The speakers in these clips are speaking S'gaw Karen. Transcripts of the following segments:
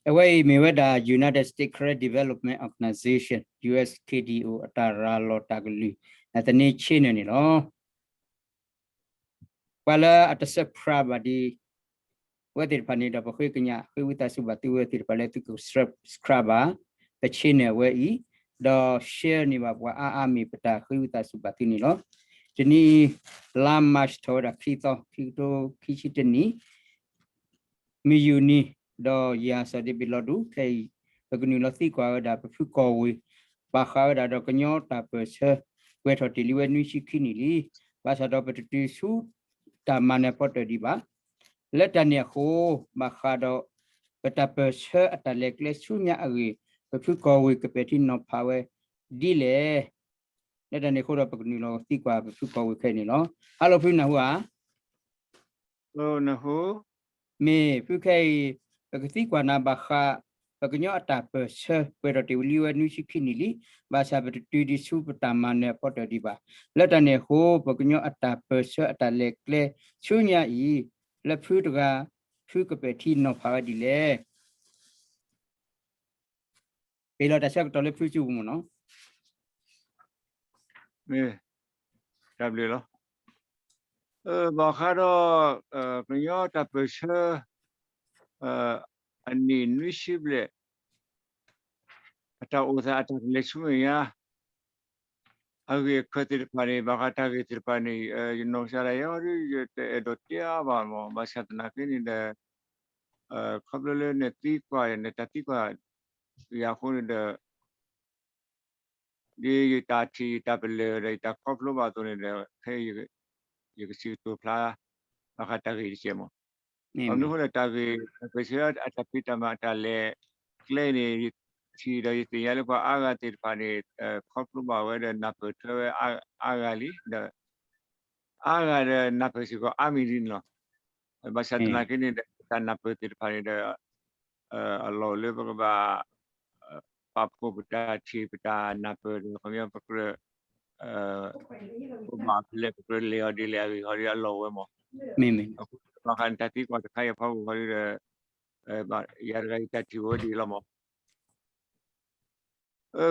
အဝဲအံၤမ့ၢ်ဝဲဒၣ် United States Karen Development Organization, U S K D O အတၢ်ရၤလီၤတၢ်ကလုၢ် အသန့ဆ့နၢၣ်န့ၣ်လီၤ. ပှၤလၢအတ subscribe ဘၣ်ဒံး ဝဲသ့ၣ်တဖၣ်န့ၣ်ဒီး ပဃ့ကညး ဃ့ဝံသးစူၤဘၣ်သုဝဲသ့ၣ်တဖၣ်လၢသုက subscribe ဘၣ် ပ channel အဝဲအံၤ, ဒီး share န့ၢ်ဘၣ်ပှၤအါအါ မ့ၢ်ပတၢ်ဃ့ဝံသးစူၤဘၣ်သုန့ၣ်လီၤ. တနံၤအံၤ လါ March ထီၣ်ဝဲဒၣ်ခံသီ ခံကထိခံဆံတနံၣ် မုၢ်ယူာ်နံၤ, ဒီးယၤစီၤဒ့ဘ့ၣ်လီၤဒူ ခဲအံၤ ပကနုာ်လီၤသံကွၢ်ဝဲဒၣ် ပဖုကီၢ်ဝ့ၢ် ဘၣ်ဃးဝဲဒၣ်ဒီးကညီတၢ်ပၢၢ်ဆၢ ပှဲၤထီၣ်တ့ၢ်လံဝဲနွံဆံခံနံၣ်လံ. ဘၣ်ဆၣ်ဒီးပတတုၤဆူတၢ်မၤနၢၤပီတၢၢ်ဒံးဘၣ်. လၢတၢ်န့ၣ်အဃိ ဘၣ်ဃးဒီး ပတၢ်ပၢၢ်ဆၢအတၢ်လဲၤကျဲဆူညါအဂ့ၢ် ပဖုကီၢ်ဝ့ၢ်ကပဲာ်ထံနီၤဖးဝဲဒ်လဲၣ်. လၢတၢ်န့ၣ်အဃိဒီး ပကနုာ်လီၤသံကွၢ်ပဖုကီၢ်ဝ့ၢ်ခဲအံၤန့ၣ်လီၤ. Hello ဖု နၢ်ဟူဧါ. မ့ၢ်ဖုခဲအံၤ ပကသံကွၢ်နၤဘၣ်ဃး ပကညီအတၢ်ပၢၢ်ဆၢ ပှဲၤထီၣ်တ့ၢ်ဝဲလံဝဲနွံဆံခံနံၣ်လံ. ဘၣ်ဆၣ်ပတတုၤဒံးဆူပတၢ်မၤနၢၤအဖီတၢၣ်ဒံးဘၣ်. လၢတၢ်န့ၣ်အဃိ ပကညီအတၢ်ပၢၢ်ဆၢအတၢ်လဲၤကျဲဆူညါအံၤ လၢဖုတဂၤ ဖုကပဲာ်ထံနီၤဖးဝဲဒ်လဲၣ်. ပ့ၤလီၤတၢ်ဆၢကတီၢ်လၢဖုစုပူၤမ့ၢ်နီၤ. မ့ၢ် တၢ်ဘျုးလီၤ. ဘၣ်ဃးဒီး ကညီတၢ်ပၢၢ်ဆၢ အနံၣ်နွံဆံဘျဲၣ် အတၢ်အိၣ်သးအတၢ်ကလဲၤဆူမဲာ်ညါ အဂ့ၢ်အခၢးသ့ၣ်တဖၣ်န့ၣ် ဘၣ်ဃးတၢ်ဂ့ၢ်သ့ၣ်တဖၣ်န့ၣ် ယနီၢ်ကစၢ်ဒၣ်ယဲဒၣ် ယတအဲၣ်ဒိးတဲအါဘၣ်မး ဘၣ်ဆၣ်သနာ်က့န့ၣ်ဒီး ခီဖျိလၢနသံကွၢ် နတၢ်သံကွၢ်ယၤအဃိန့ၣ်ဒီး ဒ်ယတၢ်ထံၣ်ယတၢ်ပလၢၢ်ဒီးယတၢ်ခီဖျိဘၣ်အသိးန့ၣ်ဒီး ခဲအံၤ ယကစံးကတိၤဖျါ ဘၣ်ဃးတၢ်ဂ့ၢ်တကဲးမး. ဘၣ်မနုၤအဃိလဲၣ် တၢ်ဂ့ၢ် တၢ်ပၢၢ်ဆၢအတၢ်ဖံးတၢ်မၤအတၢ်လဲၤကျဲန့ၣ် ယထံၣ်ဒီးယသ့ၣ်ညါလၢပှၤအါဂၤသ့ၣ်တဖၣ်န့ၣ် ခီဖျိဘၣ်ဝဲဒီးနၢ်ပၢၢ်ထွဲဝဲအါဂၤလံ ဒီး အါဂၤဒီးနၢ်ပၢၢ်စ့ၢ်ကီးအါမံၤလံန့ၣ်လီၤ. ဘၣ်ဆၣ်သနာ်က့န့ၣ်ဒီး တၢ်နၢ်ပၢၢ်သ့ၣ်တဖၣ်န့ၣ်ဒီး အလီၢ်လၢပကဘၣ် ပာ်ဖှိၣ်ပတၢ်ထံၣ်ပတၢ်နၢ်ပၢၢ်ဒီး ခီပညီပကြၢး ပဘၣ်ဖဲလဲၣ် ပကြၢးလဲၤအီၤဒ်လဲၣ်အဂ့ၢ်ဟီဒ်အလီၢ်ဝဲမး. အဃိ ဘၣ်ဃးနတၢ်သံကွၢ်တခါအံၤအဖီခိၣ်ဃီဒီး ယၤတဂၤယတၢ်ထံၣ်ဝဲဒ်အံၤလီၤမး.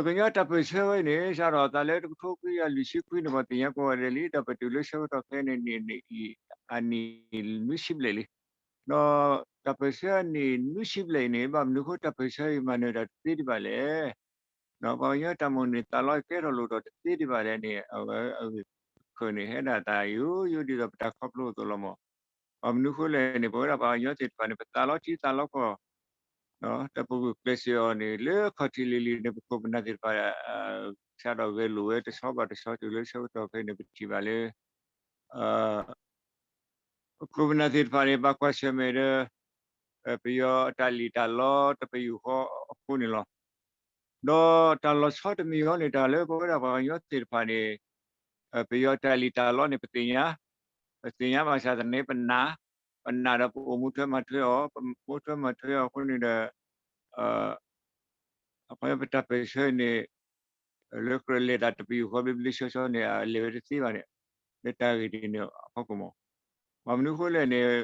ကညီတၢ်ပၢၢ်ဆၢဝဲအံၤန့ၣ် စးထီၣ်အသးလၢတကထိခွံကယၤလွံၢ်ဆံခွံန့ၣ် ပှၤသ့ၣ်ညါကိးဂၤဒဲးလံ ဒီးပတုၤလၢဆၢကတီၢ်ခဲအံၤန့ၣ် နံၣ်အံၤ အနံၣ်နွံဆံဘျဲၣ်လံ. ဒီးတၢ်ပၢၢ်ဆၢအနံၣ်နွံဆံဘျဲၣ်အံၤန့ၣ် ဘၣ်မနုၤအဃိတၢ်ပၢၢ်ဆၢအံၤမၤနၢၤတၢ်တသ့ဒံးဘၣ်လဲၣ်. ဒီးပှၤကညီတၢ်မိၣ်န့ၢ်သးလီကဲထီၣ်လိၣ်ထီၣ်တသ့ဒံးဘၣ်လဲၣ်န့ၣ် အဝဲအဂ့ၢ်ခၢၣ်န့ၣ် ဟဲဒၣ်သးယိယိဒ်သိးပတၢ်ခီဖျိအသိးလီၤမး. ဘၣ်မနုၤအဃိလဲၣ်န့ၣ် ပဝဲဒၣ်ပှၤကညီသ့ၣ်တဖၣ်န့ၣ် ပသးလီထံသးလီကီၢ် ဒီးပဂုာ်ကျဲးစၢးအီၤန့ၣ် လၢခီၣ်ထံးလံၤလံၤန့ၣ် ပခိၣ်ပနၢ်သ့ၣ်တဖၣ် စးထီၣ်ဂဲၤလိာ်ဝဲတဆီဘၣ်တဆီတုၤလၢဆၢကတီၢ်ခဲအံၤန့ၣ် ပထံၣ်ဘၣ်လၢ ပခိၣ်ပနၢ်သ့ၣ်တဖၣ်န့ၣ် ဘၣ်ကွၢ်ဆၢၣ်မဲာ်ဒီး ပယီၤအတၢ်လံၣ်တၢ်လီတပယူာ်ဃီအဃိန့ၣ်လီၤ. ဒီးတၢ်လီၤဆီတမံၤဃီန့ၣ် တၢ်လၢပဝဲဒၣ်ပှၤကညီသ့ၣ်တဖၣ်န့ၣ် ပယီၤတၢ်လံၣ်တၢ်လီန့ၣ် ပသ့ၣ်ညါ, ပသ့ၣ်ညါဘၣ်ဆၣ်သနာ်က့ ပနာ်, ပနာ်ဒီးပအိၣ်မူထွဲမၤထွဲအီၤ, ပမူထွဲမၤထွဲအီၤအဃိန့ၣ်ဒီး အခီပညီပတၢ်ပၢၢ်ဆၢန့ၣ် လၢကြၢးလဲၤတၢ်တပယူာ်ဃီဘျ့ဘျ့ဆှီဆှီန့ၣ် အလဲၤဝဲတသ့ဘၣ်န့ၣ် လၢတၢ်ဂ့ၢ်ဒ်န့ၣ်အဖီခိၣ်မး. ဘၣ်မနုၤအဃိလဲၣ်န့ၣ်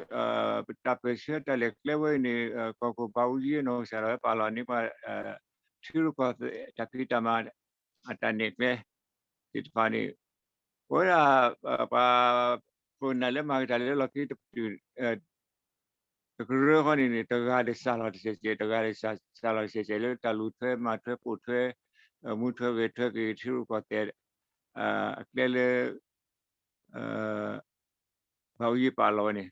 ပတၢ်ပၢၢ်ဆၢတၢ်လဲၤကျဲဝဲအံၤန့ၣ် ကီၢ်ခိၣ်ဘးအူကၠံအနီၢ်ကစၢ်ဒၣ်ဝဲပာ်လီၤန့ၢ်ပှၤ ထံရူၢ်ကီၢ်သဲးတၢ်ဖံးတၢ်မၤ အတၢ်နဲၣ်ကျဲသ့ၣ်တဖၣ်န့ၣ် ပဝဲဒၣ် ပှၤခိၣ်နၢ်လၢမၤကတၢၢ်လၢလီၢ်ခံတပတုာ် တကရၢဃီန့ၣ်န့ၣ် တဂၤဒီးစးလီၤတဆဲးဆဲး တဂၤဒီးစးလီၤတဆဲးဆဲးလၢတၢ်လူၤထွဲမၤထွဲပိာ်ထွဲ မူထွဲဂဲၤထွဲက့ၤထံရူၢ်ကီၢ်သဲး အကျဲလၢ ဘးအူကၠံပာ်လီၤဝဲန့ၣ်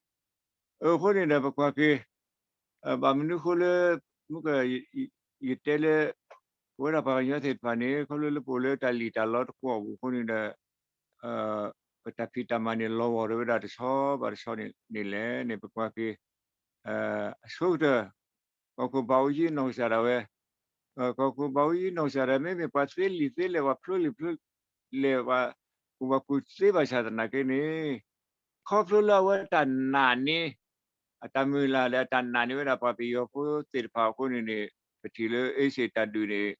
အဃိန့ၣ်ဒီးပကွၢ်က့ၤ ဘၣ်မနုၤအဃိလၢ မုၢ်က ယတဲလၢ ပဝဲဒၣ်ပှၤကညီသ့ၣ်တဖၣ်န့ၣ် ခီဖျိလၢပအိၣ်လၢတၢ်လံၣ်တၢ်လီတကွီၢ်ပူၤအဃိန့ၣ်ဒီး ပတၢ်ဖံးတၢ်မၤန့ၣ် လီၤဝီၤဝဲဒၣ်တဆီဘၣ်တဆီန့ၣ်လဲၣ်န့ၣ် ပကွၢ်က့ၤ အဆိကတၢၢ် ကီၢ်ခိၣ်ဘးအူကၠံနီၢ်ကစၢ်ဒၣ်ဝဲ ကီၢ်ခိၣ်ဘးအူကၠံနီၢ်ကစၢ်ဒၣ် မ့မ့ၢ်ပှၤသ့လံာ်သ့လဲၢ် ပှၤဖျိလံာ်ဖျိလဲၢ် ပှၤကူၣ်ဘၣ်ကူၣ်သ့ဘၣ်ဆၣ်သနာ်က့န့ၣ် ခီဖျိလၢအဝဲတၢ်နာ်န့ၢ် အတၢ်မုၢ်လၢ်ဒီးအတၢ်နာ်န့ၢ်ဝဲဒၣ်ပှၤပယီၤဖိသ့ၣ်တဖၣ်အဃိန့ၣ်န့ၣ် ပထံၣ်လၢအ့စ့ၣ်တၢ်ဒုးန့ၣ်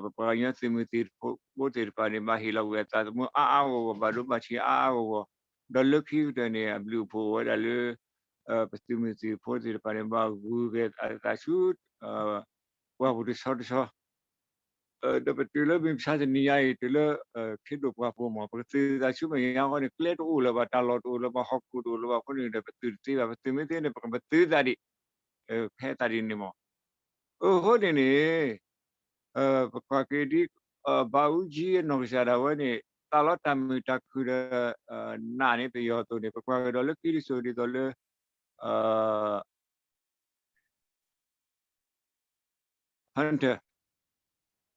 ပပှၤကညီသုးမုၢ်သံၣ်ဖိသ့ၣ်တဖၣ်န့ၣ် ဘၣ်ဟ့ၣ်လီၤကွံာ်အသးသမူအါအါဂီၢ်ဂီၢ် ဘၣ်ဒိဘၣ်ထံးအါအါဂီၢ်ဂီၢ် ဒီးလၢခံကတၢၢ်န့ၣ် အဘျုးအဖှိၣ်ဝဲဒၣ်လၢ ပသုးမုၢ်သံၣ်ဖိသ့ၣ်တဖၣ်န့ၣ် ဘၣ်ဂုၤက့ၤအသးဆူ ပှၢ်ပူၤတဆီတဆီ ဒီးပတုၤလၢမုၢ်မဆါတနံၤညါအံၤ တုၤလၢ ခ့ဒိၣ်ပှၢ်ပူၤမး ပကသုးသးဆူမဲာ်ညါဃီန့ၣ် ကျဲတအိၣ်လၢၤဘၣ်, တၢ်လီၢ်တအိၣ်လၢၤဘၣ်, ဟီၣ်ခိၣ်တအိၣ်လၢၤဘၣ်အဃိန့ၣ်ဒီး ပသုးတသ့ဘၣ်, ပသုးမ့ၢ်သ့န့ၣ် ပကပသုးသးဒံး, ဖဲသးဒ်န့ၣ်မး. အဃိန့ၣ်န့ၣ် ပကွၢ်က့ၤဒ် ဘၣ်အူကၠံအနီၢ်ကစၢ်ဒၣ်ဝဲန့ၣ် သးလီတၢ်မုာ်တၢ်ခုၣ်ဒီး နာ်န့ၢ်ပယီၤအသိးန့ၣ် ပကွၢ်က့ၤဒီးလၢခံတစိၤဒ်သိးလၢ Hunter,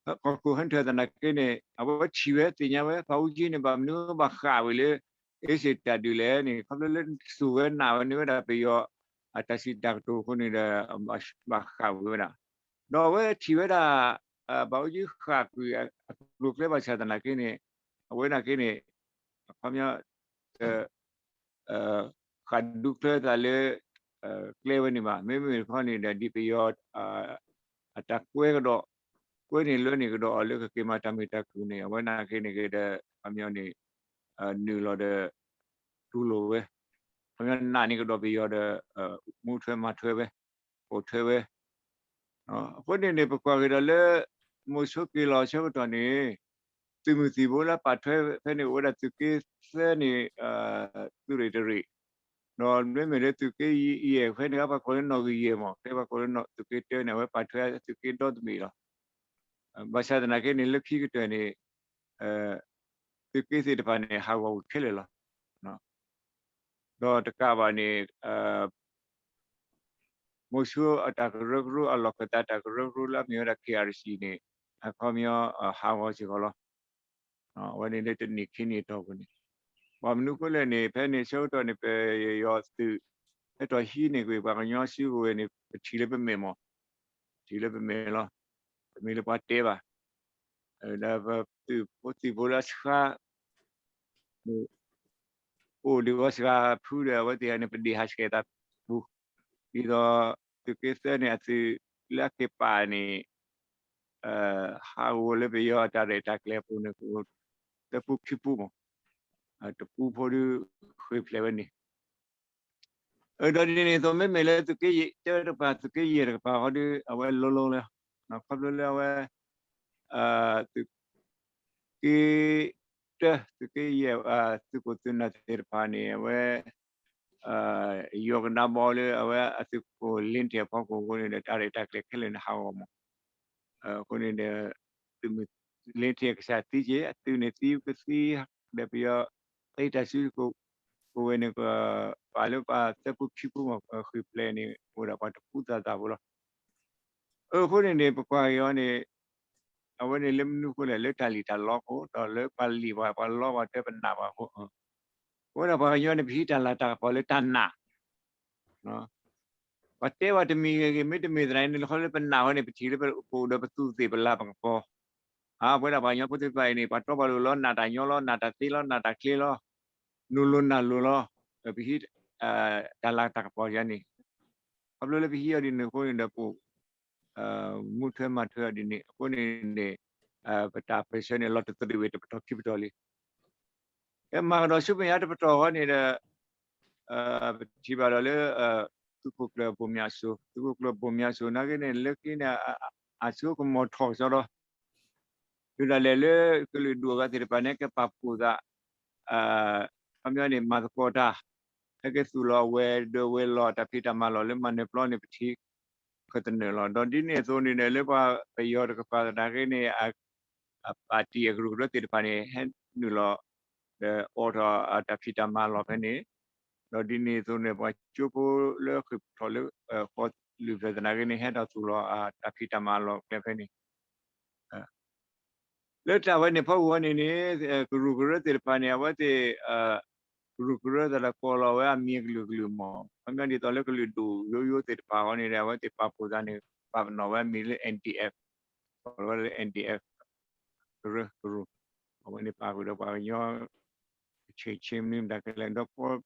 ကီၢ်ခိၣ် Hunter သနာ်က့န့ၣ် အဝဲထံၣ်ဝဲသ့ၣ်ညါဝဲ ဘၣ်အူကၠံန့ၣ် ဘၣ်မနုၤဘၣ်ဃၣ်ဝဲလၢ အ့စ့ၣ်တၢ်ဒုးလဲၣ်န့ၣ် ခီဖျိလၢသူၣ်ဝဲနာ်ဝဲန့ၢ်ဝဲဒၣ်ပယီၤ အတၢ်စံးတၢ်ကတိၤအဃိန့ၣ်ဒီး ဘၣ်ဃၣ်ဝဲဒၣ်, ဒီးအဝဲထံၣ်ဝဲဒၣ် ဘၣ်အူကၠံဃၣ်ကွံာ်အကျိၤအကျဲဘၣ်ဆၣ်သနာ်က့န့ၣ် အဝဲသနာ်က့န့ၣ် အခီပညီ ဃၣ်ဒူချၢသးလၢ ကျဲဝဲန့ၣ်ဘၣ်. မ့မ့ၢ်တခီန့ၣ်ဒီး ဒ်ပယီၤ အတၢ်ကွဲကဒီး ကွဲန့ၣ်လၢန့ၣ်ကဒီးအီၤလၢကက့ၤမၤတၢ်မုာ်တၢ်ခုၣ်န့ၣ် အဝဲသနာ်က့န့ၣ်က့ၤဒီး အခီပညီန့ၣ် နုာ်လီၤဒီး တူၢ်လိာ်ဝဲ, အခီပညီနာ်န့ၢ်ကဒီးပယီၤဒီး မူထွဲမၤထွဲဝဲ, ပိာ်ထွဲဝဲ အဃိန့ၣ်န့ၣ် ပကွၢ်က့ၤဒီးလၢ မိၤဆိက့ၤလီၤဆၢကတီၢ်န့ၣ် သုးမုၢ်သံၣ်ဘိလၢပာ်ထွဲဖဲန့ၣ် အိၣ်ဝဲဒၣ်သုးက့သၢန့ၣ် သုးရ့ၣ်တရ့ၣ်, ဒီးမ့မ့ၢ်လၢသုးက့ယဲၢ်ဖဲန့ၣ် ပှၤကိးလၢနီၣ်ဂံၢ်ယဲၢ်မး ဖဲပှၤကိးလၢသုးက့တၢန့ၣ် အဝဲပာ်ထွဲသုးက့ဒီတဘ့ၣ်လီၤ. ဘၣ်ဆၣ်သနာ်က့န့ၣ် လၢခံကတၢၢ်န့ၣ် သုးက့သ့ၣ်တဖၣ်န့ၣ် ဟးဂီၤဝံၤခဲလၢာ်လီၤ. ဒီးတကးဘၣ်န့ၣ် မိၤဆိအတၢ်ကရၢကရိ အလီၢ်ခၢၣ်သးတၢ်ကရၢကရိလၢအမ့ၢ်ဝဲဒၣ် ခ့ၣ်အၣ်အၣ်စံၣ်န့ၣ် အခီပညီ ဟးဂီၤစ့ၢ်ကီးလီၤ. အဝဲန့ၣ်လၢတနံၣ်ခံနံၣ်အတီၢ်ပူၤန့ၣ် ဘၣ်မနုၤအဃိလဲၣ်န့ၣ် ဖဲန့ၣ်ဆၢကတီၢ်န့ၣ် ပယီၤသုး ဟဲထီၣ်ဟံးန့ၢ်ကွံာ်ပှၤကညီစုကဝဲၤန့ၣ် ပထံၣ်လၢပမဲာ်မး, ထံၣ်လၢပမဲာ်လီၤ. တမ့ၢ်လၢပှၤတဲဘၣ်. ဒီးပသုးဖိသံၣ်ဖိလၢအဆှါ အိၣ်ဒံးဝဲစှၤဖုဒီး အဝဲသ့ၣ်န့ၣ် ပဒ့ၣ်ဟးဆှဲးသးပူၤ, ဒ်သိးသုးက့သၢန့ၣ် အသုးလၢအက့ၤပာ်န့ၣ် ဟးဂီၤလၢပယီၤအတၢ်ရဲၣ်တၢ်ကျဲၤအပူၤန့ၣ် သၢပူခံပူမး, တပူဖိဒုးဃ့ၢ်ဖျဲးဝဲန့ၣ် ဒီးဒ်န့ၣ်အသိး မ့မ့ၢ်လၢသုးက့တၢတကပၤ သုးက့ယဲၢ်တကပၤဃီဒီး အဝဲလိၤလိၤလၢ ခီဖျိလၢအဝဲ သုးက့တၢ သုးက့ယဲၢ် သုးခိၣ်သုးနၢ်သ့ၣ်တဖၣ်န့ၣ် အဝဲ ယီၤကဒါဘီလၢအဝဲအသုးခိၣ်လ့ထံၣ်အဖီခိၣ်အဃိန့ၣ်ဒီး တၢ်ရဲၣ်တၢ်ကျဲၤခဲလၢာ်န့ၣ်ဟးဂီၤမး. အဃိန့ၣ်ဒီး သုးမုၢ်လ့ထံၣ်အကစၢ်သံက့ၤ အသုးန့ၣ်သံကသံ ဒီးပယီၤသ့တၢ်စုကဝဲၤန့ၣ် ပာ်လၢပှၤသၢပူခံပူမး ဃ့ၢ်ဖျဲးန့ၣ် အိၣ်ဒၣ်ပှၤတပူသၣ်သၣ်ဖိလီၤ. အဃိန့ၣ်န့ၣ် ပကွၢ်က့ၤအီၤန့ၣ် အဝဲန့ၣ်လၢမနုၤအဃိလဲၣ် လၢတၢ်လံၣ်တၢ်လီအဃိ ဒီးလၢပှၤလံၣ်ပှၤ ပှၤလီပှၤတဲပနၢ်ပှၤအဃိ အဝဲဒၣ်ပှၤကညီန့ၣ် ပဟံးတၢ်လၤတၢ်ကပီၤလၢတၢ်နာ် ပှၤတဲပှၤတမံၤဂ့ၤဂ့ၤ မ့တမ့ၢ်သနာ်န့ၣ် လၢခီလၢပနာ်ဝဲန့ၣ် ပထံၣ်လၢပအိၣ်ဒီးပသူၣ်သ့ၣ်ပလၤပကပီၤ, အပဝဲဒၣ်ပှၤကညီဖိသ့ၣ်တဖၣ်အံၤန့ၣ် ပှၤတီပှၤလိၤလီၤ နာ်တၢ်ညီလီၤ နာ်တၢ်သ့လီၤ နာ်တၢ်ချ့လီၤ နုာ်လီၤနာ်လိၤလီၤ, ပဟံး တၢ်လၤတၢ်ကပီၤယၤန့ၣ် ခီဖျိလၢပဟံးအီၤဒ်န့ၣ်အဃိန့ၣ်ဒီး ပအိၣ်မူထွဲမၤထွဲအီၤဒ်န့ၣ် အဃိန့ၣ်န့ၣ် ပတၢ်ပၢၢ်ဆၢန့ၣ် လီၤတသရံးဝဲတပတီၢ်ခံပတီၢ်လံ. ကဲမၤကဒီးဆူမဲာ်ညါတပတီၢ်ဃီန့ၣ်ဒီး ပထံၣ်ဘၣ်ဒီးလၢ သုးခိၣ်ကျၢၢ်ဘိၣ်မၠးစိၤ သုးခိၣ်ကျၢၢ်ဘိၣ်မၠးစိၤနာ်က့န့ၣ် လၢခံန့ၣ် အစိကမီၤထီၣ်ကစီဒီး တုၤဒၣ်လဲာ်လၢကလုာ်ဒူၣ်အဂၤသ့ၣ်တဖၣ်န့ၣ် ကပာ်ဖှိၣ်သး ခီပညီန့ၣ် မၤသကိးတၢ် ဟဲက့ၤသူၣ်လီၤအဝဲၤဒၢးဝဲၤလီၢ် တၢ်ဖံးတၢ်မၤလီၢ်လၢမၤနၢၤပျီန့ၣ် ပထံၣ်ခၢၣ်သနၢၣ်လီၤ. ဒီးဒ်န့ၣ်အသိးန့ၣ်ဒီး လၢပှၤပယီၤတကပၤသနာ်က့န့ၣ် အပၣ်တံၣ်အကရူၢ်ကရၢသ့ၣ်တဖၣ်န့ၣ် ဟဲနုာ်လီၤ ဒီးအိးထီၣ်အတၢ်ဖံးတၢ်မၤလီၢ်ဖဲန့ၣ်, ဒီးဒ်န့ၣ်အသိးန့ၣ် ပှၤကၠိဖိလၢဃ့ၢ်ထီၣ်လၢ ဃီလုၢ်ဖျၢၣ်သနာ်က့န့ၣ် ဟဲထီၣ်သူၣ်လီၤအတၢ်ဖံးတၢ်မၤလီၢ်ကျဲဖဲန့ၣ် လၢတၢ်ဝဲန့ၣ်ဖီခိၣ်န့ၣ် ကရူၢ်ကရၢသ့ၣ်တဖၣ်န့ၣ် အဝဲသ့ၣ် ကရူၢ်ကရၢသးဒီးကိးလီၤဝဲအမံၤအကလုာ်ကလုာ်မး, ခီပညီဒ်သိးလၢကလုာ်ဒူၣ်ယိယိသ့ၣ်တဖၣ်ဃီန့ၣ်ဒီး အဝဲသ့ၣ်ပာ်ဖှိၣ်သးန့ၣ် ပာ်ပနီၣ်ဝဲအမံၤလၢ N D F, ကိးလီၤဝဲလၢ N D F ကရၢကရူၢ်, အဝဲန့ၣ်ပာ်ဃုာ်ဒီးပှၤကညီ ကဆ့ၣ်ဆ့မနုၤမတၤကလဲာ် ဒီးကိး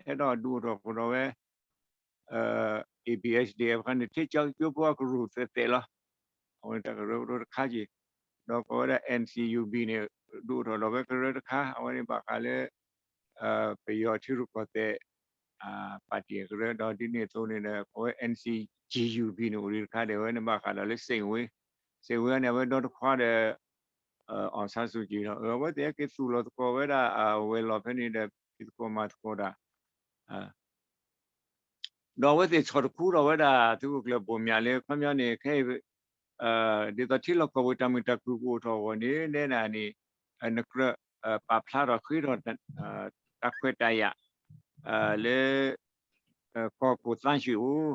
ဟဲထီၣ်ဒုးအိၣ်ထီၣ်ကဒီးဝဲ A B S D F ခါန့ၣ် ထံကၠိဖိအကရူၢ်သဲးသဲးလီၤ. အဝဲန့ၣ်တၢ်ကရၢကရိတခါက့ၤ, ဒီးကိးဝဲဒၣ် N C U B န့ၣ် ဒုးအိၣ်ထီၣ်ဒီးဝဲကရၢတခါ, အဝဲန့ၣ်ဘၣ်ဃးလၢ ပယီၤထံရူၢ်ကီၢ်သဲး ပၣ်တံၣ်အကရၢ ဒီးဒ်န့ၣ်အသိးန့ၣ်ဒီး အဝဲ N C G U B န့ၣ် အိၣ်ဒံးတခါဒီး အဝဲန့ၣ်ဘၣ်ဃးဒီးလၢ စ့ၣ်ဝ့ စ့ၣ်ဝ့န့ၣ် အဝဲဒီတခွါဒီး အောင်ဆန်းစုကြည် ဒီး အဝဲသ့ၣ်ဟဲက့ၤသူၣ်လီၤသကိးဝဲဒၣ် ဝဲၤလီၢ်ဖဲန့ၣ်ဒီး ဖံးသကိးမၤသကိးတၢ် ဒီးအဝဲသ့ၣ်ဆီၣ်တခူထီၣ်ဝဲဒၣ် သုးခိၣ်ကျၢၢ်ဘိၣ်မၠးလၢ ခီပညီန့ၣ် ခဲအံၤ ဒ်သိးထံလီၢ်ကီၢ်ပူၤတၢ်မုာ်တၢ်ခုၣ်ကအိၣ်ထီၣ်အဂီၢ်န့ၣ် နဲဒၣ်န့ၣ် နကြၢး ပာ်ဖျါထီၣ်ဃ့ထီၣ် တၢ်ခွဲးတၢ်ယာ် လၢ ကီၢ်ခိၣ်သန်းရွှေအိၣ်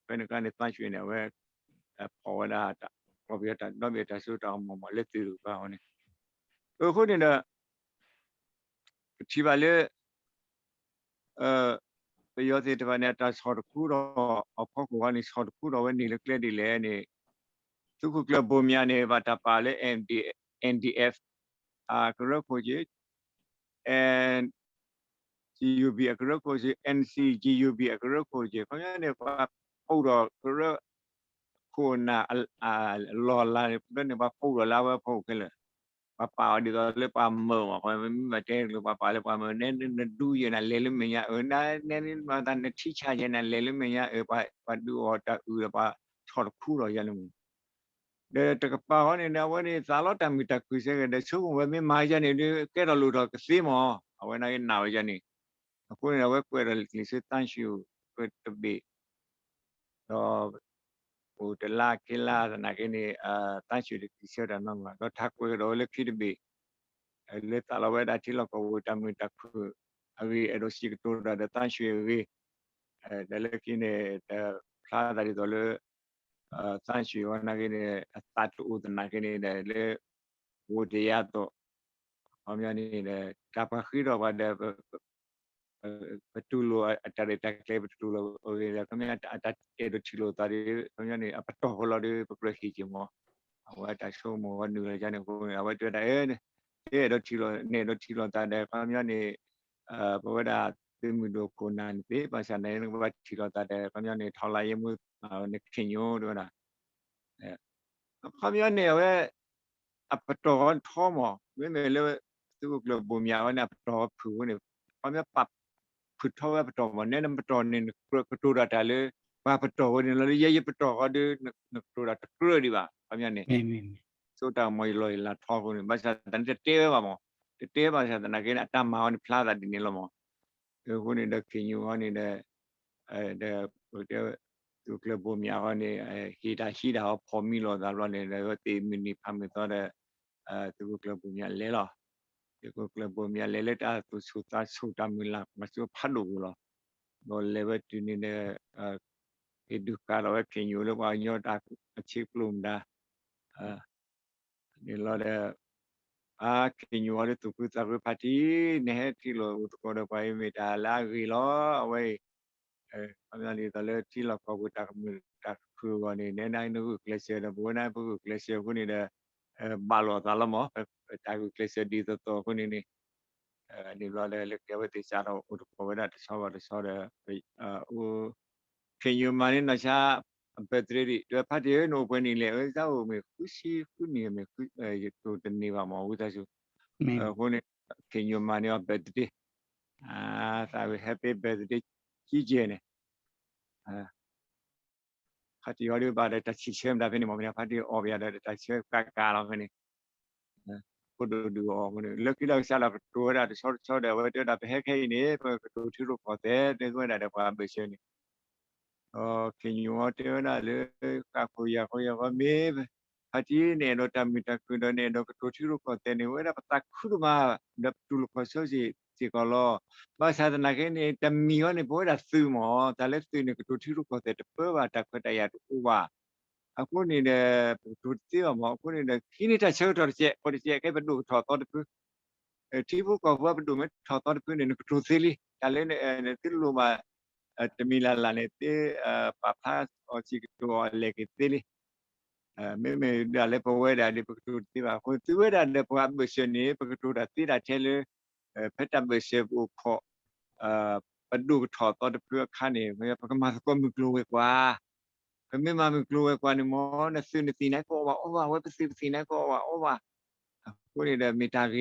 ဖဲန့ၣ်အခါန့ၣ် သန်းရွှေန့ၣ် အဝဲ ဖီၣ်ဝဲဒၣ် ကီၢ်ပယီၤတၢ်ဒီဘ့ၣ်တၢ်စိတၢ်ကမီၤမး လၢသုးတကပၤအီၤန့ၣ် အဃိန့ၣ်ဒီး ပထံၣ်ဘၣ်လၢ ပယီၤသ့ၣ်တဖၣ်န့ၣ် အတၢ်ဆီၣ်တခူထီၣ် အဖီခိၣ်ဃီန့ၣ် ဆီၣ်တခူထီၣ်ဝဲန့ၣ်လၢကျဲဒ်လဲၣ်န့ၣ် သုးခိၣ်ကျၢၢ်ဘိၣ်မၠးန့ၣ် ဘၣ်တၢ်ပာ်လၢ N D F အကရၢခိၣ်က့ၤ N G U B အကရၢခိၣ်က့ၤ N C G U B အကရၢခိၣ်က့ၤ ခီပညီန့ၣ် ပှၤပူၣ်ထီၣ်ကရၢခိၣ်နၢ် လီၢ်လၤန့ၣ် ပဒိးန့ၣ် ပှၤပူၣ်ထီၣ်လၢအဝဲဖီခိၣ်ခဲလၢာ် ပှၤပာ်အီၤဒ်သိးလၢပှၤမၢမး ပှၤမ့ၢ်မၤတဲကျိၤ ပှၤပာ်လၢပှၤမၢ နဲနဒူယဲၢ်နၤလဲၤလၢမဲာ်ညါအၢ နဲနမၤသးနထံဆးယဲၢ်နၤလဲၤလၢမဲာ်ညါအၢ ပှၤဒုးအီၣ်တၢ်အုၣ်ဒီး ပှၤဆီၣ်တခူထီၣ်ယဲၢ်န့ၣ်မး ဒီးတကပၤဃီန့ၣ်ဒီး အဝဲန့ၣ်သးလီတၢ်မုာ်တၢ်ခုၣ်စ့ၢ်ကီးဒီး ဆိကမိၣ်ဝဲမ့ၢ်မၤယဲၢ်န့ၣ်ဒီး ကဲထီၣ်လိၣ်ထီၣ်ကသ့မး အဝဲနာ်က့နၢ်ဝဲယဲၢ်န့ၣ် အဃိန့ၣ် အဝဲကွဲးဒီးကျံးစၢးသန်းရွှေအိၣ်တဘ့ၣ် ဒီး အိၣ်တလါခံလါသနာ်က့န့ၣ် သန်းရွှေတကျံးစၢးတၢ်နီတမံၤ ဒီးထးကွဲးကဒီးဝဲလၢခံတဘ့ၣ် လၢသးလီဝဲဒၣ်ထံလီၢ်ကီၢ်ပူၤတၢ်မုာ်တၢ်ခုၣ်အဂ့ၢ် အဲၣ်ဒိးစံးကတိၤတၢ်ဒီးသန်းရွှေအဂ့ၢ် ဒီးလၢခံန့ၣ် တဖျါသးဒ်သိးလၢ သန်းရွှေဝဲနာ်က့န့ၣ် အသးတအိၣ်သနာ်က့န့ၣ်ဒီးလၢ ဝိုတယါသိး ခီပညီန့ၣ်ဒီး တၢ်ပှၤဃ့ထီၣ်ပှၤဒီး ပတူၢ်လိာ်အတၢ်ရဲၣ်တၢ်ကျဲၤ ပတူၢ်လိာ်အဂ့ၢ်ဒီး ခီပညီ အတၢ်အဲၣ်ဒိးထံၣ်လိာ်သးဒီး ခီပညီန့ၣ် အပတီၢ်ဃီလီၤဒီး ပကြၢးဟ့ၣ်က့ၤမး အဝဲတၢ်ဆိကမိၣ်ဝဲနုာ်လီၤယါန့ၣ်အဃိန့ၣ် အဝဲတဲဝဲဒၣ် တအဲၣ်ဒိးထံၣ်လိာ် နအဲၣ်ဒိးထံၣ်လိာ်သးဒီး ခီပညီန့ၣ် ပဝဲဒၣ်သုးမုၢ်ဒိၣ်ခိၣ်နၢ်န့ၣ်သ့ ဘၣ်ဆၣ်န့ၣ် နကဘၣ်ထံၣ်လိာ်သးဒီး ခီပညီန့ၣ် ထောက်လှမ်းရေးမှူး နခ့ၣ်ညိတဲဝဲဒၣ် ခီပညီန့ၣ် အဝဲ အပတီၢ်ဃီထီမး မ့မ့ၢ်လၢ သုးခိၣ်ကျၢၢ်ဘိၣ်မၠးဝဲန့ၣ် အပတီၢ်ဃီဖုၣ်ဝဲန့ၣ် ခီပညီပာ် ဖုၣ်ထီဝဲပတီၢ်မး နဲနပတီၢ်န့ၣ် နကြၢးကတိၤတၢ်တၢ်လၢ ပှၤပတီၢ်ဝဲန့ၣ်လီၤ လၢယဲယပတီၢ်ဃီဒီး နကတိၤတၢ်တကြၢးဒံးဘၣ် ခီပညီန့ၣ် ဆိတၢ်ကမီၤယလီၤယလၤထီအဃိန့ၣ် ဘၣ်ဆၣ်သနာ်က့တတဲဝဲဘၣ်မး တတဲဘၣ်ဆၣ်သနာ်က့န့ၣ် အတၢ်မၤဝဲန့ၣ်ဖျါသးဒ်န့ၣ်လီၤမး အဃိန့ၣ်ဒီးခ့ၣ်ညိၣ်ဃီန့ၣ်ဒီး ဒီး သုးခိၣ်ကျၢၢ်ဘိၣ်မၠးဃီန့ၣ် ဟ့ၣ်တၢ်ဟံးတၢ်အီၤဖီၣ်မံလိာ်သးဘျီန့ၣ် ဒီးဝဲသ့ၣ်မုၢ်နံၤဖးမုၢ်သီဒီး သုးခိၣ်ကျၢၢ်ဘိၣ်မၠးလဲၤလီၤ. သုးခိၣ်ကျၢၢ်ဘိၣ်မၠးလဲၤလၢတၢ်သူၣ်ဆူၣ်သးဆူၣ်တၢ်မုၢ်လၢ်ကွၢ်စိဖးဒိၣ်ပူၤလီၤ. ဒီးလဲၤဝဲတုၤန့ၣ်ဒီး ဟ့ၣ်ဒုးဃာ်ဒီးဝဲခ့ၣ်ညိၣ်လၢပှၤကညီတၢ်အဆ့ကျိၤမတၤ န့ၣ်လီၤဒီး အါခ့ၣ်ညိၣ်အီၤဒီးသူၣ်ခုသးခုဖါတံၢ် နဟဲထံၣ်လိာ်အိၣ်သကိးဒီးပှၤအံၤမ့ၢ်တၢ်လၢအဂ့ၤလီၤ. အဝဲအံၤ ခီပညီဒ်သိးလၢထံလီၢ်ကီၢ်ပူၤတၢ်ကမုာ်တၢ်ခုၣ်အဂီၢ်န့ၣ် နဲဒၣ်နဂုာ်ကျဲးစၢးဒီး ပဝဲဒၣ်ပဂုာ်ကျဲးစၢးအဃိန့ၣ်ဒီး ဘၣ်လိာ်သးလီၤမး တၢ်ဂုာ်ကျဲးစၢးဒ်သိးသိးအဃိန့ၣ်န့ၣ် န့ၣ်ဘျီဒီးလၢကဲဝဲသ့ၣ်စးထီၣ်အိၣ်တကိးဝဲဒၣ်တဆီဘၣ်တဆီဒီး အိၣ် ခ့ၣ်ညိၣ်မၤန့ၢ်နီၢ်ဆါ အ birthday ဒံး တဲဖါတံၢ်ဧၢ နအိၣ်ပှဲၤနံၣ်လဲၣ် အဝဲစးအိၣ်မ့ၢ်ဃုဆံဃုနံၣ်မ့ၢ် ယတိၢ်တန့ၢ်ဘၣ်မး ဝံသးစူၤ အဃိန့ၣ် ခ့ၣ်ညိၣ်မၤန့ၢ်အီၤ birthday သးဝံၣ် happy birthday ကံကဲန့ၣ် ဖါတံၢ်အီၤဒ်ဘၣ်ဒီးတၢ်ဆံၣ်ဆၢမတၤဖဲန့ၣ်မး ဖါတံၢ်အီၣ်ပယၤဒီးတၢ်ဆံၣ်ဆၢကးကးလီၤဖဲန့ၣ် ဖိဒိၣ်ဒုးအီၤအဃိန့ၣ် လၢခံလၢကစၢ်ဒီးကတိၤဝဲဒၣ်တဆီတဆီဒီး အဝဲတဲဝဲဒၣ် ပဟဲခဲအံၤန့ၣ် ပကတိၤထံရူၢ်ကီၢ်သဲး တဲဝဲဒၣ်ဒီးပှၤဘၢၣ်စၢၤန့ၣ် ဒီးခ့ၣ်ညိၣ်အီၤတဲဝဲဒၣ်လၢ ဃၣ်ခိၣ်ယၢ်ခိၣ်ယၢ်ခိၣ်မ့ၢ် ဖါတံၢ် နအဲၣ်ဒိးတၢ်မုာ်တၢ်ခုၣ်ဒီး နအဲၣ်ဒိးကတိၤထံရူၢ်ကီၢ်သဲးန့ၣ် ဝဲဒၣ်ပသးခုတမး ဒီးပတူၢ်လိာ်ခီၣ်ဆၢစ့ၢ်ကီးလီၤ. ဘၣ်ဆၣ်သနာ်က့န့ၣ် တမံၤဃီန့ၣ် ပဝဲဒၣ်သုးမး တၢ်လၢသုးန့ၣ် ကတိၤထံရူၢ်ကီၢ်သဲးတပၢဘၣ် တၢ်ခွဲးတၢ်ယာ်တအိၣ်ဘၣ် အဃိန့ၣ်ဒီး ပကတိၤတသ့ဘၣ်မး အဃိန့ၣ်ဒီး ဟံးန့ၢ်တၢ်ဆၢကတီၢ်တစဲး ဃိးတစဲး ခဲအံၤပဒိၣ်ကထီၣ်သီတဖု ထံဖိကီၢ်ဖိပဒိၣ်မ့ၢ်ထီၣ်သီတဖုန့ၣ် နကတိၤသ့လံ တၢ်လၢ နသုလိၣ်ဘၣ် တမံၤလၢ်လၢ်န့ၣ် သ့ ပာ်ဖျါအီၤစံးကတိၤအီၤအလဲၤက့ၤသ့လံ မ့မ့ၢ်ဒၣ်လၢပဝဲဒၣ်ဒီး ပကတိၤတသ့ဘၣ်အဃိ သုဝဲဒၣ်ဒီးပှၤဘၢၣ်စၢၤန့ၣ် ပကတိၤတၢ်သ့တၢ်ထဲလၢ ဖဲတၢ်ဘၢၣ်စၢၤပအိၣ်ခိး ပဒိၣ်ကထီၣ်သီတဖုအခါန့ၣ် ပကမၤသကိးမုၢ်ကျိၤဝဲၤကွာ် ပမ့ၢ်မၤမုၢ်ကျိၤဝဲၤကွာ်န့ၣ်မ့ၢ် နသုးနသ့ၣ်ညါကအီၣ်ဘၣ်အီဘၣ် ဝဲပသုးပသ့ၣ်ညါကအီၣ်ဘၣ်အီဘၣ် အဃိန့ၣ်ဒီးမ့ၢ်တၢ်ဂ့ၤလီၤ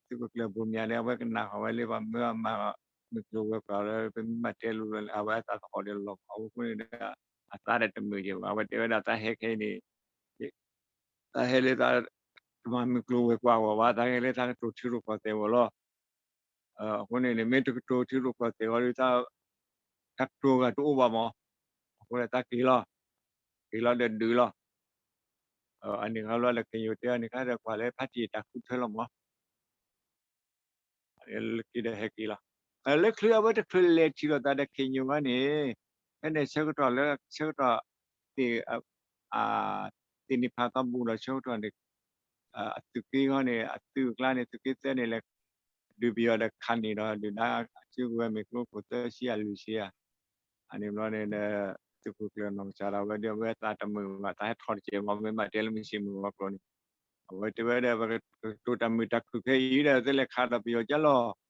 ဒီး သုးခိၣ်ကျၢၢ်ဘိၣ်မၠးန့ၣ် အဝဲကနၣ်ဃီၤဝဲလၢပှၤမၢအမၤ မုၢ်ကျိၤဝဲၤကွာ်လၢ ပမ့ၢ်မၤတဲလိၤလိၤန့ၣ် အဝဲအသးသဟီၣ်ဒီးလီၤမၢ် အဝဲအဃိန့ၣ်ဒီး အသးဒီးတမုာ်က့ၤဘၣ် အဝဲတဲဝဲဒၣ်သးဟဲခဲအံၤန့ၣ် သးဟဲလၢသး တမၤမုၢ်ကျိၤဝဲၤကွာ်အဂီၢ်ဘၣ် သးဟဲလၢသးကတိၤထံရူၢ်ကီၢ်သဲးအဂီၢ်လီၤ. အဃိန့ၣ်န့ၣ် မ့ၢ်တကတိၤထံရူၢ်ကီၢ်သဲးအဂီၢ်ဒီး တၢ်ကတိၤဂၤတအိၣ်ဘၣ်မၢ်. အဃိန့ၣ်သးက့ၤလီၤ, က့ၤလီၤဒီးဒုးလီၤ. အန့ၣ်ခါဘျီဒီး ခ့ၣ်ညိၣ်တဲအန့ၣ်ခါဒီး ကွၢ်လၢဖါတံၢ်တၢ်ခုထွဲလီၤမၢ်. လၢက့ၤဒီးဟဲက့ၤလီၤ. လၢချုးအဝဲတချုးလဲၤထံၣ်လိာ်သးဒီးခ့ၣ်ညိၣ်ဘၣ်န့ၣ် ဖဲန့ၣ်ဆၢကတီၢ်လၢဆၢကတီၢ် သ့ၣ် သ့ၣ်န့ၣ်ဖးသီဘူးဒီးဆၢကတီၢ်န့ၣ် အသုးက့ဃီန့ၣ် အသုးအကျါန့ၣ် သုးက့သၢန့ၣ်လဲၤ ဒုးပယီၤဒီးခးန့ၢ်ဒီး ဒုးဒါစုကဝဲၤမ့ၢ်ကျိခိၣ်သၢဆံ အလွံၢ်ဆံဧါ. အန့ၣ်ဘျီန့ၣ်ဒီး သုးခိၣ်ကျၢၢ်နီၢ်ကစၢ်ဒၣ်ဝဲဒီး အဝဲသးတမုာ်ဘၣ် သးဟဲထီၣ်တစဲးမၢ် မ့ၢ်ဘၣ်တဲလၢမုၢ်ဆ့ၣ်မုၢ်ဂီၤကျိၤန့ၣ် အဝဲတဲဝဲဒီး ပကတိၤတၢ်မုာ်တၢ်ခုၣ်ခဲအံၤဒီး သုလဲၤခးဒီးပယီၤကၠၢလီၤ.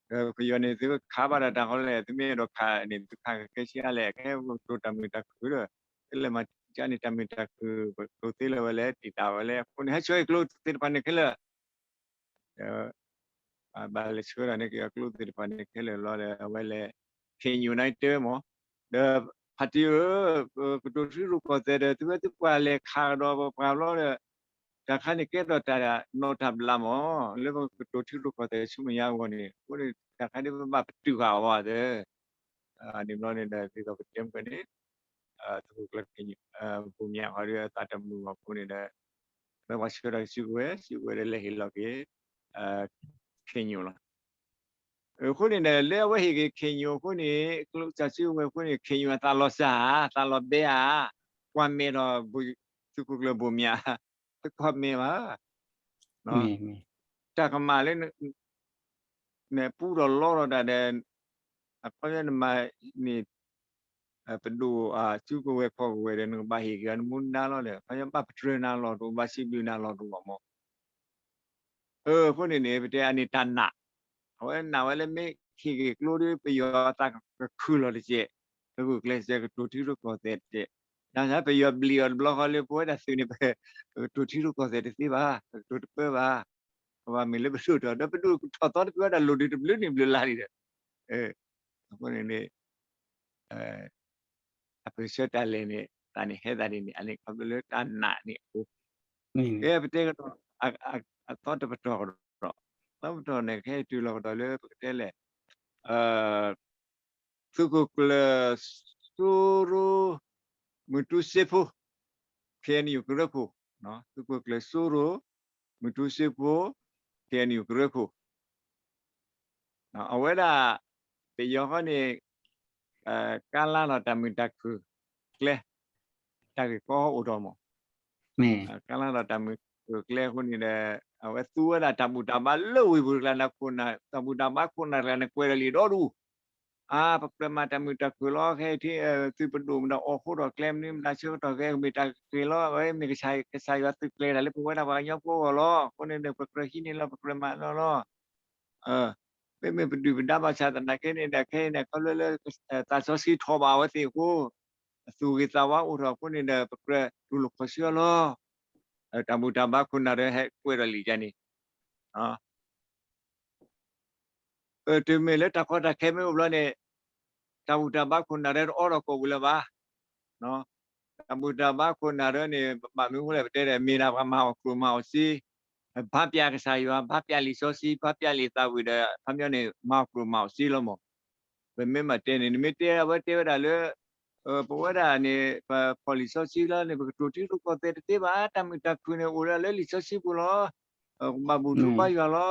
ဒီးပယီၤန့ၣ် သုခးဘၣ်ဒီးတၢ်ဃီလဲၣ် သုမ့ၢ်အဲၣ်ဒိးခးန့ၣ် သုခးကကဲဆံးအါလဲၣ် ခဲပကတိၤတၢ်မုာ်တၢ်ခုၣ်ဒီး သုလဲၤမၤကၢန့ၣ်တၢ်မုာ်တၢ်ခုၣ် ပကတိၤသ့လၢၤဝဲလဲၣ် တံာ်တာ်ဝဲလဲၣ် အဃိန့ၣ် ဟဲဆှၢက့ၤကျိသ့ၣ်တဖၣ်န့ၣ်ခဲလၢာ် ဒီး ဘၣ်လဲၤဆှၢဒီးန့ၢ်က့ၤအကျိသ့ၣ်တဖၣ်န့ၣ်ခဲလၢာ်လီၤဒီး အဝဲလဲၤ ခ့ၣ်ညိၣ်န့ၣ်တဲဝဲမၢ်, ဒီး ဖါတံၢ်ဧၢ, ပကတိၤထံရူၢ်ကီၢ်သဲးဒီး သုဝဲသုပှၤလဲၤခးကဒီးပပှၤဘျီဒီး တၢ်ခါန့ၣ်ကဲထီၣ်တၢ်နီၣ်တၢ်ဘျးမၢ်, လၢပကတိၤထံရူၢ်ကီၢ်သဲးဆူမဲာ်ညါအဂီၢ်န့ၣ် အဃိန့ၣ် တၢ်ခါဒ်ပဘၣ်ပတုာ်ဃာ်အီၤသ့ န့ၣ်ဘျီန့ၣ်ဒီး ဒ်သိးပတဲမုၢ်ကန့ၣ် သုးခိၣ်ကျၢၢ် ဘိၣ်မၠးဃီဒီးအသးတမုာ်အဃိန့ၣ်ဒီး မ့ၢ်ပှၤဆှၢဒီးစုကဝဲၤ စုကဝဲၤဒီးလဲၤဟ့ၣ်လီၤက့ၤ ခ့ၣ်ညိၣ်လီၤ. အဃိန့ၣ်ဒီး လၢအဝဲဟ့ၣ်က့ၤခ့ၣ်ညိၣ်အဃိန့ၣ် ကျိစၢ်စုကဝဲၤအဃိန့ၣ် ခ့ၣ်ညိၣ်အသးလီၤစၢ်ဧါ သးလီၤဘဲဧါ, ကွၢ်မဲာ်ဒီး သုးခိၣ်ကျၢၢ်ဘိၣ်မၠး တကွၢ်မဲာ်ဘၣ် တၢ်ကမၣ်လၢ နပူဒီးလီဒီးတၢ်ဒီး အခီပညီနမၤန့ၣ် ပဒိၣ်အစုကဝဲၤခီၣ်ကဝဲၤဒီး နကဘၣ်ဟ့ၣ်က့ၤအီၤနမူနါလီၤဒီး အခီပညီဘၣ်ပတြၢၤနၤလီၤ တအိၣ်ဘၣ်စံးဘျုးနၤလီၤတအိၣ်ဘၣ်မၢ်. အဃိန့ၣ်န့ၣ် ပတဲအန့ၣ်တၢ်နာ်, အဝဲနာ်ဝဲလၢမ့ၢ်ဟ့ၣ်က့ၤကျိဒီး ပယီၤအသးကခုၣ်လီၤတက့ၢ်, ပဂုာ်ကျဲးစၢးကတိၤထံရူၢ်ကီၢ်သဲးတက့ၢ်, နာ်သပယီၤဘျံးအီၤတဘျီဃီလၢပဝဲဒၣ်သုးန့ၣ် ပကတိၤထံရူၢ်ကီၢ်သဲးတသ့ဘၣ်, ပကတိၤတပၢဘၣ်, ပဘၣ်မ့ၢ်လၢပဒိၣ်ထီၣ် ဒီးပဒိၣ်ထီၣ်သီတပၢဝဲဒၣ်လိၣ်ဒံးတဘျုးနံၣ်ဘျုးလါလံဒီး, အဃိန့ၣ်န့ၣ် အပကဆှၢတၢ်လဲၤန့ၣ် တၢ်န့ၣ်ဟဲသးဒ်န့ၣ် အန့ၣ်ခီဖျိလၢတၢ်နာ်န့ၣ်အဃိ, ကဲပတဲကဒီး အသီတပတီၢ်ကဒီး, သီတပတီၢ်န့ၣ် ကဟဲတုၤလီၤကဒီးလၢပကတဲလဲၣ်, သုးခိၣ်ကျၢၢ် စိရိၤ မုၢ်တူစ့ဖိ ခ့ၣ်အဲၣ်ယူၣ်ကရၢခိၣ်, သုးခိၣ်ကျၢၢ်စိရိၤ မုၢ်တူစ့ဖိ ခ့ၣ်အဲၣ်ယူၣ်ကရၢခိၣ် အဝဲဒၣ် ပယီၤဃီန့ၣ် ကါလါဒီးတၢ်မုာ်တၢ်ခုၣ်ကျဲ တၢ်ဂ့ၢ်ကီအိၣ်ထီၣ်မး, ကါလါဒီးတၢ်မုာ်တၢ်ခုၣ်ကျဲအဃိန့ၣ်ဒီး အဝဲသူဝဲဒၣ်တၢ်ဘူၣ်တၢ်ဘါလၢဝ့ၢ်ပူၤတကျါန့ၣ် ခိၣ်နၢ် တၢ်ဘူၣ်တၢ်ဘါခိၣ်နၢ်တကျါန့ၣ် ကွဲးဒီးလံာ်ဒီဒူၣ် အါ ပကြၢးမၤတၢ်မုာ်တၢ်ခုၣ်လီၤ ခဲအံၤထံ သုးပဒိၣ်မတၤအိၣ်ဃိထီၣ်ကျဲမနုၤမတၤဆၢကတီၢ်ခဲအံၤ မ့ၢ်တၢ်ဂ့ၤလီၤ အဝဲမ့ၢ်ကစၢ်ယွၤ ကစၢ်ယွၤသုးကျဲၤတၢ်လၢပဝဲဒၣ်ပှၤကညီဖိအဂီၢ်လီၤ. အဃိန့ၣ်ဒီး ပကြၢးဟံးန့ၢ်လီၤ ပကြၢးမၤလီၤလီၤ. မ့မ့ၢ်ပဒုၣ်ပဒါဘၣ်ဆၣ်သနာ်က့န့ၣ်ဒီး ခဲအံၤန့ၣ် ခီဖျိလၢ သးစီဆှံထီၣ်ဘၣ်အဝဲသ့ၣ်အဃိ အသူၣ်ဂ့ၤသးဝါအိၣ်ထီၣ်အဃိန့ၣ်ဒီး ပကြၢးတူၢ်လိာ်ခီၣ်ဆၢအီၤလီၤ. တၢ်ဘူၣ်တၢ်ဘါခိၣ်နၢ်ဒီးဟဲကွဲးဒီးလံာ်ယါန့ၣ် တမ့ၢ်လၢတၢ်ကီတၢ်ခဲမ့ၢ်အိၣ်ဘျီန့ၣ် တၢ်ဘူၣ်တၢ်ဘါခိၣ်နၢ်ဒီးတအိးထီၣ်ကိာ်ပူၤလၢၤဘၣ်. တၢ်ဘူၣ်တၢ်ဘါခိၣ်နၢ်ဒီးန့ၣ် ဘၣ်မနုၤအဃိလဲၣ် ပတဲဒီး မ့ၢ်ဒၣ်ပှၤမၤအီၣ်ကျိၣ်မၤအီၣ်စ့ ဘါပၠးကစၢ်ယွၤ ဘါပၠးလံာ်စီဆှံ ဘါပၠးလံာ်သးဝံၣ်ဒီး အခီပညီန့ၣ် မၤအီၣ်ကျိၣ်မၤအီၣ်စ့လီၤမး. ပမ့ၢ်မၤတဲန့ၣ် နမ့ၢ်တဲအဝဲတဲဝဲဒၣ်လၢ ပဝဲဒၣ်န့ၣ် ပဖီၣ်လံာ်စီဆှံလီၤန့ၣ် ပကတိၤထံရူၢ်ကီၢ်သဲးတသ့ဘၣ် တၢ်မုာ်တၢ်ခုၣ်န့ၣ် အိၣ်ဒၣ်လၢလံာ်စီဆှံပူၤလီၤ. ပကဘၣ်ဘူၣ်ထီၣ်ဘါယွၤလီ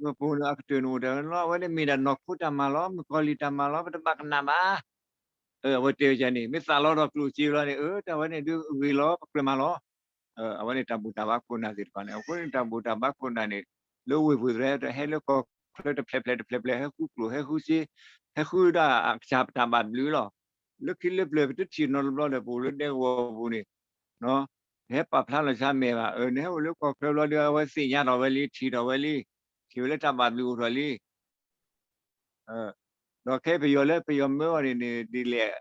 ၤ. ပပူၤန့ၣ်အကတၢၢ်န့ၣ်အိၣ်ဒၣ်လီၤ အဝဲန့ၣ်မ့ၢ်ဒၣ်နီၢ်ခိတၢ်မၤလီၤ မုၣ်ကီၤလံၢ်တၢ်မၤလီၤ ပတဘၣ်ကနၣ်ဘၣ်. အဝဲတဲဝဲန့ၣ် မ့ၢ်သးလီထီၣ်ကျိၣ်စ့လီၤန့ၣ် အတၢ်ဝဲန့ၣ်ဒုးဂ့ၤလီၤ ပကြၢးမၤလီၤ. အဝဲန့ၣ်တၢ်ဘူၣ်တၢ်ဘါခိၣ်နၢ်သ့ၣ်တဖၣ်န့ၣ် အဃိန့ၣ်တၢ်ဘူၣ်တၢ်ဘါခိၣ်နၢ်န့ၣ် လၢဝ့ၢ်ပူၤသရဲ ဟဲလၢကီၢ်ချၢတဖျဲးဖျဲးတဖျဲးဖျဲး ဟဲဃုကျိၣ်ဟဲဃုစ့ ဟဲဃုဒၣ်အကစၢ်ပတၢ်ဘၣ်ဘျုးလီၤ. လၢခံလၢပျၢၤပတထံၣ်နီတဘျီဒီး ပအိၣ်လၢဒဲကဝီၤပူၤန့ၣ် နဟဲပာ်ဖျါလီၤဆါမဲာ်ဘၣ် နဟဲအိၣ်လၢကီၢ်ချၢဘျီဒီး အဝဲသ့ၣ်ညါထီၣ်ဝဲလံ ထံၣ်ထီၣ်ဝဲလံ ထံၣ်ဝဲလၢတၢ်ဘၣ်ဘျုးအိၣ်ထီၣ်လံ ဒီးခဲပယီၤလၢပယီၤမၢအီၤန့ၣ်န့ၣ် ဒ်လဲၣ်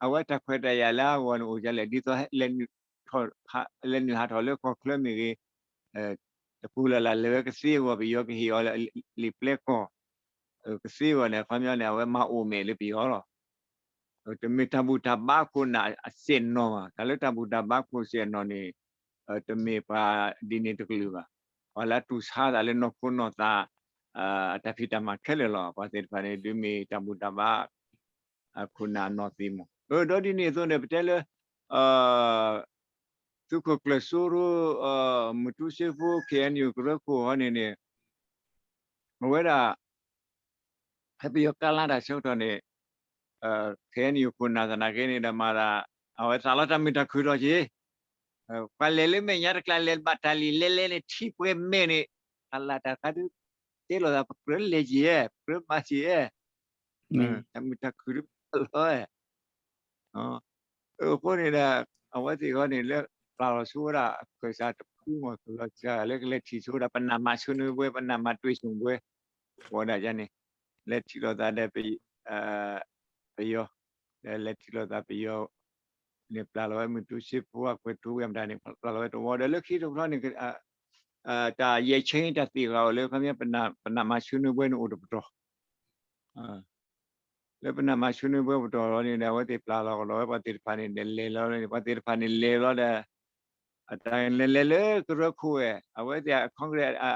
အဝဲတၢ်ခွဲးတၢ်ယာ်လၢအဂီၢ်န့ၣ်အိၣ်ဒ်လဲၣ် ဒ်သိး လဲၤနုာ်ဟးထီၣ်လၢကီၢ်ချၢမ့ၢ်ဂ့ၤ, တပူၤလၢ်လၢ်လဲၤဝဲကသ့အဂီၢ် ပယီၤကဟ့ၣ်အီၤလၢလံာ်ပျဲၢ်ကီၢ်, ကသ့အဂီၢ်န့ၣ် အခီပညီန့ၣ် အဝဲမၤအိၣ်မဲာ်လၢပယီၤလီၤ. တမ့ၢ်တၢ်ဘူၣ်တၢ်ဘါခိၣ်နၢ်အစဲးနီၤဘၣ်. တၢ်လၢတၢ်ဘူၣ်တၢ်ဘါခိၣ်စဲးနီၤန့ၣ် တမ့ၢ်ပှၤဒ်န့ၣ်တကလုာ်ဘၣ်. ပှၤလၢအတူၢ်ဆါသးလၢနီၢ်ခိနီၢ်သး အတၢ်ဖံးတၢ်မၤခဲလၢာ်လီၤ. ပှၤသ့ၣ်တဖၣ်န့ၣ် ဒုးမ့ၢ်တၢ်ဘူၣ်တၢ်ဘါ ခိၣ်နၢ်အနီၢ်သ့ၣ်မး. ဒီးဒ်န့ၣ်အသိးန့ၣ် ပတဲလၢ သုးခိၣ်ကျၢၢ်စိရိၤ မုၢ်တူစ့ဖိ KNU ကရၢခိၣ်အဂီၢ်န့ၣ်န့ၣ် အဝဲဒၣ် ဖဲပယီၤကးလါတၢ်ဆၢကတီၢ်န့ၣ် KNU ခိၣ်နၢ်သနာ်က့န့ၣ်ဒီးမၤသး အဝဲသးလီတၢ်မုာ်တၢ်ခုၣ်ထီၣ်က့ၤ ပှၤလဲၤလၢမဲာ်ညါတကျါ လဲၤဘၣ်တၢ်လံၤလဲၤလဲၤန့ၣ် ထံပှဲၤမဲာ်န့ၣ် တၢ်လၢတၢ်ခါဒုး တဲလိာ်သး ပကြၢးလဲၤက့ၤဧါ ပကြၢးမၤက့ၤဧါ တၢ်မုာ်တၢ်ခုၣ်ဒုးပာ်လီၤဝဲ အဃိန့ၣ်ဒီး အဝဲသ့ၣ်အဂီၢ်န့ၣ် လၢပျၢ်လီၤဆိဝဲဒၣ် အခၢၣ်စးတဖုမီၢ် ခၢၣ်လီၤစှၤလၢကလဲၤထံၣ်ဆိဝဲဒၣ် ပနၢ်မၤဆူနွံပွဲ ပနၢ်မၤတွ့ၣ်ဆိၣ်ပွဲ ဝဲဒၣ်ယါန့ၣ် လဲၤထံၣ်လိာ်သးဒီး ပယီၤ ဒီးလဲၤထံၣ်လိာ်သးပယီၤ န့ၣ်ပျၢ်လီၤဝဲမုၢ်တူစ့ဖိ အကွဲးထူဝဲမတၤန့ၣ် ပျၢ်လီၤဝဲတဝီ ဒီးလၢခံတဘျီန့ၣ် တၢ်ယဲၢ်ဆဲတၢ်သ့ၣ်ဃာ်အီၤလၢ ခီပညီ ပနၢ်မၤဆူနွံပွဲန့ၣ်အိၣ်တပတီၢ် လၢပနၢ်မၤဆူနွံပွဲပတီၢ်လီၤန့ၣ်ဒီး အဝဲသ့ၣ်ပျၢ်လီၤကဒီးဝဲပှၤသ့ၣ်တဖၣ်န့ၣ်ဒီးလဲၤလီၤန့ၣ် ပှၤသ့ၣ်တဖၣ်န့ၣ်လဲၤလီၤဒီး အတၢ်လဲၤလဲၤလၢကရၢခိၣ်ဝဲ အဝဲသ့ၣ်အ Congress အ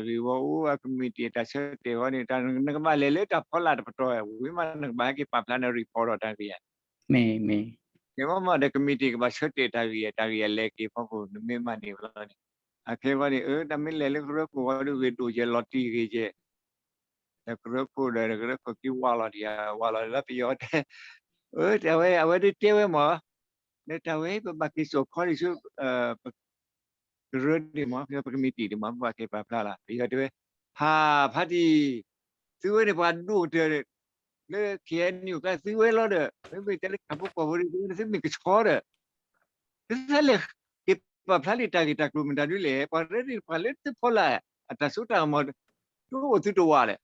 ဂ့ၢ်ဝီအိၣ် အ committee တၢ်ဆၢတဲာ်ဝဲန့ၣ် နကဘၣ်လဲၤလၢတၢ်ဖီလာ်တပတီၢ်ဝဲ ဝံၤမးနကဘၣ်ဟဲက့ၤပာ်ဖျါန report ဒီးတၢ်ဂ့ၢ်ဧါ မ့ၢ်မ့ၢ်ဒီး committee ကဘၣ်ဆၢတဲာ်တၢ်ဂ့ၢ် တၢ်ဂ့ၢ်အလဲၤက့ၤဖီခိၣ် နမ့ၢ်မၤန့ၢ်ဝဲလီၤန့ၣ် အခဲအံၤန့ၣ် တၢ်မ့ၢ်လဲၤလၢကရၢခိၣ်ဝဲဒုးဂ့ၤဒိၣ်ကဲ လီၤတံၢ်ဂ့ၤကဲ ဒီးကရၢခိၣ်ဒီး ကရၢခိၣ်က့ၤဝါလီၤဒံး ဝါလီၤလၢပယီၤတဲ အဝဲ အဝဲဒုးတဲဝဲမး လၢတၢ်ဝဲ ပဘၣ်က့ၤစိာ်ခီဒံးဆူ ကရၢဒံးမး ပ committee ဒံးမး ပဘၣ်က့ၤပာ်ဖျါလီၤ ပယီၤတဲဝဲ ဖး ဖးတံၢ် သုဝဲန့ၣ်ပှၤဒိၣ်ကတၢၢ် လၢ KNU ကျါသုဝဲလီၤဒီး မ့မ့ၢ်တဲလၢဆၣ်ဖိကီၢ်ဖိဒ် သုမ့ၢ်ကဆီဒီး သုသးလဲၤက့ၤပာ်ဖျါလံာ်တၢ်ဂ့ၢ်တၢ်ကျိၤမတၤဒုလဲၣ် ပှၤရဲဒ်ပှၤလၢသုဖီလာ် အတၢ်စိတၢ်ကမီၤ တအိၣ်သုတဝၢ်လဲၣ်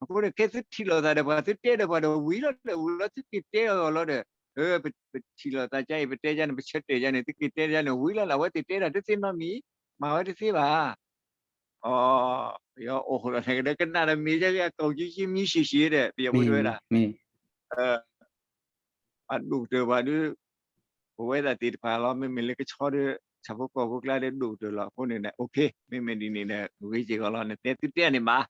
အဃိန့ၣ် ခဲသုထံၣ်လိာ်သးဒီးပှၤ သုတဲဒီးပှၤဒီးဝံၤလီၤဒီး ဝံၤလီၤသုက့ၤတဲအီၤလီၤဒီး ပထံၣ်လိာ်သးကါအံၤ ပတဲကါန့ၣ် ပဆၢတဲာ်ကါန့ၣ် သုက့ၤတဲကါန့ၣ် ဝံၤလီၤလၢအဝဲသ့ၣ်တဲတၢ်တသ့နီတမံၤ မၤဝဲတသ့ဘၣ် အ ပယီၤအိၣ်ဃိလီၤန့ၣ်ကဒီး ကနၣ်ဒီးမ့ၢ်ယဲၢ်ဂ့ၤ အကိာ်ကၠံကၠံမံရှံးရှံးဒီး ပယီၤဖိတဲဝဲဒၣ် အဒိၣ်ကတၢၢ်ပှၤဒုး ပဝဲဒၣ်သ့ၣ်တဖၣ်လီၤ မ့မ့ၢ်လၢကဆီဒီး ဆၣ်ဖိကီၢ်ဖိကျါဒီးဒိၣ်ကတၢၢ်လီၤ အဃိန့ၣ်ဒီး okay မ့မ့ၢ်ဒ်န့ၣ်ဒီး ဂ့ၤက့ၤဂီၤလီၤ နတဲသုတဲန့ၣ်ဘၣ်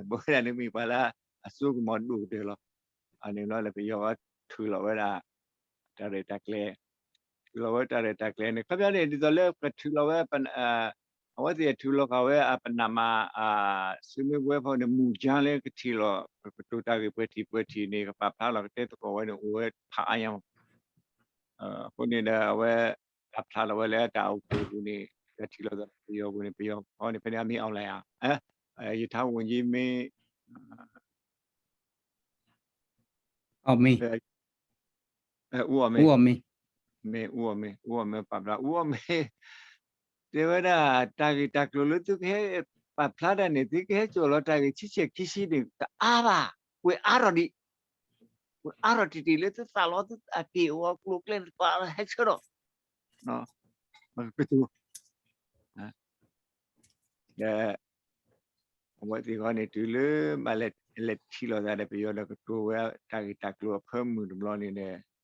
ပဝဲဒၣ်န့ၣ်မ့ၢ်ပှၤလၢအစိကမီၤဒိၣ်ကတၢၢ်လီၤ အန့ၣ်လီၤလၢပယီၤထုးလီၤဝဲဒၣ် တၢ်ရဲၣ်တၢ်ကျဲၤ ထုးလီၤဝဲတၢ်ရဲၣ်တၢ်ကျဲၤန့ၣ် ခီပညီန့ၣ် ဒ်သိးလၢပထုးလီၤဝဲ အဝဲသ့ၣ်ထုးလီၤဃာ်ဝဲအပနၢ်မၤ ဆွေးနွေးပွဲဖီန့ၣ် မူဒါလၢကထံၣ်လီၤ ကတိၤတၢ်ဂ့ၢ်ပှဲၤထံၣ်ပှဲၤထံၣ်န့ၣ် ကပာ်ဖျါလီၤကတဲသကိးဝဲန့ၣ် အိၣ်ဝဲဖးအါညါမး အဃိန့ၣ်ဒီး အဝဲပာ်ဖျါလီၤဝဲလၢတၢ်အိၣ်ဖှိၣ်ပူၤန့ၣ် ပထံၣ်လိာ်သးပယီၤပူၤန့ၣ် ပယီၤဖီန့ၣ် ဖဲန့ၣ်အမ့ၢ် အောင်လှိုင် ဧါ ယထါဝန်ကြီးမ့ၢ် ဦးအောင်မင်း ဦးအောင်မင်း မ့ၢ် ဦးအောင်မင်း ဦးအောင်မင်း ပာ်ဖျါ ဦးအောင်မင်း တဲဝဲဒၣ် တၢ်ဂ့ၢ်တၢ်ကျိၤလၢသုကဟဲပာ်ဖျါတၢ်န့ၣ် သုကဟဲစိာ်လီၤတၢ်ဂ့ၢ်ဆံဆဲၣ်ခံဆံန့ၣ် တအါဘၣ် ကွဲးအါထီၣ်ဒံး ကွဲးအါထီၣ်တံၢ်တံၢ်လၢသုသးလီၤ သုအတ့ၢ်အီၤကျိၤကျဲန့ၣ် ပာ်လီၤဟဲဆၢထီၣ် ကတိၤ ဒီး အဝဲသ့ၣ်ဃီန့ၣ် တုၤလၢဘၣ်လဲၤထံၣ်လိာ်သးဒီးပယီၤဒီးကတိၤဝဲတၢ်ဂ့ၢ်တၢ်ကျိၤအဖၢမုၢ်တဘျီန့ၣ်ဒီး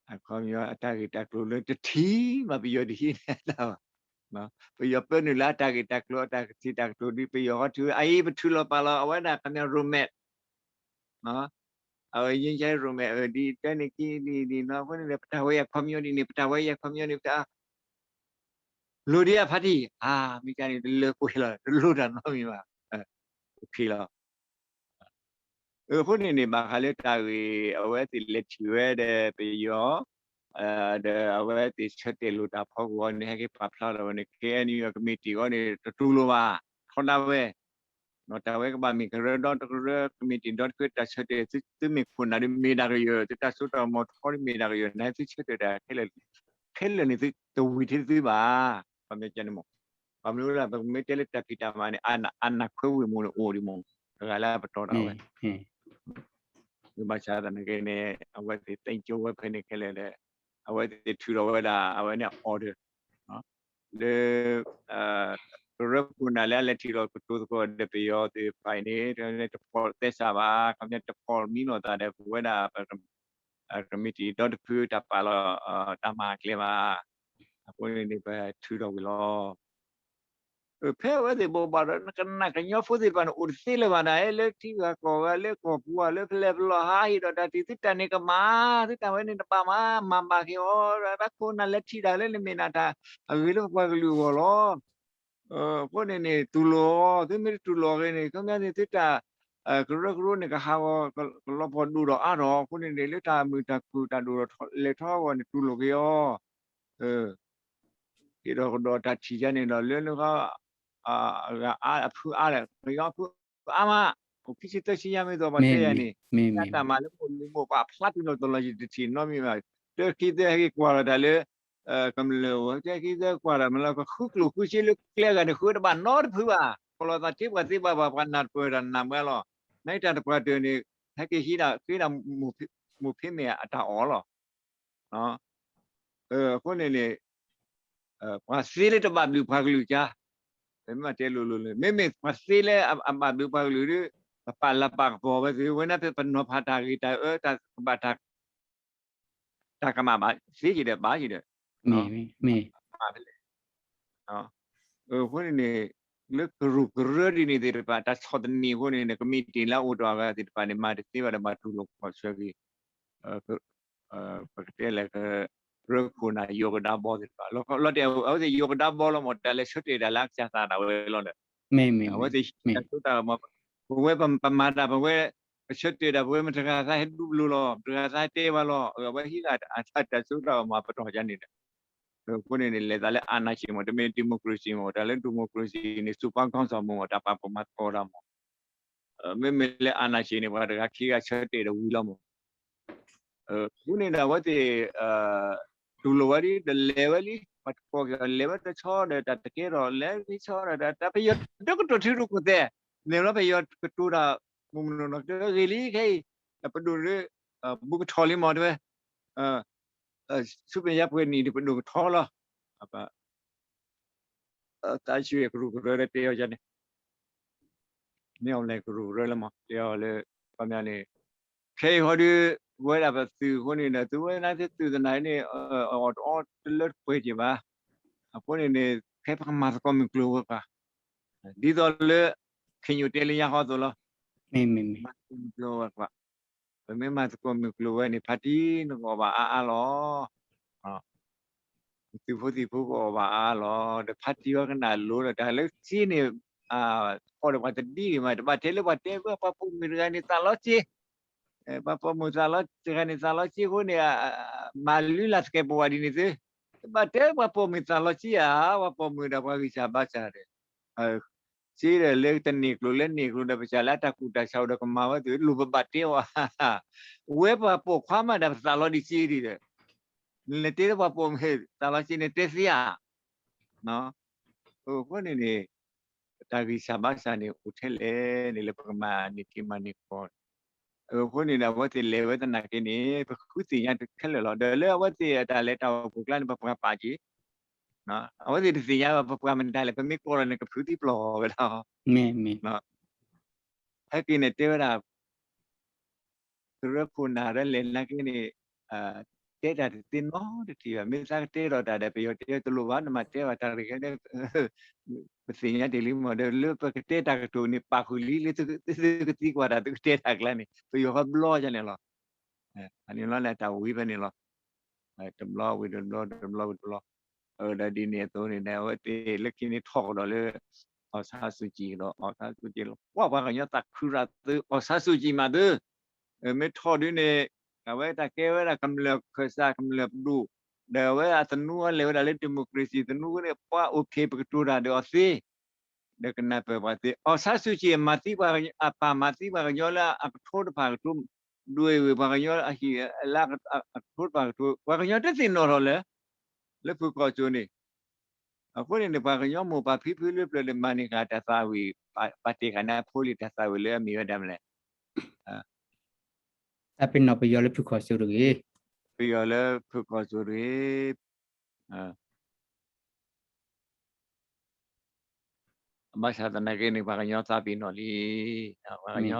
အခီပညီအတၢ်ဂ့ၢ်တၢ်ကျိၤလၢတထံၣ်ဘၣ်ပယီၤတဟံးန့ၢ်တၢ်ဘၣ် ပယီၤပၢနုာ်လၢအတၢ်ဂ့ၢ်တၢ်ကျိၤအတၢ်ကထံၣ်တၢ်ကတိၤဒ်ပယီၤဃီထုး အအံၤပထုးလီၤပာ်လီၤ အဝဲဒၣ်ခီပညီ roadmap အဝဲ ငြိမ်းချမ်းရေး roadmap ဒ်တဲန့ၣ်က့ၤဒ်နီၢ်အဃိန့ၣ်ဒီး ပတၢ်ဝဲယၤခီပညီဒ်န့ၣ် ပတၢ်ဝဲယၤခီပညီန့ၣ် ပတၢ် လိၣ်ဒံးအဖါတံၢ် အမ့ၢ်ကန့ၣ် တလၢကွံာ်လီၤ တလိၣ်တၢ်နီတမံၤဘၣ် okay လီၤ အဃိန့ၣ်န့ၣ် ဘၣ်ဃးလၢတၢ်ဂ့ၢ် အဝဲသ့ၣ်လဲၤထံၣ်ဝဲဒီးပယီၤ ဒီးအဝဲသ့ၣ်ဆၢတဲာ်လိာ်တၢ်ဖီခိၣ်အဂီၢ်န့ၣ် ဟဲက့ၤပာ်ဖျါထီၣ်ဝဲန့ၣ် KNU committee အဂီၢ်န့ၣ် တတူၢ်လိာ်ဘၣ် ထီဒါဝဲ တၢ်ဝဲကဘၣ်မ့ၢ်ကရၢဒီတကရၢ committee ဒီတကရၢ တၢ်ဆၢတဲာ် သုမ့ၢ်ခိၣ်နၢ်ဒီးမ့ၢ်ဒၣ်ကယၢၤ သုတၢ်စိတၢ်ကမီၤထီဒီးမ့ၢ်ဒၣ်ကယၢၤ နသုဆၢတဲာ်တၢ်ခဲလၢာ် ခဲလၢာ်န့ၣ် သုတဝံၤထဲသုဘၣ် ခီပညီန့ၣ်မး ဘၣ်မနုၤလဲၣ် ပမ့ၢ်တဲလၢတၢ်ဖံးတၢ်မၤန့ၣ် အနၢ်ခွဲဝ့ၢ်မူန့ၣ်အိၣ်ဒံးမး တဂၤလၢပတီၢ်တၢ်ဝဲ ဘၣ်ဆၣ်သနာ်က့န့ၣ် အဝဲသ့ၣ်သ့ၣ်ကၠိဝဲဖဲန့ၣ်ခဲလၢာ်ဒီး အဝဲသ့ၣ်ထုးထီၣ်ဝဲဒၣ် အဝဲန့ၣ် order လၢ အ ကရၢခိၣ်နၢ်လၢအလဲၤထံၣ်လိာ်ကတိၤသကိးဒီးပယီၤသ့ၣ်တဖၣ်အံၤန့ၣ် တဖီၣ်သဲစးဘၣ်, ခီပညီတဖီၣ်မံလိာ်သးဒီးပဝဲဒၣ် ကမံးတံာ်ဒီတဖုတၢ်ပာ်လီၤတၢ်မၤအကျဲဘၣ်. အဃိန့ၣ်န့ၣ် ပထုးထီၣ်ဝံၤလီၤ. ဖဲအဝဲသ့ၣ်ဘိးဘၣ်ဒီး ကနၣ်ကညီဖိသ့ၣ်တဖၣ်န့ၣ် အိၣ်တသ့လၢၤဘၣ်နၤ, လၢထံဂၤကီၢ်ဂၤ လၢကီၢ်ပူၤဧါ, လၢဖဲလဲၣ်ဖဲလဲၣ်ဧါ, ဟးဟ့ၣ်ဒီးတၢ်ထံၣ်သုတၢ်န့ၣ်ကမၣ်, သုတၢ်ဝဲန့ၣ်တဘၣ်မၤ, မၤဘၣ်က့ၤအီၤ, တၢ်ခိၣ်နၢ်လဲၤထံၣ်တၢ်လၢနမ့ၢ်နၤတၢ်အဂ့ၤလၢပပှၤကလုာ်အဂီၢ်လီၤ. အဃိန့ၣ်န့ၣ် တူၢ်လိာ်အီၤ, သုမ့ၢ်တတူၢ်လိာ်အီၤဂ့ၤန့ၣ် ခီပညီန့ၣ် သုတၢ်ကရၢကရိန့ၣ် ကဟးဂီၤကလီၤပှီၢ်ဒိၣ်ဒီးအါထီၣ်, အဃိန့ၣ်န့ၣ် လၢတၢ်မုာ်တၢ်ခုၣ်တၢ်ဒိၣ်ထီၣ်လဲၤထီၣ်အဂီၢ်န့ၣ် တူၢ်လိာ်က့ၤအီၤ, က့ၤဒီးကဒီးတၢ်ထံၣ်ယါန့ၣ်ဒီး လၢနဂီၢ် အဂၤအါ အဖုအါလဲၣ်, ပယီၤဖုအါမး, အိၣ်ခံဆံသၢဆံညါမ့ၢ်သိးပှၤတဲယၤန့ၣ်, တၢ်မၤလၢမိၢ်လံၤမိၢ်ပှၢ်ဖျါတုၤလီၤတလီၤယတထံၣ်နီတမံၤဘၣ်, တၢခံသၢဟဲက့ၤကွၢ်လီၤတၢ်လၢ ကမျၢၢ်ဧိၤ, တၢခံသၢကွၢ်တၢ်မၤလီၤ ကဃုကျိၣ်ဃုစ့လၢကျဲအဂၤန့ၣ် ဃုတဘၣ်နီတဖုဘၣ်, ကလီၤသးတ့ပှၤသ့ဘၣ်ဘၣ် ပှၤနၢ်တပၢၢ်တၢ်နၢ်မၢလီၤ, နတၢ်တပှၤတၢၢ်န့ၣ် ဟဲက့ၤဟံးဒၣ်ဃ့ဒၣ် မိၢ်ဖံးမ့ၢ်အတၢ်အီၣ်လီၤ. အဃိန့ၣ်န့ၣ် ပှၤသ့လၢတဘၣ်ဘျုးပှၤကလုာ်ကါ, ပမ့ၢ်တဲလိၤလိၤလၢ မ့မ့ၢ်ပှၤသ့လၢအဘၣ်ဘျုးပှၤကလုာ်ဒီး ပပာ်လၤပာ်ကပီၤဝဲသ့ၣ် ဝဲန့ၣ်ဖဲပနီၤဖးတၢ်ဂ့ၤတၢ်အၢ တၢ်ကဘၣ်တၢ် တၢ်ကမၣ်ဘၣ်သ့က့ၤဒီးဘၣ်က့ၤဒီး မ့ၢ်မ့ၢ် အဃိန့ၣ်န့ၣ် လၢကရူၢ်ကရၢဒ်န့ၣ်သ့ၣ်တဖၣ် တၢ်ဆီၣ်သနံးအဃိန့ၣ်န့ၣ် ကမံးတံာ်လၢအအိၣ်တ့ၢ်အဂၤသ့ၣ်တဖၣ်န့ၣ် မၤတသ့ဘၣ်ဒီးမၤတူၢ်လိာ်ခီၣ်ဆၢက့ၤ ပကတဲလဲၣ် ကရၢခိၣ်နၢ်ယိၤကဒါဘီသ့ၣ်တဖၣ် လီၤတဲာ်အဝဲသ့ၣ်ယိၤကဒါဘီလီၤမး တၢ်လဲၤဆၢတဲာ်တၢ်လၢအကစၢ်သးဒၣ်ဝဲလီၤဒီး အဝဲသ့ၣ်တၢ်စိတၢ်ကမီၤ ပဝဲပမၤတၢ် ပဝဲ ပဆၢတဲာ်တၢ် ပဝဲမတၤတဂၤသးဟဲဒူဘျိလီၤ မတၤတဂၤသးဟဲတဲဘၣ်လီၤ အဝဲဟံးဂၤတၢ်စိတၢ်ကမီၤပတီၢ်ယါန့ၣ်ဒီး အဃိန့ၣ်န့ၣ် လဲၤသးလၢ အာဏာရှင် မ့ၢ် တမ့ၢ် democracy မ့ၢ် တၢ်လၢ democracy န့ၣ် စိၤပၤကီၢ်စီၤမ့ၢ် တၢ်ပာ်ဖှိၣ်မၤသကိးတၢ်မ့ၢ် မ့မ့ၢ်လၢ အာဏာရှင် န့ၣ် ပှၤတဂၤခံဂၤဆၢတဲာ်ဒီးဝံၤလီၤမ့ၢ် အဃိန့ၣ်ဒီး အဝဲသ့ၣ် တူၢ်လိာ်ဝဲလံ ဒီးလဲၤဝဲလံ ပှၤတကိးက့ၤ လဲၤဝဲတဆီဒီး တၢ်တကဲထီၣ် လဲၤဝဲတဆီဒီး တၢ်ပယီၤတကတိၤထံရူၢ်ကီၢ်သဲး န့ၣ်လီၤ ပယီၤကတိၤတၢ် မုၢ်မုၢ်နီၢ်နီၢ်ကတၢၢ်ဂ့ၤလံ ခဲအံၤ ပဒိၣ် ဘူးကထီၣ်လံမ့ၢ်တဲဝဲ ဆူမဲာ်ညါပှဲၤနံၣ်ဒီး ပဒိၣ်ကထီၣ်လီၤ တၢ်ဆူကရူၢ်ကရၢလၢတဲအီၤယါန့ၣ် မ့ၢ်အီၤလဲၤကရူၢ်ကရၢလၢမ့ၢ် တဲအီၤလၢ ခီပညီန့ၣ် ခဲအံၤဟီဒုး ပဝဲဒၣ်ပသုးအဃိန့ၣ်ဒီး သုဝဲဒၣ်သုသုးသနာ်က့န့ၣ် အီၣ်တအီတလၢတပှဲၤက့ၤဘၣ်. အဃိန့ၣ်န့ၣ် ခဲပကမၤသကိးမုၢ်ကျိၤဝဲၤကွာ် ဒ်သိးလၢ ခ့ညိၣ်တဲလၢညါဃီအသိးလီၤ. မၤသကိးမုၢ်ကျိၤဝဲၤကွာ် ပမ့ၢ်မၤသကိးမုၢ်ကျိၤဝဲန့ၣ် ဖါတံၢ်နကအီၣ်ဘၣ်အါအါလီၤ. သုးဖိသံၣ်ဖိကအီၣ်ဘၣ်အါအါလီၤ. ဒီးဖါတံၢ်ဝဲကနၣ်လိၤဒီး တၢ်လၢစ့န့ၣ် အီၣ်ဒီးပှၤတဒ်ဂ့ၤမး တဘၣ်တဲလၢပှၤတဲဝဲပှၤပိာ်မုၣ်တဂၤန့ၣ်သးလီစ့ ပှၤပိာ်မုၣ်သးလီ တဂၤန့ၣ်သးလီစ့အဃိန့ၣ် မၤလုၢ်လၢ်သကဲးပဝးဒ်န့ၣ်သု, တဘၣ်တဲပှၤပိာ်မုၣ်သးလီစ့ဧါ, ပှၤပိာ်မုၣ်ဒီးပှၤဂံၢ်စၢ်ဘါစၢ်ဒီး စ့ဒီးလၢတန့ၢ်ကျိၤလၢန့ၢ်ကျိၤဒီး ပစၢ်လၢအတၢ်ကူၣ်တၢ်ဆးအိၣ်ဒီးကမၤဝဲသု လိၣ်ပဘၣ်တဲအီၤ, ဝဲပှၤပိာ်ခွါမးဒီးပသးလီဒံးစ့ဒံးဒီး နလဲၤတဲလၢပှၤပိာ်မုၣ်သးလီစ့န့ၣ်တဲသ့ဧါ. အဃိန့ၣ်န့ၣ် တၢ်ဂံၢ်စၢ်ဘါစၢ်န့ၣ် အိၣ်ထဲလဲၣ်န့ၣ် လၢပကမၤန့ၢ်က့ၤမၤန့ၢ်ကီၢ်န့ၣ်, အဃိန့ၣ်ဒီး အဝဲသ့ၣ်လဲၤဝဲသနာ်က့န့ၣ် ပဃုသ့ၣ်ညါခဲလၢာ်လီၤ. ဒီးလၢအဝဲသ့ၣ်အတၢ်လဲၤတၢ်အိၣ်ဖှိၣ်ကျါန့ၣ် ပပှၤပာ်က့ၤ, အဝဲသ့ၣ်တသ့ၣ်ညါဘၣ် ပပှၤမတၤလဲၣ် ပမ့ၢ်ကိးလီၤန့ၣ် ကဖုးသံပျီၢ်ဝဲဒၣ် ဟဲက့ၤန့ၣ်တဲဝဲဒၣ် ကရၢခိၣ်နၢ်ရၢလဲၣ်နာ်က့န့ၣ် တဲတၢ်တသ့နီတထံၣ်ဘၣ်. မ့ၢ်သးကတဲထီၣ်တၢ်ဒီး ပယီၤတဲတလိၣ်ဘၣ် နမၤတဲဘၣ်တၢ်တဂ့ၤန့ၣ် ပသ့ၣ်ညါတ့ၢ်လံမ့ၢ် ဒီးလၢပကတဲတၢ်ကတိၤန့ၣ် ပာ်ဃုာ်လံလၢသုကသံကွၢ်တၢ် သုကတဲတၢ်ကျါန့ၣ် ပယီၤဃီဘျီယါန့ၣ်လီၤ. အန့ၣ်လီၤန့ၣ် တၢ်ဝံဖဲန့ၣ်လီၤ. တဘျီဝံၤတဘျီ တဘျီဝံၤတဘျီ ဒီးဒ်န့ၣ်အသိးန့ၣ် အဝဲသ့ၣ်လၢခံန့ၣ်ထီၣ်ကဒီးလၢ အောင်ဆန်းစုကြည် ဒီး အောင်ဆန်းစုကြည် လီၤ ပှၤကညီသးခုရၣ်သု အောင်ဆန်းစုကြည် မးသု မ့ၢ်ထီၣ်ဒုးန့ၣ် အဝဲတၢ်ကဲဝဲဒၣ်ကမျၢၢ်ခၢၣ်စး ကမျၢၢ်ပဒိၣ် ဒီးအဝဲအသနူအလဲၤဝဲဒၣ်လၢ democracy သနူန့ၣ် ပှၤအိၣ်ခ့ပကတိၤတၢ်ဒီးအီၤသ့ ဒီးကနၢ်ပၢၢ်ပှၤသ့ အောင်ဆန်းစုကြည် အမၤသံပှၤ အပာ်မၤသံပှၤကညီလၢအကထိတဖၣ်ကထိ ဒွဲၣ်ဝဲပှၤကညီအဟံၣ်လၢအကထိတဖၣ်ကထိ ပှၤကညီတသ့ၣ်နီၣ်ထီၣ်လၢ လၢဖုၣ်ခီၣ်စိၤန့ၣ် အဃိန့ၣ်န့ၣ် ပှၤကညီမိၢ်ပၢ်ဖံဖုလၢပျၢၤန့ၣ် မၤန့ၢ်ဃာ်တၢ်သးဝံၣ် ပာ်တ့ၢ်ဃာ်န့ၢ်ဖိလံၤတၢ်သးဝံၣ်လၢအမ့ၢ်ဝဲဒၣ်မနုၤလဲၣ် တၢ်ပ့ၤနီၣ်ပယီၤလၢဖုၣ်ခီၣ်စိၤတဂ့ၤ, ပယီၤလၢဖုၣ်ခီၣ်စိၤတဂ့ၤ, အ ဘၣ်ဆၣ်သနာ်က့န့ၣ် ပှၤကညီသးပ့ၤနီၣ်လံ, ပှၤကညီ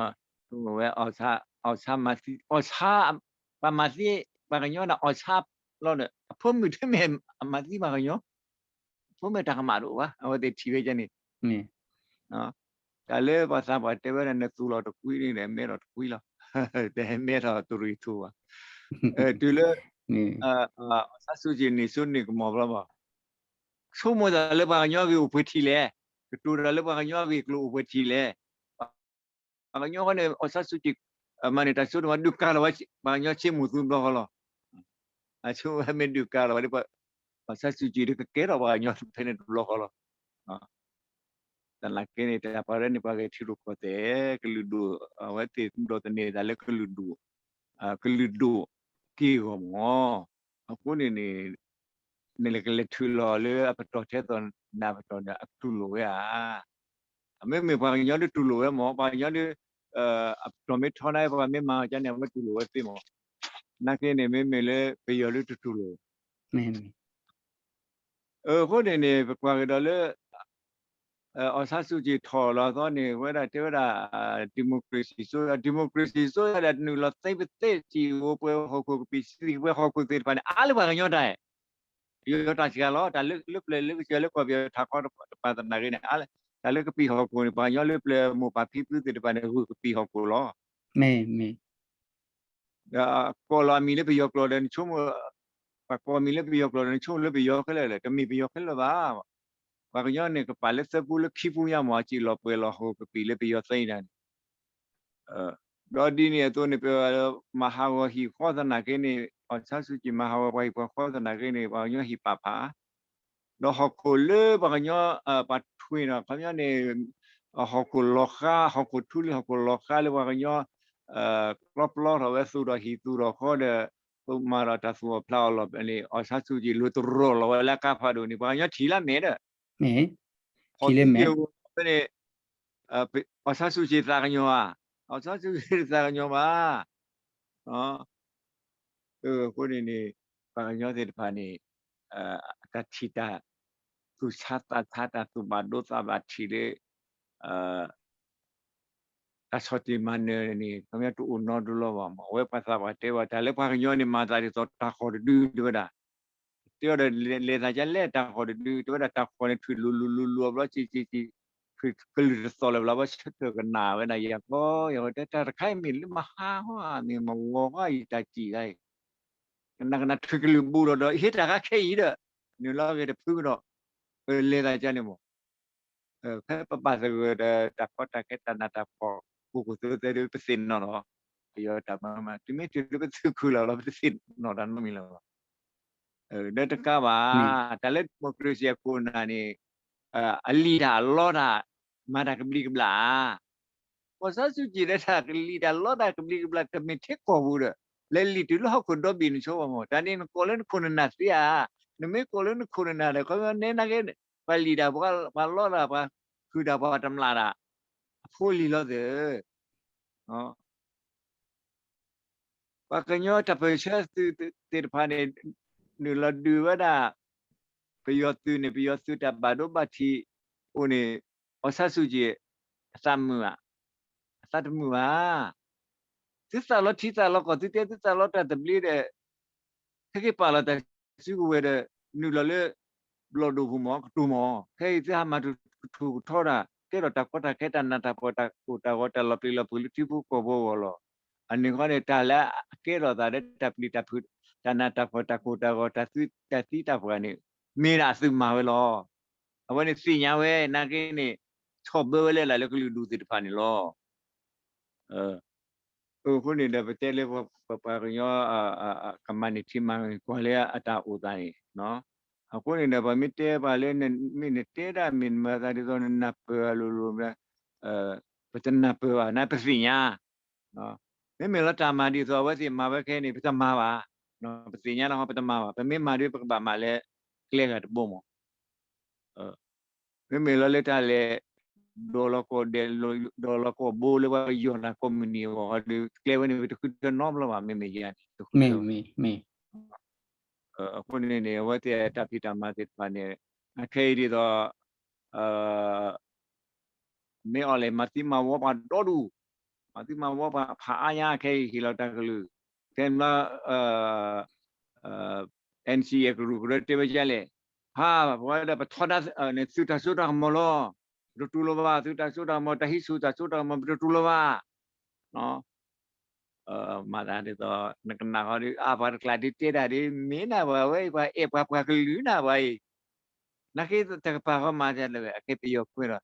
သူဝဲ အီၣ်ဆါ အီၣ်ဆါမၤသံ အီၣ်ဆါ ပှၤမၤသံ ပှၤကညီန့ၣ် အီၣ်ဆါလီၤဒီး အဖိမုၣ်တမ့ၢ်အမၤသံပှၤကညီ, အဖိမုၣ်တၢ်ကမၣ်တအိၣ်ဘၣ် အဝဲသ့ၣ်ထံၣ်ဝဲဒ်န့ၣ် တၢ်လၢပှၤသးပှၢ်တဲဝဲဒၣ် နသူၣ်လီၤတကွံန့ၣ်ဒီး မဲထီၣ်တကွံလီၤ, တဟဲမဲထီၣ်တရံးထူၣ်ဘၣ်, တုၤလၢ အီၣ်ဆါစူၣ်က့ၤန့ၢ်စိန့ၢ်ကမီၤဘျီဘၣ်, ဆိကမိၣ်တၢ်လၢပှၤကညီဂ့ၢ်အိၣ်ပှဲၤထံးလဲၣ်, ကတိၤတၢ်လၢပှၤကညီဂ့ၢ်ကျိၤအိၣ်ပှဲၤထံးလဲၣ်, ပှၤကညီဃီန့ၣ် အီၣ်ဆါစူၣ်က့ၤ မၤန့ၢ်တၢ်စိတမး ဒုးကၤလီၤဝဲ ပှၤကညီဆ့မိၢ်သူဘျီဃီလီၤ, အဆိဝဲမ့ၢ်ဒုးကၤလီၤဝဲ အီၣ်ဆါစူၣ်က့ၤဒီးကကဲထီၣ်ပှၤကညီဖဲန့ၣ်တဘျီဃီလီၤ, သနာ်က့န့ၣ် တၢ်ပာ်ရၢန့ၣ် ပှၤဂဲၤထံရူၢ်ကီၢ်သဲး ကလုာ်ဒူၣ် အဝဲသ့ၣ်ဒိးသန့ၤသးလၢကလုာ်ဒူၣ် ကလုာ်ဒူၣ်က့ၢ်ဂီၤမး, အဃိန့ၣ်န့ၣ် နလဲၤကလဲၤထုးလီၤလၢအပတီၢ်ထဲသိးနၤပတီၢ်ဒီး အတူၢ်လိာ်ဝဲဧါ, အမ့မ့ၢ်ပှၤကညီဒုးတူၢ်လိာ်ဝဲမး ပှၤကညီဒုး အပတီၢ်မ့ၢ်ထီန့ၣ် ပှၤမ့ၢ်မၤအီၤကန့ၣ် အဝဲတူၢ်လိာ်ဝဲသ့မး, နာ်က့န့ၣ် မ့မ့ၢ်လၢပယီၤဒုးတတူၢ်လိာ် အဃိန့ၣ်န့ၣ် ပကွၢ်ကဒီးလၢ အီၣ်ဆါစူၣ်က့ၤထီၣ်လီၤသီန့ၣ် ဝဲဒၣ်တဲဝဲဒၣ် democracy စိယါ democracy စိယါဒီး နုာ်လီၤသ့ပသ့စံၣ်ဧိၤပှဲၤဟီၣ်ခိၣ်ကပံာ် စံၣ်ပှဲၤဟီၣ်ခိၣ်သ့ၣ်တဖၣ်န့ၣ် အါလၢပှၤကညီတၢ် ပယီၤတၢ်စှၤလီၤ တၢ်လၢပျၢၤလၢကစၢၢ်လၢကီၢ်ပယီၤထးခီတပၤသနာ်က့န့ၣ် တၢ်လၢကပံာ်ဟီၣ်ခိၣ်န့ၣ် ပှၤကညီလၢပျၢၤမိၢ်ပၢ်ဖံဖုသ့ၣ်တဖၣ်န့ၣ် ဂုာ်ကပံာ်ဟီၣ်ခိၣ်လီၤ ကိးလီၤအမံၤလၢပယီၤကျိာ်ဒီး နဆိကမိၣ် ပှၤကိးအမံၤလၢပယီၤကျိာ်ဒီး နဆိကမိၣ်လၢပယီၤခဲလၢာ်လဲၣ် တမ့ၢ်ပယီၤခဲလၢာ်ဘၣ်. ပှၤကညီန့ၣ် ကပာ်လၢသၢပူလၢခံပူညါမး စံၣ်လီၤပှဲၤလီၤဟီၣ်ခိၣ်ကပံာ်လၢပယီၤသ့ဒၣ်န့ၣ် ဒီးဒ်န့ၣ်အသိးန့ၣ် ပမၤဟးဂီၤဟံၣ်ဃီသနာ်က့န့ၣ် အီၣ်ဆါစူၣ်က့ၤမၤဟးဂီၤပှၤဟံၣ်ပှၤဃီသနာ်က့န့ၣ် ပှၤကညီဟံၣ်ပာ်ဖး ဒီးဟီၣ်ခိၣ်လၢပှၤကညီ ပှၤထွ့ဒီး ခီပညီန့ၣ် ဟီၣ်ခိၣ်လီၤဃါ ဟီၣ်ခိၣ်ထူလံ ဟီၣ်ခိၣ်လီၤဃါလၢပှၤကညီ ကျီပျီထီၣ်ဝဲသူၣ်ထီၣ်ဟံၣ်သူၣ်ထီၣ်ဃီဒီး သုးမၤဒီးတၢ်သူၣ်အီၣ်ဖျးအီၣ်လီၤန့ၣ် အီၣ်ဆါစူၣ်က့ၤလိၤတရီၢ်လီၤဝဲလၢအကါဖးဒိၣ်န့ၣ် ပှၤကညီထံၣ်လၢမဲာ်ဒီး ထံၣ်လၢမဲာ် န့ၣ် အီၣ်ဆါစူၣ်က့ၤသးကညီၤဧါ အီၣ်ဆါစူၣ်က့ၤသးကညီၤဘၣ် အဃိန့ၣ်န့ၣ် ပှၤကညီသ့ၣ်တဖၣ်န့ၣ် တၢ်ထံၣ်တၢ် သူၣ်ဆါသးဆါ တၢ်သူၣ်ဘၣ်ဒိသးဘၣ်ထံးလၢ တၢ်ဆီၣ်တံၢ်မၤနၢၤန့ၣ် ခီပညီတအိၣ်နီတဘျီဘၣ်မး အဝဲပှၤသးပှၢ်တဲဝဲ တၢ်လၢပှၤကညီန့ၣ် မၤသးဒ်သိးတၢ်ဃီၣ်တဒုတဲဝဲဒၣ် တဲဝဲဒီးလဲၤသးကလဲၣ်တၢ်ဃီၣ်တဒု တဲဝဲဒၣ်တၢ်ဃီၣ်န့ၣ် ထွံၣ်လိၤလိၤလိၤလိၤဘျီ စံၣ်စံၣ်စံၣ် ထွံၣ်ကလုာ်တသီၣ်လၢၤဘျီ ဝဲဆၢထၢၣ်ကနၣ်ဝဲဒၣ် ယၤကီယၤကီတဲ တၢ်တခါအံၤမ့ၢ်လၢမဟါဟီ မ့ၢ်မဝီၤဃီအံၤတၢ်စံၣ်တၢ်အံၤ ကနၣ်ကနၣ်ထွံၣ်ကလုာ်ဘူးဒီးဒီး ဟ့ၣ်တၢ်ဂၤခဲအံၤဒီး နုာ်လီၤဂ့ၤတဖုကဒီး လဲၤသးကန့ၣ်မး ဖဲပဘၣ်သဂၢၢ်ဒီး တၢ်ကီတၢ်ခဲတၢ်နးတၢ်ဖှီၣ် ကိၢ်ကိၢ်သၢသၢဒီး ပသ့ၣ်နီၣ်ဒီး ပယီၤတၢ်မၤမၤ တုၤမ့ၢ်တုၤလၢပသုးခုလီၤလီၤ ပတသ့ၣ်နီၣ်တၢ်နီတမံၤလၢၤဘၣ်. ဒီးတကးဘၣ် တၢ်လၢ democracy အခိၣ်အနၢ်န့ၣ် အလံၣ်တၢ်အလီတၢ် မၤတၢ်ကဘျံးကဘျၣ်ဧါ ပီၢ်ဆါစုကၠံၣ်ဒီးတၢ်ကလံၣ်တၢ်လီတၢ် ကဘျံးကဘျၣ် တမ့ၢ်ထဲကီၢ်ပူၤဒီး လဲၤလံၣ်တုၤလၢဟီၣ်ခိၣ်ဒီဘ့ၣ်န့ၣ်ဆိဘၣ်မး တၢ်န့ၣ်နကိးလၢနခိၣ်နနၢ်သ့ဧါ. နမ့ၢ်ကိးလၢနခိၣ်နနၢ်ဒီး ခီပညီန့ၣ်နာ်က့ ပှၤလံၣ်တၢ် ပှၤလီတၢ် ပှၤဃုာ်တၢ် ပှၤတမျၢ်တၢ် အဖိလံၤလီၤသ့ၣ် ပှၤကညီတၢ်ပၢၢ်ဆၢသုးသ့ၣ်တဖၣ်န့ၣ် နုာ်လီၤဒုးဝဲဒၣ် ပယီၤသုးန့ၣ် ပယီၤသုးတၢ်ဘၣ်ဒိဘၣ်ထံးအိၣ်န့ၣ် ပီၢ်ဆါစုကၠံၣ် အသးမုာ်ဧါ. အသးတမုာ်ဘၣ်. သုသးလီထံသးလီကီၢ် သုတဲသုသးလီတၢ်သဘျ့ဒီး ခဲက့ၤပာ်လီၤတၢ်စုကဝဲၤဒီး နုာ်လီၤလၢ ဘျီၣ်ဒိၣ်ပူၤမး ကတိၤမး ခဲအံၤသုဟးမၤကထိၣ်ကထီတၢ် ကဲထီၣ်တၢ်ကီတၢ်ခဲတၢ်နးတၢ်ဖှီၣ်တၢ်ကိၢ်တၢ်ဂီၤ တၢ်လီၤပျံၤလီၤဖုးလၢထံဖိကီၢ်ဖိအဂီၢ်လီၤ. အန့ၣ်ဃီန့ၣ် တၢ်လၢအကဲထီၣ်သးဒီးတၢ်ပျံၤတၢ်ဖုး တၢ်နးတၢ်ဖှီၣ်တၢ်ကိၢ်တၢ်ဂီၤ တၢ်သံတၢ်ပှၢ်န့ၣ် မ့ၢ်ဒၣ်အသုးမၤဝဲလီၤ. အဝဲန့ၣ်သ့ၣ်ညါဝဲနာ်က့န့ၣ် ဆီၣ်ဘၢဝဲလၢလၢ်လၢကလုာ်ဒူၣ်သ့ၣ်တဖၣ်န့ၣ်လီၤ. အဃိန့ၣ်ဒီး ပတဲလၢပပှၤကညီ ကမၤန့ၢ်ထံမၤန့ၢ်ကီၢ်လၢအတၢ်အိၣ်သးန့ၣ် အဃိန့ၣ်ဒီး ပှၤမ့ၢ်တဲပှၤလၢ မ့ၢ်နတဲဒၣ်မ့ၢ်နမၤသးဒ်သိးနနၢ်ပၢၢ်အလိၤလိၤ ပတနၢ်ပၢၢ်ဘၣ် နပသ့ၣ်ညါ မ့မ့ၢ်လၢတၢ်မၤဒ်သိးအဝဲသ့ၣ်မၤဝဲခဲအံၤန့ၣ် ပတမၤဘၣ်. ပသ့ၣ်ညါလီၤ ပတမၤဘၣ်. ပမ့ၢ်မၤဒီး ပကဘၣ်မၤလၢကျဲဂၤတဘိမး မ့မ့ၢ်လီၤလၢတၢ်လဲၤ ဒိးလီၤကီၢ်ဒဲး ဒိးလီၤကီၢ်ဘိလၢပှၤကယီၢ်နၤကိးမုၢ်နံၤအဂီၢ်ဒီး ကျဲဝဲန့ၣ် ပတဃုထၢနီတဘျီဘၣ် မ့မ့ၢ်ယၤန့ၣ် တဃုထၢဘၣ်. အဃိန့ၣ်န့ၣ် အဝဲသ့ၣ်တၢ်ဖံးတၢ်မၤသ့ၣ်တဖၣ်န့ၣ် အခဲအံၤဒ်သိး မ့ၢ်အီၤလဲၣ် မၤသံမၤဝီပှၤဒီဒူၣ်, မၤသံမၤဝီပှၤဖးအါညါခဲအံၤ ဟ့ၣ်လီၤတၢ်ကလုၢ်, ခဲန့ၣ်ဘျီ NCA ကရူၢ်ကရၢတဲဝဲဒ်လဲၣ်, ဟါ ပဝဲဒၣ်ပထီဒါ သုးတၢ်စိတၢ်ကမီၤလီၤ, ပတတူၢ်လိာ်ဘၣ် သုးတၢ်စိတၢ်ကမီၤ တၢ်ဟံးဆူၣ်တၢ်စိတၢ်ကမီၤ ပတတူၢ်လိာ်ဘၣ် မၤသးဒ်သိး နကနၣ်ဃီဒီး အါ ပှၤတကျါဒုးတဲတၢ်ဒ် မ့ၢ်နၤပှၤဝဲအံၤ ပှၤအဲၣ်ပှၤပှၤကလုာ်နၤပှၤအံၤ, နာ်က့တကပၤဃီမၤသးလၢ အကဲပယီၤကွဲးဒီး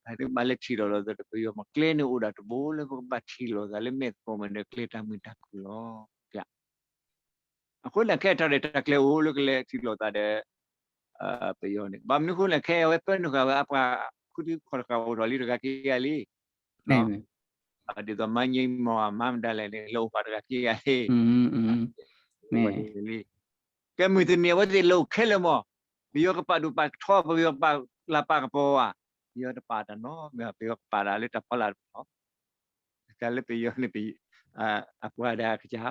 အဒုးဘၣ်လၢထံၣ်လိာ်သးဒီး ပယီၤမ့ၢ်ကျဲန့ၣ်အိၣ်ဒၣ်တဘိလၢပကဘၣ်ထံၣ်လိာ်သးလၢမဲာ်သကိးမ့ၢ်ဒီးကျဲတၢ်မုာ်တၢ်ခုၣ်လီၤ. အဃိန့ၣ် ခဲအံၤထီၣ်ဒီးတၢ်ကျဲအိၣ်လၢကလဲၤထံၣ်လိာ်သးဒီး ပယီၤန့ၣ် ဘၣ်မနုၤအဃိလဲၣ် ခဲအံၤအဝဲပၢနုာ်ဃာ်ဝဲအပှၤ ဃုထံခီၣ်တဃာ်အိၣ်ထီၣ်လံတဂၤခံဂၤလံ ဒ်သိးမါင့မီၢ်မါမတၤလဲၣ်န့ၣ် လၢအိၣ်ဃာ်တဂၤခံဂၤလံ လံ ကဲမုၢ်တနံၤအဝဲသ့ၣ်လၢအိၣ်ခဲလၢာ်မီၢ်, ပယီၤကပာ်ဒိၣ်ပာ်ကထီ ပယီၤကပာ်လၤပာ်ကပီၤဧါ, ပယီၤတပာ်တၢ်နီတမံၤ, ပယီၤကပာ်ဒၣ်လၢတၢ်ဖီလာ်တဖီ, တၢ်လၢပယီၤန့ၣ် အပှၤဒၣ်အကစၢ်လီၤ.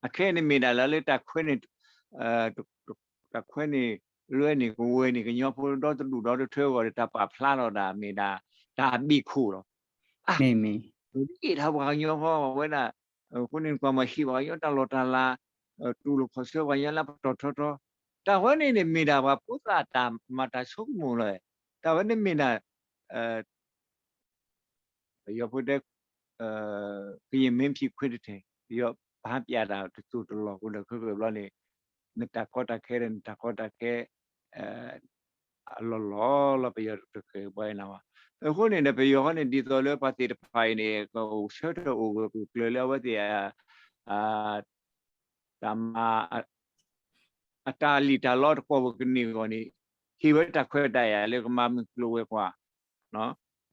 အခဲအံၤန့ၣ်မ့ၢ်ဒၣ်လၢလၢတၢ်ခွဲးန့ၣ် တၢ်ခွဲးန့ၣ် လွဲန့ၣ် ကဝဲၤန့ၣ် ကညီဖိဒီတဒူၣ်ဒီတထၢအဂီၢ်ဒီး တၢ်ပာ်ဖျါထီၣ်ဒၣ်မ့ၢ်ဒၣ် တၢ်ဘံၣ်ခိၣ်လီၤ. အါ ဒ်အ့ၣ်ထီၣ်ပှၤကညီဃီဝဲဒၣ်, အဃိန့ၣ် ကွၢ်မီၢ်ဟံၣ်ပှၤကညီတၢ်လီၢ်တၢ်လၤ, တူၢ်လိာ်ခီၣ်ဆၢပှၤကညီလၢပတီၢ်ထီထီ, တၢ်ဝဲန့ၣ်န့ၣ်မ့ၢ်ဒၣ်ပှၤဖိသၣ်တၢ်မၤတၢ်ဆိကမိၣ်လီၤ. တၢ်ဝဲန့ၣ်မ့ၢ်ဒၣ် ပယီၤဖိတဲ ကရင်မင်းဖြစ်ခွင့်တထဲ, ပယီၤပဟးပၠးတၢ်တစိၢ်တလီၢ်အဃိဒီး ခဲကဘျီန့ၣ် နတၢ်ကီတၢ်ခဲဒီး နတၢ်ကီတၢ်ခဲ အလီၢ်လီၢ်လီၤ ပယီၤတဃဲၤဘၣ်နၤဘၣ်. အဃိန့ၣ်ဒီး ပယီၤဃီန့ၣ် ဒ်သိးလၢပှၤသ့ၣ်တဖၣ်အံၤန့ၣ် ကအိၣ်ဆၢထၢၣ်အိၣ်ဂၢၢ်ကျၢၤလၢအဝဲသ့ၣ် တၢ်မၤ အတၢ်လံၣ်တၢ်လီတကွီၢ်ပူၤကန့ၢ်အဂီၢ်န့ၣ် ဟ့ၣ်ဝဲတၢ်ခွဲးတၢ်ယာ်လၢကမၤမုၢ်ကျိၤဝဲၤကွာ်,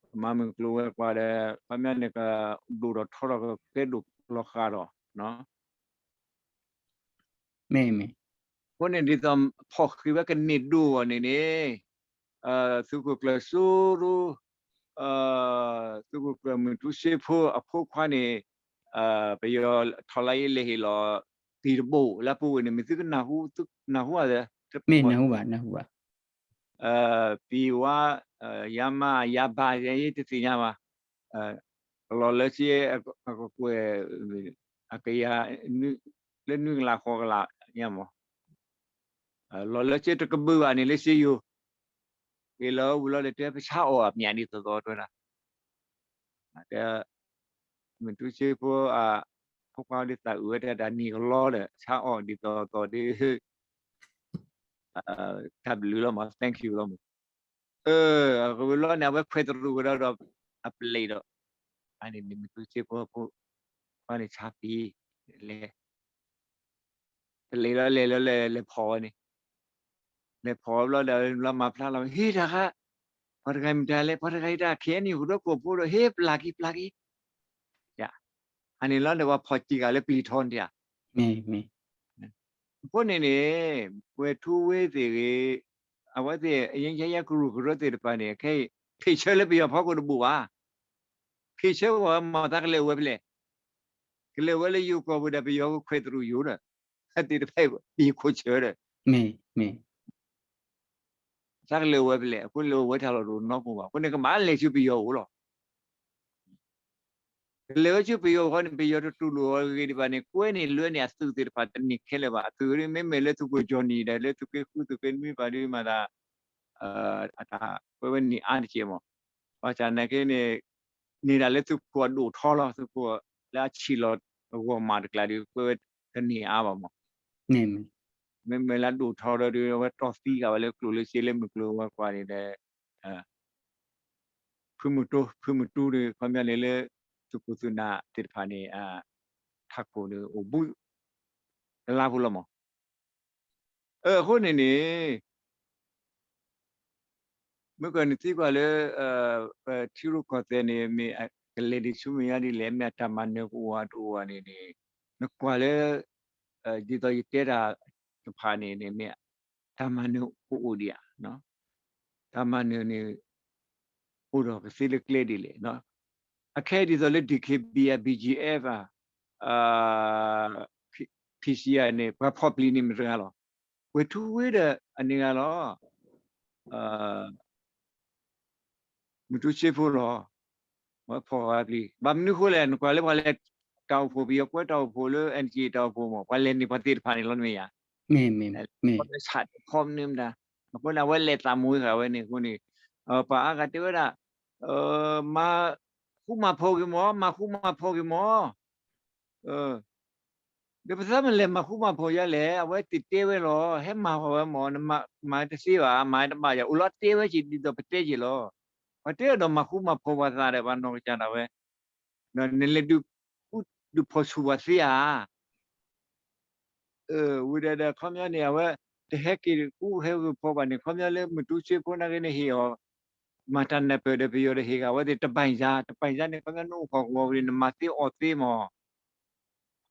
ကမၤမုၢ်ကျိၤဝဲၤကွာ်ဒီး ခီပညီန့ၣ် ကဒိၣ်ထီၣ်ထီထီၣ် ကကဲဒိၣ်လီၤဃာ်ဒီး မ့ၢ်မ့ၢ်, အဃိန့ၣ်ဒ်သိးဖီၣ်ဃံးဝဲကန့ၢ်ဒိၣ်အဂီၢ်န့ၣ်န့ၣ်, သုးခိၣ်ကျၢၢ်စိရိၤ, သုးခိၣ်ကျၢၢ်မုၢ်တူစ့ဖိအဖိခွါန့ၣ်, ပယီၤထီၣ်လၢယလဲၤဟ့ၣ်လီၤ တံၤတဘိလၢပူၤဝဲန့ၣ် မ့ၢ်သုကနၢ်ဟူ, သုနၢ်ဟူဧါ, မ့ၢ်နၢ်ဟူဘၣ်, နၢ်ဟူဘၣ်, ပံၤဝါ, ယါမါ, ယါဘါ, ယတသ့ၣ်ညါဘၣ်, လီၤလၢစ့, အကကွဲၢ်, အကယၤ, လၢနွံကလးဃိးကလးညါမး, လီၤလၢစ့တကဘုၣ်ဘၣ်န့ၣ်လၢစ့ယိၤ, က့ၤလီၤဝံၤလီၤဒီးတဲပဆါအီၣ်အမၠးဒ်သိးသိးတဲဒၣ်, တဲ, မုၢ်တူစ့ဖိ, ဖိခွါဒ်သးအုးဝဲတဲတၢ်နံၤကလီဒီး ဆါအီၣ်ဒ်သိးသိးဒ် တၢ်ဘျုးလီၤမး thank you လီၤမး, အဝဲလီၤန့ၣ် အဝဲခွဲးတရူးဝဲဒီး အပလံးဒီး, အန့ၣ်မုၢ်တူစ့ဖိဖိ, ခွါန့ၣ်ဆါပံၤ, လဲၤ, ပလံးလီၤလဲၤလီၤလဲၤလဲၤဖီၣ်ဝဲန့ၣ်, လဲၤဖီၣ်ဝဲဘျီဒီး လီၤမၤဖျါလီၤ ဟ့ၣ်တၢ်ဃါ, ပှၤတဂၤမတၤလဲၣ် ပှၤတဂၤအံၤတၢ် ခဲအံၤန့ၣ် ကဒီးကိၣ်ဖိဒီး ဟ့ၣ်ပျၢ်က့ၤပျၢ်က့ၤ, အန့ၣ်လီၤဒီးပှၤဖီၣ်စံးဂၤလၢပျံၤထီန့ၣ်ဧါ အဃိန့ၣ်န့ၣ်, ဝဲထူဝ့သ့ၣ်ဂ့ၤ, အဝဲသ့ၣ် အယဲယဲကရူၢ်ကရၢသ့ၣ်တဖၣ်န့ၣ် ခဲအံၤ ဖ့ၣ်ဆၢလၢပယီၤဖီခိၣ်တဘူၣ်ဘၣ်, ဖ့ၣ်ဆၢဝဲမၤသးကလဲၤဝဲဖဲလဲၣ်, ကလဲၤဝဲလၢယိၤကီၢ်ပူၤဒီး ပယီၤကခွဲးတရူးယိၤဒီး, သ့ၣ်တဖၣ် ပယီၤခိၣ်ဆၢဒီး, မ့ၢ်, မ့ၢ် သးကလဲၤဝဲဖဲလဲၣ်, အဃိလဲၤဝဲတၢ်လီၢ်တအိၣ်နီတပူၤဘၣ်, အဃိန့ၣ် ကဘၣ်လဲၤဆူပယီၤအိၣ်လီၤ. ကလဲၤဝဲဆူပယီၤအဃိန့ၣ် ပယီၤတတူၢ်လိာ်အီၤဂ့ၤဒံးဘၣ်န့ၣ် ကွဲန့ၣ်လွဲန့ၣ် အသုးသ့ၣ်တဖၣ်တန့ၢ်ခဲလၢာ်ဘၣ်, အသုးမ့မ့ၢ်လၢသုးခိၣ်ကၠီၣ်နံၣ်ဒီး လၢသုးက့ဃုသုးက့နွံပာ်ဒုးမၤသး, အတၢ်ကွဲးဝဲန့ၢ်အါတက့ၢ်မး, ဘၣ်ဆၣ်နာ်က့န့ၣ်, န့ၢ်ဒၣ်လၢသုးခိၣ်အဒိၣ်ထီလီၤ, သုးခိၣ်လၢအဆံးလီၤအဂီၢ်မးတကျါဒီး ကွဲးဝဲတန့ၢ်အါဘၣ်မး, မ့မ့ၢ်လၢအဒိၣ်ထီဒီး အဝဲတီၢ်သံဃာ်ဝဲလၢကျိၣ်လၢစ့လၢမုၢ်ကျိၤဝဲၤကွာ်န့ၣ်ဒီး ဖုမုၢ်တိ, ဖုမုၢ်တူဒီး ခီပညီန့ၣ်လၢ သုးခိၣ်သုးနၢ်သ့ၣ်တဖၣ်န့ၣ် ထးခိၣ်န့ၣ်အိၣ်ဘူး တလါဖိလီၤမး, အဃိန့ၣ်န့ၣ် မ့ၢ်ကီးနသံကွၢ်လၢ ပထံရူၢ်ကီၢ်သဲးန့ၣ် မ့ၢ်ကလဲၤဒံးဆူမဲာ်ညါဒ်လဲၣ်, မ့ၢ်အတၢ်မၤနၢၤကအိၣ်ဧါတအိၣ်ဧါန့ၣ်န့ၣ်, နကွၢ်လၢ ဒ်သိးယတဲတၢ်တဖၣ်န့ၣ်န့ၣ် မ့ၢ်တၢ်မၤနၢၤကအိၣ်ဒံးဧါ, တၢ်မၤနၢၤန့ၣ် အိၣ်ဒီးကသ့လၢကျဲဒ်လဲၣ်, အခဲဒ်သိးလၢ DKBA BGF ဧါ, PC ဧါန့ၣ် ပှၤဖီၣ်ပျံၤန့ၣ်မတၤတဂၤလီၤ, ဝဲထူဝ့ဒီးအန့ၣ်ဂၤလီၤ. မုၢ်တူစ့ဖိလီၤ. ဝဲဖီၣ်ဃာ်ဝဲပျံၤ ဘၣ်မနုၤဃိလဲၣ် နကွၢ်လၢပှၤလဲၤတၢ်အိၣ်ဖှိၣ် ပယီၤကွဲတၢ်အိၣ်ဖှိၣ်လၢ အဲၣ်နက့ တၢ်အိၣ်ဖှိၣ်မး ပှၤလဲၤန့ၢ်ပှၤသ့ၣ်တဖၣ်န့ၣ်လီၤ မ့ၢ်ဧါ. လဲၤဆးခီမနုၤမတၤ, အဃိန့ၣ် အဝဲလဲၤသးမူဃာ်ဝဲန့ၣ်အဃိန့ၣ် ပှၤအါဂၤတဲဝဲဒၣ် မၤဃူမၤဖိးက့ၤမး မၤဃူမၤဖိးက့ၤမး ဒီးပသးမ့ၢ်လဲၤမၤဃူမၤဖိးယၤလဲၣ်, အဝဲသ့ၣ်တဲဝဲလီၤ, ဟဲမၤဃီၤဝဲမး, နမၤတသ့ဘၣ်, မၤတဘၣ်ယၤ, အိၣ်လီၤတဲဝဲက့ၤဒ်သိးပတဲက့ၤလီၤ. ပှၤတဲဒီးမၤဃူမၤဖိးပှၤသးဒီး ပှၤနီၢ်ကစၢ်ဒၣ်ဝဲ, ဒီးနလဲၤဒုးကူဒုးဖီၣ်ဆူၣ်ပှၤသ့ဧါ. ဝံၤဒီးဒီးခီပညီန့ၣ် အဝဲ တဟဲက့ၤကူဟဲက့ၤဖီၣ်ဘၣ်န့ၣ် ခီပညီလၢမုၢ်တူစ့ဖိနာ်က့န့ၣ် ဟ့ၣ်အီၤ မၤတၢ်နၢ်ပၢၢ်ဒီးပယီၤဒီးဟ့ၣ်ဂ့ၤဝဲသ့ၣ် တဘၣ်ယၤ တဘၣ်ယၤန့ၣ် ခီပညီနအိၣ်ဃီကဝီၤဝံၤန့ၣ် နမၤသ့အီၣ်သ့မး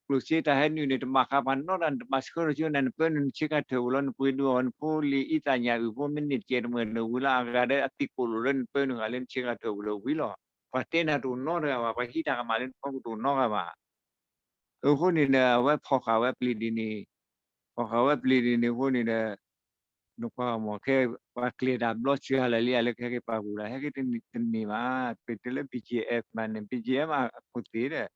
ကျိၣ်စ့တၢ်ဟဲနုာ်န့ၣ် တဘၣ်ဃးပှၤနီတဂၤ နတဘၣ်ဆှၢထီၣ်ဆှၢနၤ နပၢနုာ်နဆ့ကၤထၢၣ်ဝံၤလီၤ နပှ့ၤဒုးအီၤ နဖိလံၤအံသၣ်ညၣ်အုၣ်ဖိ မ့ၢ်န့ၢ်တကဲးတမှဲၤန့ၣ်ဝံၤလီၤ အဂၤဒီးအသံၣ်ကိၣ်လိာ်လၢနပၢနုာ်ဂၤလၢနဆ့ကၤထၢၣ်ဝံၤလီၤဝံၤလီၤ. ပှၤတဲနၤတအိၣ်နီတဂၤဘၣ်, ပှၤဟံးတၢ်ကမၣ်လၢနဖီခိၣ်တအိၣ်နီတဂၤဘၣ်. အဃိန့ၣ်ဒီး အဝဲဖီၣ်ဃာ်ဝဲပျံၤဒ်န့ၣ်, ဖီၣ်ဃာ်ဝဲပျံၤဒ်န့ၣ်အဃိန့ၣ်ဒီး နကွၢ်မး ခဲပှၤကျဲၤတၢ်ဘျီစှၤလၢာ်လံ လၢခဲက့ၤပာ်ပူၤလၢ ဟဲက့ၤတန့ၢ်ဘၣ်, ပတဲလၢ ဘံၣ်ကၠံၣ်အဲၣ် မးန့ၣ် ဘံၣ်ကၠံၣ်အဲၣ် မးအခိၣ်သ့ၣ်ဒီး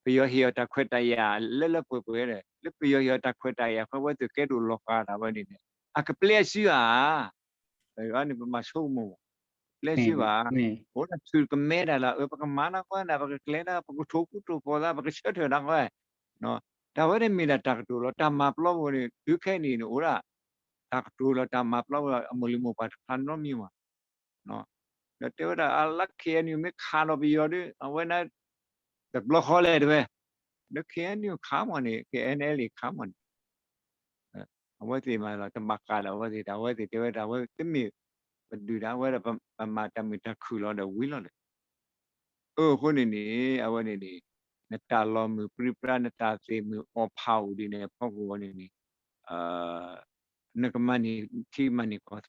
ပယီၤဟ့ၣ်အီၤတၢ်ခွဲးတၢ်ယာ်လၢလၢပှဲၤပှဲၤဒီး လၢပယီၤဟ့ၣ်အီၤတၢ်ခွဲးတၢ်ယာ် ခီဝဲသ့ၣ်ကဲဒိၣ်လီၤဃာ်တၢ်ဝဲန့ၣ်ဒီး အကပျဲအစုဧါ. န့ၣ်ပမၤဆိကမိၣ်မး, ပျဲစုဘၣ်, အိၣ်ဒၣ်ထုးကမဲတၢ်လၢ အၢ ပကမၤနၢ်ကွၢ်နၢ် ပကကျဲၤတၢ် ပကထိၣ်ကူတိၣ်ဖီၣ်သး ပကဆၢထၢၣ်နၢ်ကွၢ်, တၢ်ဝဲန့ၣ်မ့ၢ်ဒၣ်တၢ်ကတိၤလီၤ. တၢ်မၤပျီပူၤန့ၣ် တုၤခဲအံၤန့ၣ် အိၣ်ဒၣ် တၢ်ကတိၤလီၤ တၢ်မၤပျီပူၤ အမိၢ်လံၤမိၢ်ပှၢ်တဖၣ်နီတမံၤမး ဒီးတဲဝဲဒၣ် အလၢ ခ့ၣ်အဲၣ်ယူၣ် မ့ၢ်ခးဒီးပယီၤဒီး အဝဲန့ၣ် တဘျီဃီလဲၣ်တဲဝဲ, ဒီး ခ့ၣ်အဲၣ်ယူၣ် ခးမးန့ၣ် ခ့ၣ်အဲၣ်ယူၣ် ခးမးန့ၣ် အဝဲသ့ၣ်မးလီၤ တဘၣ်ဃးဒီးအဝဲသ့ၣ် တၢ်ဝဲသ့ၣ်တဲဝဲဒၣ် အဝဲတမ့ၢ်ပဒုၣ်တၢ်ဝဲဒီး ပမၤတၢ်မုာ်တၢ်ခုၣ်လီၤဒီးဝံၤလီၤဒီး အဃိန့ၣ်န့ၣ် အဝဲန့ၣ်န့ၣ် နတၢ်လီၤမုၢ်ပြံပြါ နတၢ်သ့ၣ်မုၢ်အီၣ်ဖးအိၣ်ဒ်န့ၣ် ဖီခိၣ်ဝဲန့ၣ်န့ၣ် နကမၤန့ၢ်ထံမၤန့ၢ်ကီၢ်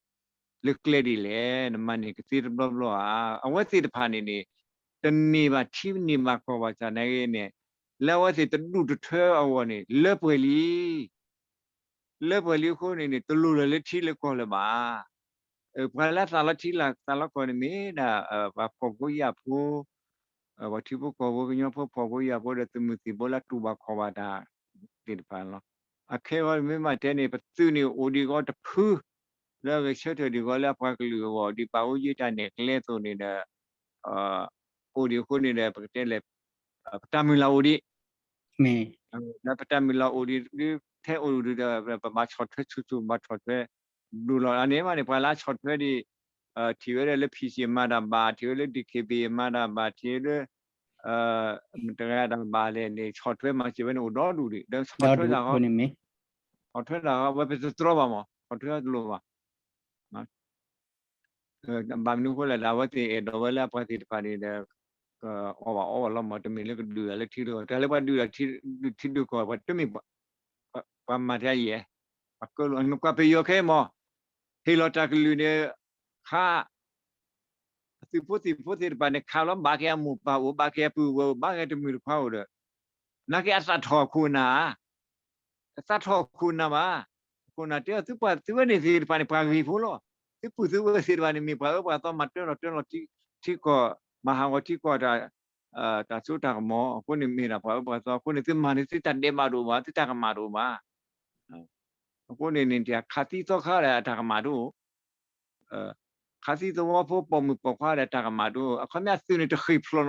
လၢကျဲဒ်လဲၣ် နမၤန့ၢ်ကသ့တဘျီဘျီဧါ. အဝဲသ့ၣ်တဖၣ်န့ၣ်န့ၣ် တန့ၢ်ဘၣ်ထံန့ၢ်ဘၣ်ကီၢ်ဘၣ်ဆၣ်နာ်က့န့ၣ် လၢအဝဲသ့ၣ်တဒူၣ်တထၢအဂီၢ်န့ၣ် လၢပှဲၤလံ လၢပှဲၤလံအဃိန့ၣ်န့ၣ် တလိၣ်လၢၤလၢထံလၢကီၢ်လၢၤဘၣ်. ပှၤလၢသးလီထံသးလီကီၢ်န့ၣ်မ့ၢ်ဒၣ် ပှၤဖှီၣ်ဖိယာ်ဖိ, ပှၤထံဖိကီၢ်ဖိကညီဖိဖှီၣ်ဖိယာ်ဖိဒီးသုးမုၢ်သံၣ်ဘိလၢတူၢ်ဘၣ်ခီၣ်ဘၣ်တၢ်သ့ၣ်တဖၣ်လီၤ. အခဲအံၤမ့ၢ်မးတဲန့ၣ် ပသုးန့ၣ်အိၣ်ဒံးဂီၤတဖု လၢအဂဲၤဆၢထၢၣ်ဒံးဂီၤလၢအပှၤကလုာ်အဂီၢ် ဒ်ပာ်အိၣ်ယံၤတၢ်နဲၣ်ကျဲအသိးန့ၣ်ဒီး အိၣ်ဒံးအဃိန့ၣ်ဒီး ပကတဲလဲၣ် ပတၢ်မုၢ်လၢ်အိၣ်ဒံး လၢပတၢ်မုၢ်လၢ်အိၣ်ဒံး ဒ်ထဲအိၣ်ဒံးဒီး ပဘၣ်ဆီၣ်ထွဲဆူၣ်ဆူၣ် ဘၣ်ဆီၣ်ထွဲ ဒိၣ်လီၤ အန့ၣ်မးန့ၣ် ပှၤလၢဆီၣ်ထွဲဒံး ထံၣ်ဝဲဒၣ်လၢ PC မၤတၢ်ဘၣ် ထံၣ်ဝဲလၢ DKBA မၤတၢ်ဘၣ် ထံၣ်ဝဲလၢ မတၤတဂၤတၢ်ဘၣ်လဲၣ်န့ၣ် ဆီၣ်ထွဲမၤစၢၤဝဲန့ၣ် အိၣ်ဒီဒူၣ်ဒံး ဒီးဆီၣ်ထွဲတၢ်ဃီ ဆီၣ်ထွဲတၢ်ဃီဝဲပတတြီဘၣ်မး ဆီၣ်ထွဲတလိၣ်ဘၣ် ဘၣ်မနုၤအဃိလဲၣ်ဒီး အဝဲသ့ၣ်အဲၣ်ဒိးဝဲလၢအပှၤသ့ၣ်တဖၣ်န့ၣ်ဒီး အီၣ်ဘၣ်အီဘၣ်လီၤမး တမ့ၢ်လၢကဒုးတၢ်လၢထံတဂီၤ တၢ်လၢပှၤဒုးတၢ်ထံဒုးကီၢ် ပှၤတမ့ၢ် ပှၤမၤတၢ်ယဲၢ် ပှၤကၢလိာ် နကွၢ်ပယီၤခဲအံၤမး ဟ့ၣ်လီၤတၢ်ကလုၢ်န့ၣ် ခး သုးဖိသံၣ်ဖိသ့ၣ်တဖၣ်န့ၣ် ခးလီၤဘၣ်က့ၤအမိၢ်ပၢ်အိၣ် ဘၣ်က့ၤအပုၢ်ဝဲၢ်အိၣ် ဘၣ်က့ၤတမုၢ်တခွါအိၣ်ဒီး နာ်က့အသးထီၣ်ခိၣ်နၢ် တသးထီၣ်ခိၣ်နၢ်ဘၣ်. ခိၣ်နၢ်တဲအီၤ သုပှၤသုဝဲန့ၣ်သ့ၣ်တဖၣ်န့ၣ် ပှၤဂ့ၤဖိလီၤ. သုပုၢ်သုဝဲၢ်သ့ၣ်တဖၣ်န့ၣ် မ့ၢ်ပှၤအၢပှၤသီမၤတၢထီၣ်တၢလီၤထံကီၢ် မၤဟးဂီၤထံကီၢ် တၢ်စိတၢ်ကမီၤ အဃိန့ၣ်မ့ၢ်ဒၣ်ပှၤအၢပှၤသီအဃိန့ၣ် သုမၤန့ၣ် သုတၢ်ဒဲးဘးတအိၣ်ဘၣ် သုတၢ်ကမၣ်တအိၣ်ဘၣ်. အဃိန့ၣ်န့ၣ် ခးသံသီခါဒီးအတၢ်ကမၣ်တအိၣ် ခးသံသဝီဖိပိာ်မုၣ်ပိာ်ခွါဒီးတၢ်ကမၣ်တအိၣ် အခီပညီသုးန့ၣ်တဃ့ၢ်ဖျိး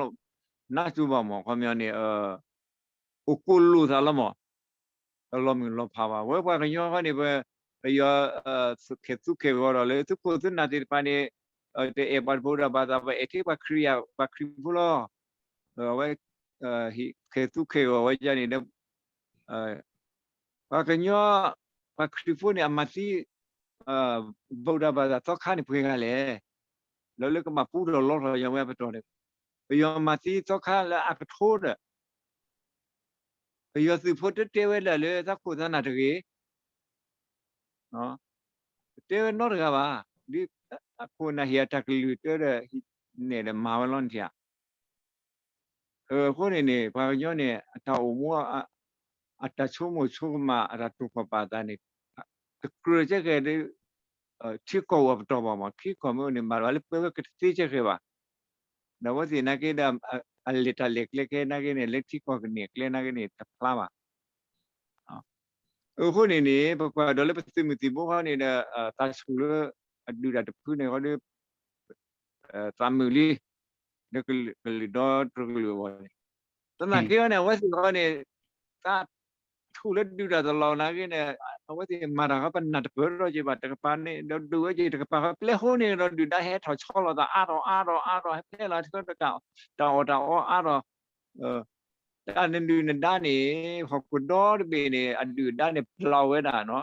နးစူၤဘၣ်မး အခီပညီန့ၣ် အိၣ်ကိးလိာ်သးလီၤမး တလီၤမုၢ်လီၤဖးဘၣ် ဝဲပှၤကညီဃီန့ၣ် ပယီၤ ခဲၣ်သူခဲၣ်ဂီၤဒီးလၢသုးခိၣ်သုးနၢ်သ့ၣ်တဖၣ်န့ၣ် တအဲၣ်ပှၤတဖိဒီးဘၣ်သး ပအဲၣ်ထဲပှၤခရံာ်ယါ ပှၤခရံာ်ဖိလီၤ. အဝဲ ခဲၣ်သူခဲၣ်ဂီၤဝဲဒ်န့ၣ်ဒီး ပှၤကညီ ပှၤခရံာ်ဖိန့ၣ် အမၤသံ ဗုဒ္ဓဘာသာ သီခါန့ၣ်ပှဲၤဂၤလဲၣ်. လၢလၢကဘၣ်ပူထီၣ်လီထီၣ်ယွၤဝဲအပတီၢ်န့ၣ် ပယီၤမၤသံသီခါလၢအကထိဒီး ပယီၤသုးဖိတတဲဝဲဒၣ်လၢတၢ်ခိၣ်သနၢ်တဂ့ၤ တဲဝဲနီတဂၤဘၣ်. ဒ်အခိၣ်နၢ်ဟ့ၣ်အတၢ်ကလုၢ်တဲဒီး နဲၣ်ဒီးမၤဝဲလီၤနထံၣ်ဧါ. အဃိန့ၣ်န့ၣ် ပှၤကညီန့ၣ် အတၢ်အိၣ်မူ အတၢ်ဆိကမိၣ်ဆိကမး အတၢ်တိာ်ခီၣ်ပာ်သးန့ၣ် တကြၢးကဲကဲဒီး ထံကီၢ်အိၣ်အပတီၢ်ဘၣ်မး, ထံကီၢ်မ့ၢ်အိၣ်န့ၣ် မၤတၢ်လၢပှဲၤဝဲကတသ့ကဲဃဲၤဘၣ်. ဒီးအဝဲသ့ၣ်နာ်က့ဒီး အလဲၤတၢ်လဲၤကျဲခဲနာ်က့န့ၣ် လၢထံကီၢ်ကန့ၢ်အကျဲနာ်က့န့ၣ် တဖျါဘၣ်. အဃိန့ၣ်န့ၣ် ပကွၢ်ဒီးလၢပသုးမုၢ်သံၣ်ဘိဃီန့ၣ်ဒီး သးဆူၣ်လၢအဒုးတၢ်တဖုန့ၣ်ဃီဒီး သးမုာ်လံ လၢကလုာ်ဒီတကလုာ်အဂီၢ်န့ၣ်, သနာ်က့အီၤန့ၣ် အဝဲသ့ၣ်အီၤန့ၣ် သးဆူၣ်လၢဒုးတၢ်တလီၢ်နာ်က့န့ၣ် အဝဲသ့ၣ်မၤတၢ်ဃီပနၢ်တပၢၢ်ထီၣ်က့ၤဘၣ်, တကပၤန့ၣ်ဒီးဒုးဝဲက့ၤ တကပၤဃီပျဲဃိန့ၣ်ဒီး ဒုၣ်ဒါဟဲထီၣ်ဆီလီၤသးအါထီၣ်အါထီၣ်အါထီၣ် ဟဲဖျဲလီၤဆၢတၢ်အီၣ်တၢ်အီအါထီၣ် တၢ်နဒုၣ်နဒါန့ၣ် ဟီၣ်ခိၣ်ဒီတဘ့ၣ်န့ၣ် အဒုၣ်အဒါန့ၣ် ပျီဝဲဒၣ်နီၤ,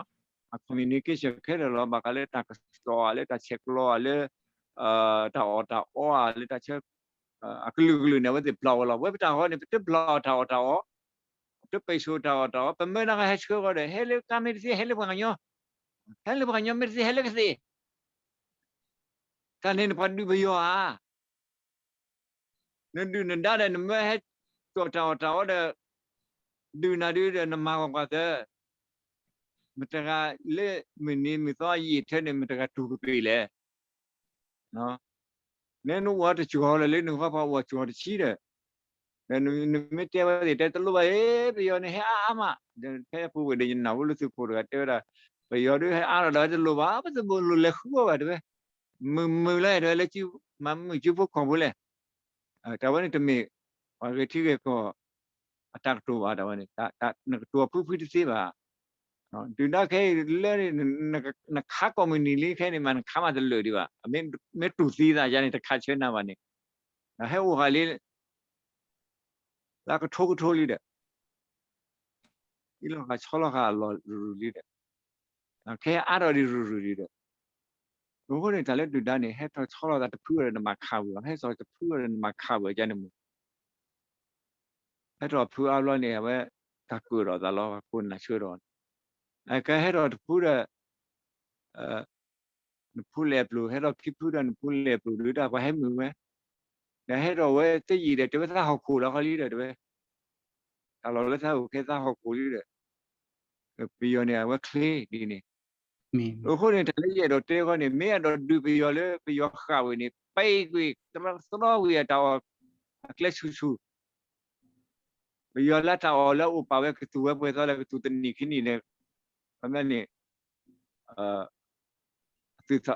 အ communication ခဲလၢာ်လီၤ, ဘၣ်ဃးလၢတၢ်ကစီၣ်ဧါ, လၢတၢ်ဆဲးကျိးဧါ, လၢ တၢ်အီၣ်တၢ်အီဧါ, လၢတၢ်ဆၢ အကလုာ်ကလုာ်န့ၣ် အဝဲသ့ၣ်ပျီဝဲလီၤ. ဝဲပတၢ်ဃီန့ၣ် ပတပျီတၢ်အီၣ်တၢ်အီ, ပတပံးဆိးတၢ်အီၣ်တၢ်အီ, ပမၢနၤဃီဟဲဆှၢဃီဒီး ဟဲလၢကါမ့ၢ်တသ့ ဟဲလၢပှၤကညီ, ဟဲလၢပှၤကညီမ့ၢ်တသ့ ဟဲလၢကသ့, တၢ်န့ၣ်နပှၤဒုးပယီၤဧါ နဒုၣ်နဒါဒီး နမၢဟဲကၠီၣ်တၢ်အီၣ်တၢ်အီဒီး ဒုးနၤဒုးဒီး နမၤဂီၤပှၤသၢ, မတဂၤလၢမုၢ်နံၤမုၢ်သီအယံာ်ထၢန့ၣ် မတဂၤတူၢ်ကပ့ၤလဲၣ်. နဲနအိၣ်အတစှီၤလၢၤလၢနဂီၢ်ပှၤအိၣ်အစှီၤတဆံဒီး နမ့ၢ်တဲဝဲသ့ၣ်တဲတလိၣ်ဘၣ် အ့ ပယီၤန့ၣ်ဟဲအါအါမး, ဖဲအပူၤဝဲဒီး ယနၢ်ဟူလၢသုးခိၣ်တဂၤတဲဝဲဒၣ် ပယီၤဒုးဟဲအါထီၣ်ဒီးတလိၣ်ဘၣ် ပတဘၣ်လိၣ်လဲၤဃုအီၤဘၣ်တဲဝဲ, မုာ်မုာ်လၢတဲဝဲလၢ မၤမုာ်စုဖိကီၢ်ဖိလဲၣ်, တၢ်ဝဲန့ၣ်တမ့ၢ် ပှၤဂဲၤထံဂဲၤကီၢ် အတၢ်ကတိၤဘၣ်တၢ်ဝဲန့ၣ်, နကတိၤဖုဖုတသ့ဘၣ်, ဒုၣ်ဒါခဲအံၤလၢ နခးကီၢ်မုၢ်နံၤလံခဲအံၤန့ၣ် မ့ၢ်နခးမးတလၢာ်ဒံးဘၣ်, မ့ၢ်တူၢ်သံသးယါန့ၣ် တခးဆၢနၤဘၣ်န့ၣ်, ဒီးဟဲအိၣ်ဃာ်လံ လၢကထိကထိလံဒီး အံၤလီၤဃာ်ဆီလီၤဃာ်အလီၢ်ရူၤရူၤလံဒီး, ခဲအါထီၣ်ဒံးရူၤရူၤလံဒီး, အဃိန့ၣ် တၢ်လၢဒုၣ်ဒါန့ၣ် ဟဲထီၣ်ဆီလီၤသးတဖုဒီးနမၤခးဝံၤလီၤ, ဟဲထီၣ်တဖုဒီးနမၤခးဝံၤအကါန့ၣ်မ့ၢ် ဟဲထီၣ်ဖုအါဘျီန့ၣ် အဝဲတၢ်ကၢၣ်ဒီးသးလီၤ ပှၤကိးနၤဆၢဒီး, ကဟဲထီၣ်တဖုဒီး နဖူလဲၣ်အပျိၢ်, ဟဲထီၣ်ခံဖုဒီးနဖူလဲၣ်အပျိၢ်ဒုးတၢ် ပှၤဟဲမုာ်ဝဲ, ဒီးဟဲထီၣ်ဝဲသ့ၣ်ယံာ်ဒီး တဲဝဲသးဟီၣ်ခိၣ်လီၤဃီလံဒီး တဲဝဲ, တၢ်လီၢ်လၢသးအိၣ်ခဲသးဟီၣ်ခိၣ်လံဒီး, ပယီၤန့ၣ် အဝဲချ့ဒ်န့ၣ်, အဃိန့ၣ် တၢ်လၢယအဲၣ်ဒိးတဲဃီန့ၣ် မ့ၢ်အဲၣ်ဒိးဒုးပယီၤလၢပယီၤဃာ်ဝဲန့ၣ် ပံးကွံာ် သရီဝံၤအတၢ်အီၣ်အကျဲဆူၣ်ဆူၣ် ပယီၤလၢတၢ်အီၣ်လၢအိၣ်ပာ်ဝဲကသူၣ်ဝဲပှဲၤသီလၢကသူၣ်တနံၣ်ခံနံၣ်န့ၣ်, ခီပညီန့ၣ်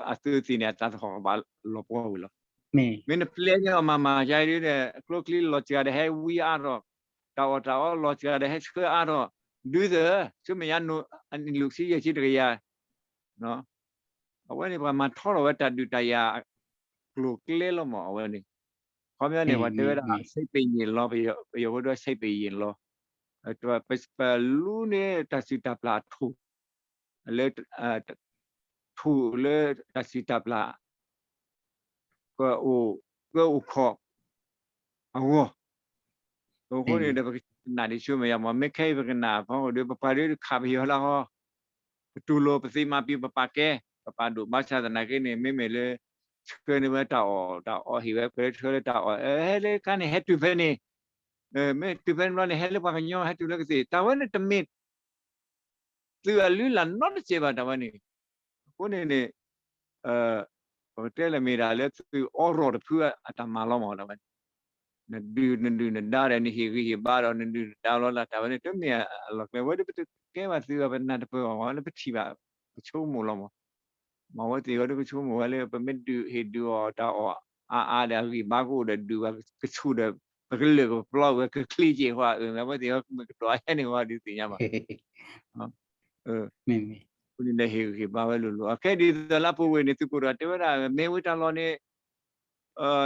အသုးသ့ၣ်န့ၣ် အတၢ်သဟီၣ်ကဘၣ်လီၤပှီၢ်ဝံၤလီၤ. မ့ၢ်နပျဲန့ၢ်အီၤမၤမၤယါဒ်န့ၣ် ကျိချံလီၤစှၤဒီးဟဲဝံအါထီၣ်, တၢ်အီၣ်တၢ်အီလီၤစှၤဒီးဟဲဆှၢအါထီၣ်, ဒုးသၢ, ဆူမဲာ်ညါ အနံၣ်လွံၢ်ဆံယဲၢ်ဆံတကယၤ အဝဲန့ၣ် ပှၤမၤထီထီၣ်ဝဲတၢ်ဒုးတၢ်ယၤ ကျိၤကျဲလီၤမး အဝဲန့ၣ်, ခီပညီန့ၣ် ပှၤတဲဝဲဒၣ် စိတ်ပင်ရင်လော, ပယီၤဖိဒၣ် စိတ်ပင်ရင်လော, ပလူန့ၢ်တၢ်စံးတၢ်ပျၢ်အထူၣ်, လၢ ထူၣ်လၢတၢ်စံးတၢ်ပျၢ် ကအိၣ်, ကအိၣ်ခိးအဂီၢ်, အဃိန့ၣ်ဒီး ပကနၣ်ဒ်ဆိမ့ၢ်ယါမး မ့ၢ်ခဲအံၤပကနၣ်ဖီခိၣ်ဒီး ပပှၤဒုးခးပယီၤလၢဟီ, ပတူၢ်လိာ်ပသ့မၤပံၤပပာ်ကဲ, ပပာ်ဒိၣ်ဘၣ်ဆၣ်သနာ်က့န့ၣ် မ့မ့ၢ်လၢ ဆှၢန့ၢ်ဝဲတၢ်အီၣ်တၢ်အီဟ့ၣ်ဝဲ ပှဲၤလၢဆှၢလၢတၢ်အီၣ် ဟဲလၢကါန့ၣ် ဟဲတုၤဖဲန့ၣ်, မ့ၢ်တုၤဖဲန့ၣ်ဘျီန့ၣ် ဟဲလၢပှၤကညီ ဟဲတုၤလၢကသ့ၣ် တၢ်ဝဲန့ၣ်တမ့ၢ် သုးအလုၢ်အလၢ်နီတစဲးဘၣ် တၢ်ဝဲန့ၣ်, အဃိန့ၣ်န့ၣ် ပကတဲလၢမ့ၢ်ဒၣ်လၢသုးအီရီၣ်တဖုအတၢ်မၤလီၤမး တၢ်ဝဲန့ၣ်, နဒုးနဒုးနဒါဒီး နဟ့ၣ်ဂံၢ်ဟ့ၣ်ဘါဒီး နဒုးနဒါလီၤလၢ် တၢ်ဝဲန့ၣ် တမ့ၢ်အလီၢ်ကျဲ ဝဲဒၣ်ပတကဲဘၣ်သုးအပနၢ်တပၢၢ်အီၤ လၢပထံၣ်ဘၣ် ပဆိကမိၣ်လီၤမး, မ့ၢ်အဝဲသ့ၣ်အီၤဒ်ကဆိကမိၣ်ဝဲလၢ ပမ့ၢ်ဒုးဟ့ၣ်ဒုးအီၣ်တၢ်အီၣ်အါအါဒီး အဂံၢ်ဘါကအိၣ်ဒီး ဒုးဝဲကဆူၣ်ဒီး ပကလၢာ်ကပျီဝဲကချ့က့ၤဃီ အၢ မ့ၢ်အဝဲသ့ၣ်အီၤ မ့ၢ်ကဒိးဟဲန့ၢ်ဝဲဒုးသ့ၣ်ညါဘၣ် အဃိန့ၣ်ဒီး ဟ့ၣ်ဂံၢ်ဟ့ၣ်ဘါဝဲလိၤလိၤ အခဲဒ်သိးလၢအပူၤဝဲန့ၣ် သုးခိၣ်တဂၤတဲဝဲဒၣ် မ့ၢ်ဝဲတၢ်လီၢ်န့ၣ်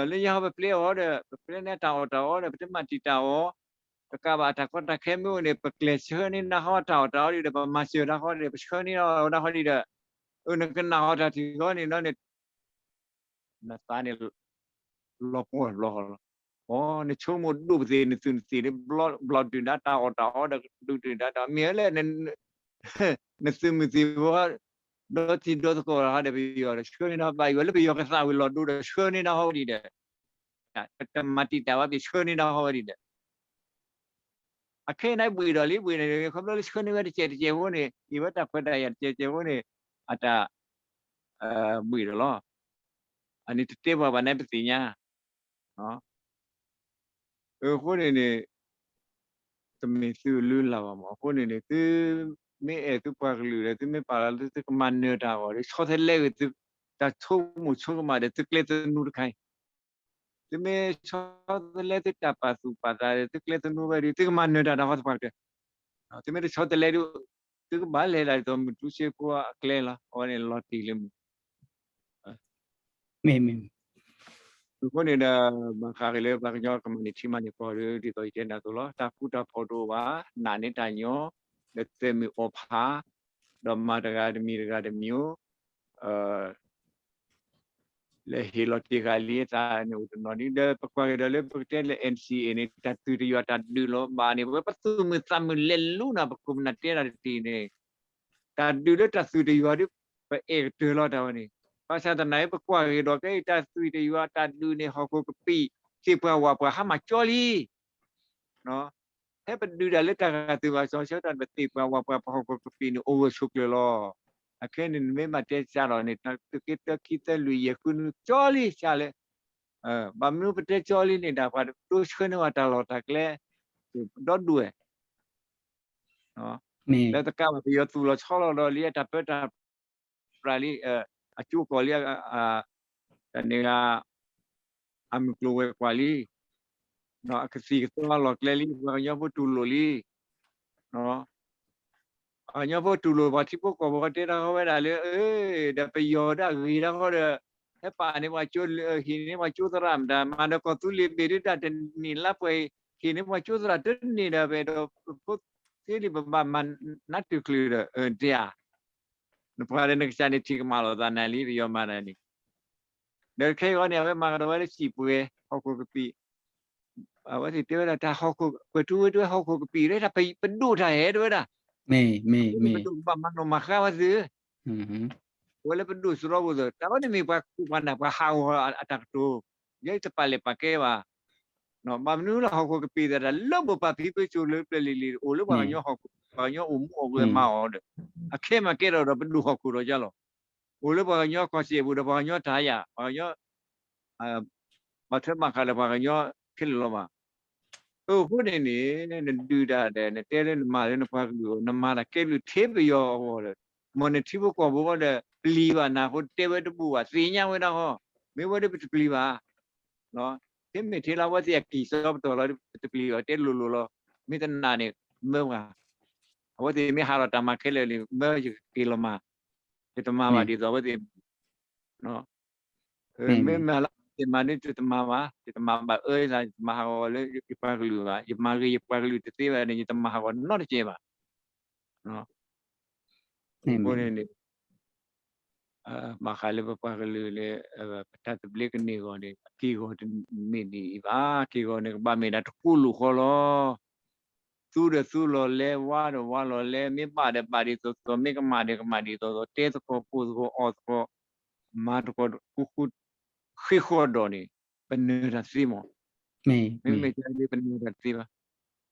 လၢယဟီပပျဲအီၤဒီး ပပျဲန့ၢ်တၢ်အီၣ်တၢ်အီဒီး ပတမၤတံာ်တာ်အီၤ, တကးဘၣ်တၢ်ကီတၢ်ခဲမ့ၢ်အိၣ်န့ၣ် ပကျဲၤဆှၢန့ၢ်နၤဃီတၢ်အီၣ်တၢ်အီဒီး ပမၤစၢၤနၤဃီဒီး ပဆှၢန့ၢ်နၤဃီဒီး နကနၣ်ဃီတၢ်ထံၣ်ဃီန့ၣ်ဒီး နသးန့ၣ် လီၤပှီၢ်ဘျီဃီလီၤ. အိ နဆိကမိၣ်ဒိၣ်ပသ့ၣ် နသုးနသ့ၣ် ဘျီဒုၣ်ဒါတၢ်အီၣ်တၢ်အီဒီး ဒုၣ်ဒါတၢ်အီၣ် မ့ၢ်လၢ နသုးမုၢ်သံၣ်ဘိ ဒီတံၤဒီသကိးတဂၤဒီး ပယီၤဒီး ဆှၢန့ၢ်နၤဘၣ်အံၤဝဲလၢပယီၤကသးဝံၤလီၤဒိဒီး ဆှၢန့ၢ်နၤဃီဝဲဒံးဒီး တမၤတံာ်တာ်ဝဲ ပဆှၢန့ၢ်နၤဃီဝဲဒံးဒီး အခဲအံၤန့ၣ်ဘှံးဒီးလံ ဘှံးန့ၣ် ခီဖျိလၢဆှၢန့ၢ်ဝဲတစဲးတစဲးဖိန့ၣ် အံၤဝဲတၢ်ခွဲးတၢ်ယာ်တစဲးတစဲးဖိန့ၣ် အတၢ် ဘှံးဒီးလီၤ. အန့ၣ်တတဲပှၤဘၣ်န့ၣ်ပသ့ၣ်ညါ. အဃိန့ၣ်န့ၣ် တမ့ၢ်သုလုၢ်လၢ်ဘၣ်မး. အဃိန့ၣ်န့ၣ် သုမ့ၢ်အဲၣ်သုပှၤကလုာ်ဒီး သုမ့ၢ်ပာ်လီၤသုကမၤနၢၤတၢ်အဂီၢ်ဒီး ဆီတလဲဂ့ၤသု တၢ်ဆိကမိၣ်ဆိကမးဒီးသုကျဲသနူတခါအံၤ သုမ့ၢ်ဆီတလဲသုတၢ်ပာ်သူၣ်ပာ်သးဒီး သုကျဲသနူဝဲဒီး သုကမၤနၢၤတၢ်ဒီးဟီသပှၢ်ကတၢၢ်. သုမ့ၢ်တဆီတလဲဒီး သုကဘၣ်လဲၤဒၣ်ဒ်သိးမုၢ်ထူစ့ဖိအကျဲလီၤ. အဝဲန့ၣ်လီၤတံၢ်လၢမုၢ် မ့ၢ်မ့ၢ် အဃိန့ၣ်ဒီး ဘၣ်ဃးက့ၤလၢပှၤကညီကမၤန့ၢ်ထံမၤန့ၢ်ကီၢ်ဒီး ဒ်သိးယတဲနၤအသိးလီၤ. တၢ်ဃူတၢ်ဖိးတအိၣ်ဘၣ်, နာ်န့ၢ်တၢ်ညီ, ဒီးသဲးမုၢ်အီၣ်ဖး, ဒီးမၤတဂၤတမံၤတဂၤတမံၤအိၣ် လၢဟ့ၣ်လီၤတ့ၢ်ဃာ်လံအသးန့ၣ်အိၣ်တနီၤဒံး ဒီးပကွၢ်က့ၤဒီးလၢပကတဲလၢ NCA န့ၣ် တၢ်သုးတယွၤတၢ်ဒုးလီၤဘၣ်န့ၣ် ပဝဲပသူၣ်မုာ်သးမုာ်လဲၤလိၤနၤ ပခိၣ်ပနၢ်တဲတၢ်တထံၣ်န့ၣ် တၢ်ဒုးလၢတၢ်သုးတယွၤဒီး ပအဲၣ်ကတၢၢ်လီၤတၢ်ဝဲန့ၣ် ဘၣ်ဆၣ်သနာ်က့ ပကွၢ်က့ၤဒီး ကဲအံၤတၢ်သုးတယွၤတၢ်ဒုးန့ၣ် ဟီၣ်ခိၣ်ကပံာ် သ့ၣ်ပှၢ်ဝၣ်ပှၢ်ဟါမၢ်ကၠီလံ ဖဲပဒုးတၢ်လၢတၢ်ဂၤသုးဘၣ်စီဆှံတၢ် ပသ့ၣ်ပှၢ်ဝၣ်ပှၢ်ပဟီၣ်ခိၣ်ကပံာ်န့ၣ် အိၣ်ဂၢၢ်ဆိးကျၢၤလီၤ. အခဲန့ၣ် နမ့ၢ်မၤတဲစးထီၣ်န့ၣ် တၢ်သုးက့သၢခံသၢလွံၢ်ယဲၢ်ဃုနုာ်ကၠီလံစးလဲၣ်. ဘၣ်မနုၤပတဲကၠီလံန့ၣ် ဒၣ်ပှၤဒိဆှၢန့ၢ်ဝဲတၢ်လီၢ်တၢ်ကျဲ ဒီဒူၣ်ဝဲ လၢတကးဘၣ် ပယီၤသူၣ်လီၤဆီလီၤဒီးလံ အတၢ်ပၢတၢ်ပြးလံ အကၠိကီၢ်လံ တၢ်န့ၣ်ဂ့ၤ အမုၢ်ကျိၤဝဲၤကွာ်လံ အကသံၣ်ကသီလီၢ်ကျဲလံ ပှၤကညီဖိတူၢ်လိာ်လံ ပှၤကညီဖိတူၢ်လိာ် ပှၤထံဖိကီၢ်ဖိတဲတၢ်ဃီဝဲဒၣ်လၢ ဒီးပယီၤဒၣ်ဂ့ၤတၢ်ဃီဒီး ဟဲပာ်န့ၢ်ပှၤကၠိ ဟ့ၣ်န့ၢ်ပှၤကၠိသရၣ်မတၤ မၤဒီးကီၢ်သူလ့ၤဘ့ၣ်ဒုးတၢ်တနံၣ်လါပှဲၤ ဟ့ၣ်န့ၢ်ပှၤကၠိသရၣ်တန့ၢ်ဒီး ပအဲၣ်ဒိးဖိသ့လံ ပဘၣ်မၤနးတၢ်ချုးဒီး တဲဧါ နပှၤဒီးနကစၢ်န့ၣ်ထံၣ်ကမၣ်လိာ်သးနၤလံ ပယီၤမၤနၤန့ၣ် ဒီးခဲအံၤန့ၣ် အဝဲမၤကဒီးဝဲလၢစံာ်ပှဲၤ ဟီၣ်ခိၣ်ကပံာ် အဝဲသ့ၣ်တဲဝဲဒၣ်တၢ်ဟီၣ်ခိၣ် ကွဲၤထူဝ့ၣ်တဝဲဟီၣ်ခိၣ်ကပံာ် တဲဒၣ်ပဒိၣ်တၢ်ဟဲတဲဝဲဒၣ် ပဒိၣ်ပဘၣ်မၤနီၣ်မၤဃါဝဲသု အဝဲလၢပဒိၣ်စရီပူၤသ့ၣ် တၢ်ဝဲန့ၣ်မ့ၢ်ပှၤကူၣ်ပှၤနၢ်ပှၤဟးဂီၤအတၢ်ကတိၤ ယဲတပာ်လဲၣ်ပာ်ကဲဘၣ် ဘၣ်မနုၤလၢဟီၣ်ခိၣ်ကပံာ်သ့ၣ်တၢ်လၢမိၢ်ပၢ်ဖံဖုစိၤလၢပျၢၤလံၤလံၤ အိၣ်လၢပှၤကညီဟီၣ်ခိၣ် ပှၤကညီအိၣ်မူအိၣ်ဂဲၤမၤအီၤဒီး အခဲမၤကဲထီၣ်ဒီးပဒိၣ်ဟီၣ်ခိၣ်ဒီးယါလီၤ အိၣ်လၢပှၤကညီကီၢ်စဲၣ်ပူၤဒီးပှၤကညီတၢ်ယာ် ပှၤကညီ ဘၣ်ထွဲမၤဃာ်လၢပှၤကညီခဲလၢာ်လီၤဘၣ်. အဃိန့ၣ်န့ၣ် နဒုးတၢ်ဒီး နတဲလၢနမၤလၢနပှၤကလုာ်အဂီၢ် နမၤတၢ်ကဲဘျုးထဲပယီၤအဂီၢ်ဒီး မ်နထံဖိကီၢ်ဖိဃီဒီး ပျံၤဘၣ်နၤအဃိ တဲဝဲတဘူၣ်ဘၣ် သ့ၣ်ညါဝဲဒၣ်ဃီ မ့ၢ်ဝဲဒီးပတပျံၤဘၣ် ထဲမ့ၢ်ထဲလၢအဝဲသ့ၣ်အကံၢ်စီပတီၢ်လီၤ ပတပျံၤဘၣ် တဲလိၤလိၤလီၤ မ့ၢ်တနာ်န့ၣ် မၢပှၤ အဝဲသ့ၣ်မ့ၢ်ဟးထီၣ်တၢ်မၤခဲလၢာ်န့ၣ် မၢယက့ၤလီၤမၤ ယတမၤဘၣ်ဒ်သိးအဝဲသ့ၣ် မ့ၢ်မၤလၢသ့ၣ်မၤန့ၣ် ယတမၤဘၣ် ယတမၤဘၣ်အၢယသး ယတမၤဟးဂီၤလၢယပှၤကလုာ်ဘၣ် ယမၤဂ့ၤယပှၤကလုာ်တသ့ဘၣ်န့ၣ် ယတမၤဟးဂီၤနီတစဲးဘၣ် အဃိန့ၣ်န့ၣ် ဘၣ်ဃးလၢပပှၤကလုာ်လၢ ပတၢ်သဘျ့ကန့ၢ်အဂီၢ်န့ၣ် အက့ၢ်အဂီၤတမ့ၢ်ဒ်အံၤဘၣ် အက့ၢ်အဂီၤန့ၣ် ကဘၣ်မ့ၢ်ဒၣ်တကိးလိာ်ဃီလီၤ သူဒီးသူလီၤလဲ ဝါဒီးဝါလီၤလဲ မ့ၢ်ဘၣ်ဒီးဘၣ်ဒ်သိးသိး မ့ၢ်ကမၣ်ဒီးကမၣ်ဒ်သိးသိး တဲသကိး ပိာ်သကိး အီၣ်သကိး မၤသကိး ဃူဃူ ဃ့ဃီဒီးန့ၣ် ပနၢၤတၢ်သ့မး မ့မ့ၢ်ပနၢၤတၢ်တသ့ဘၣ်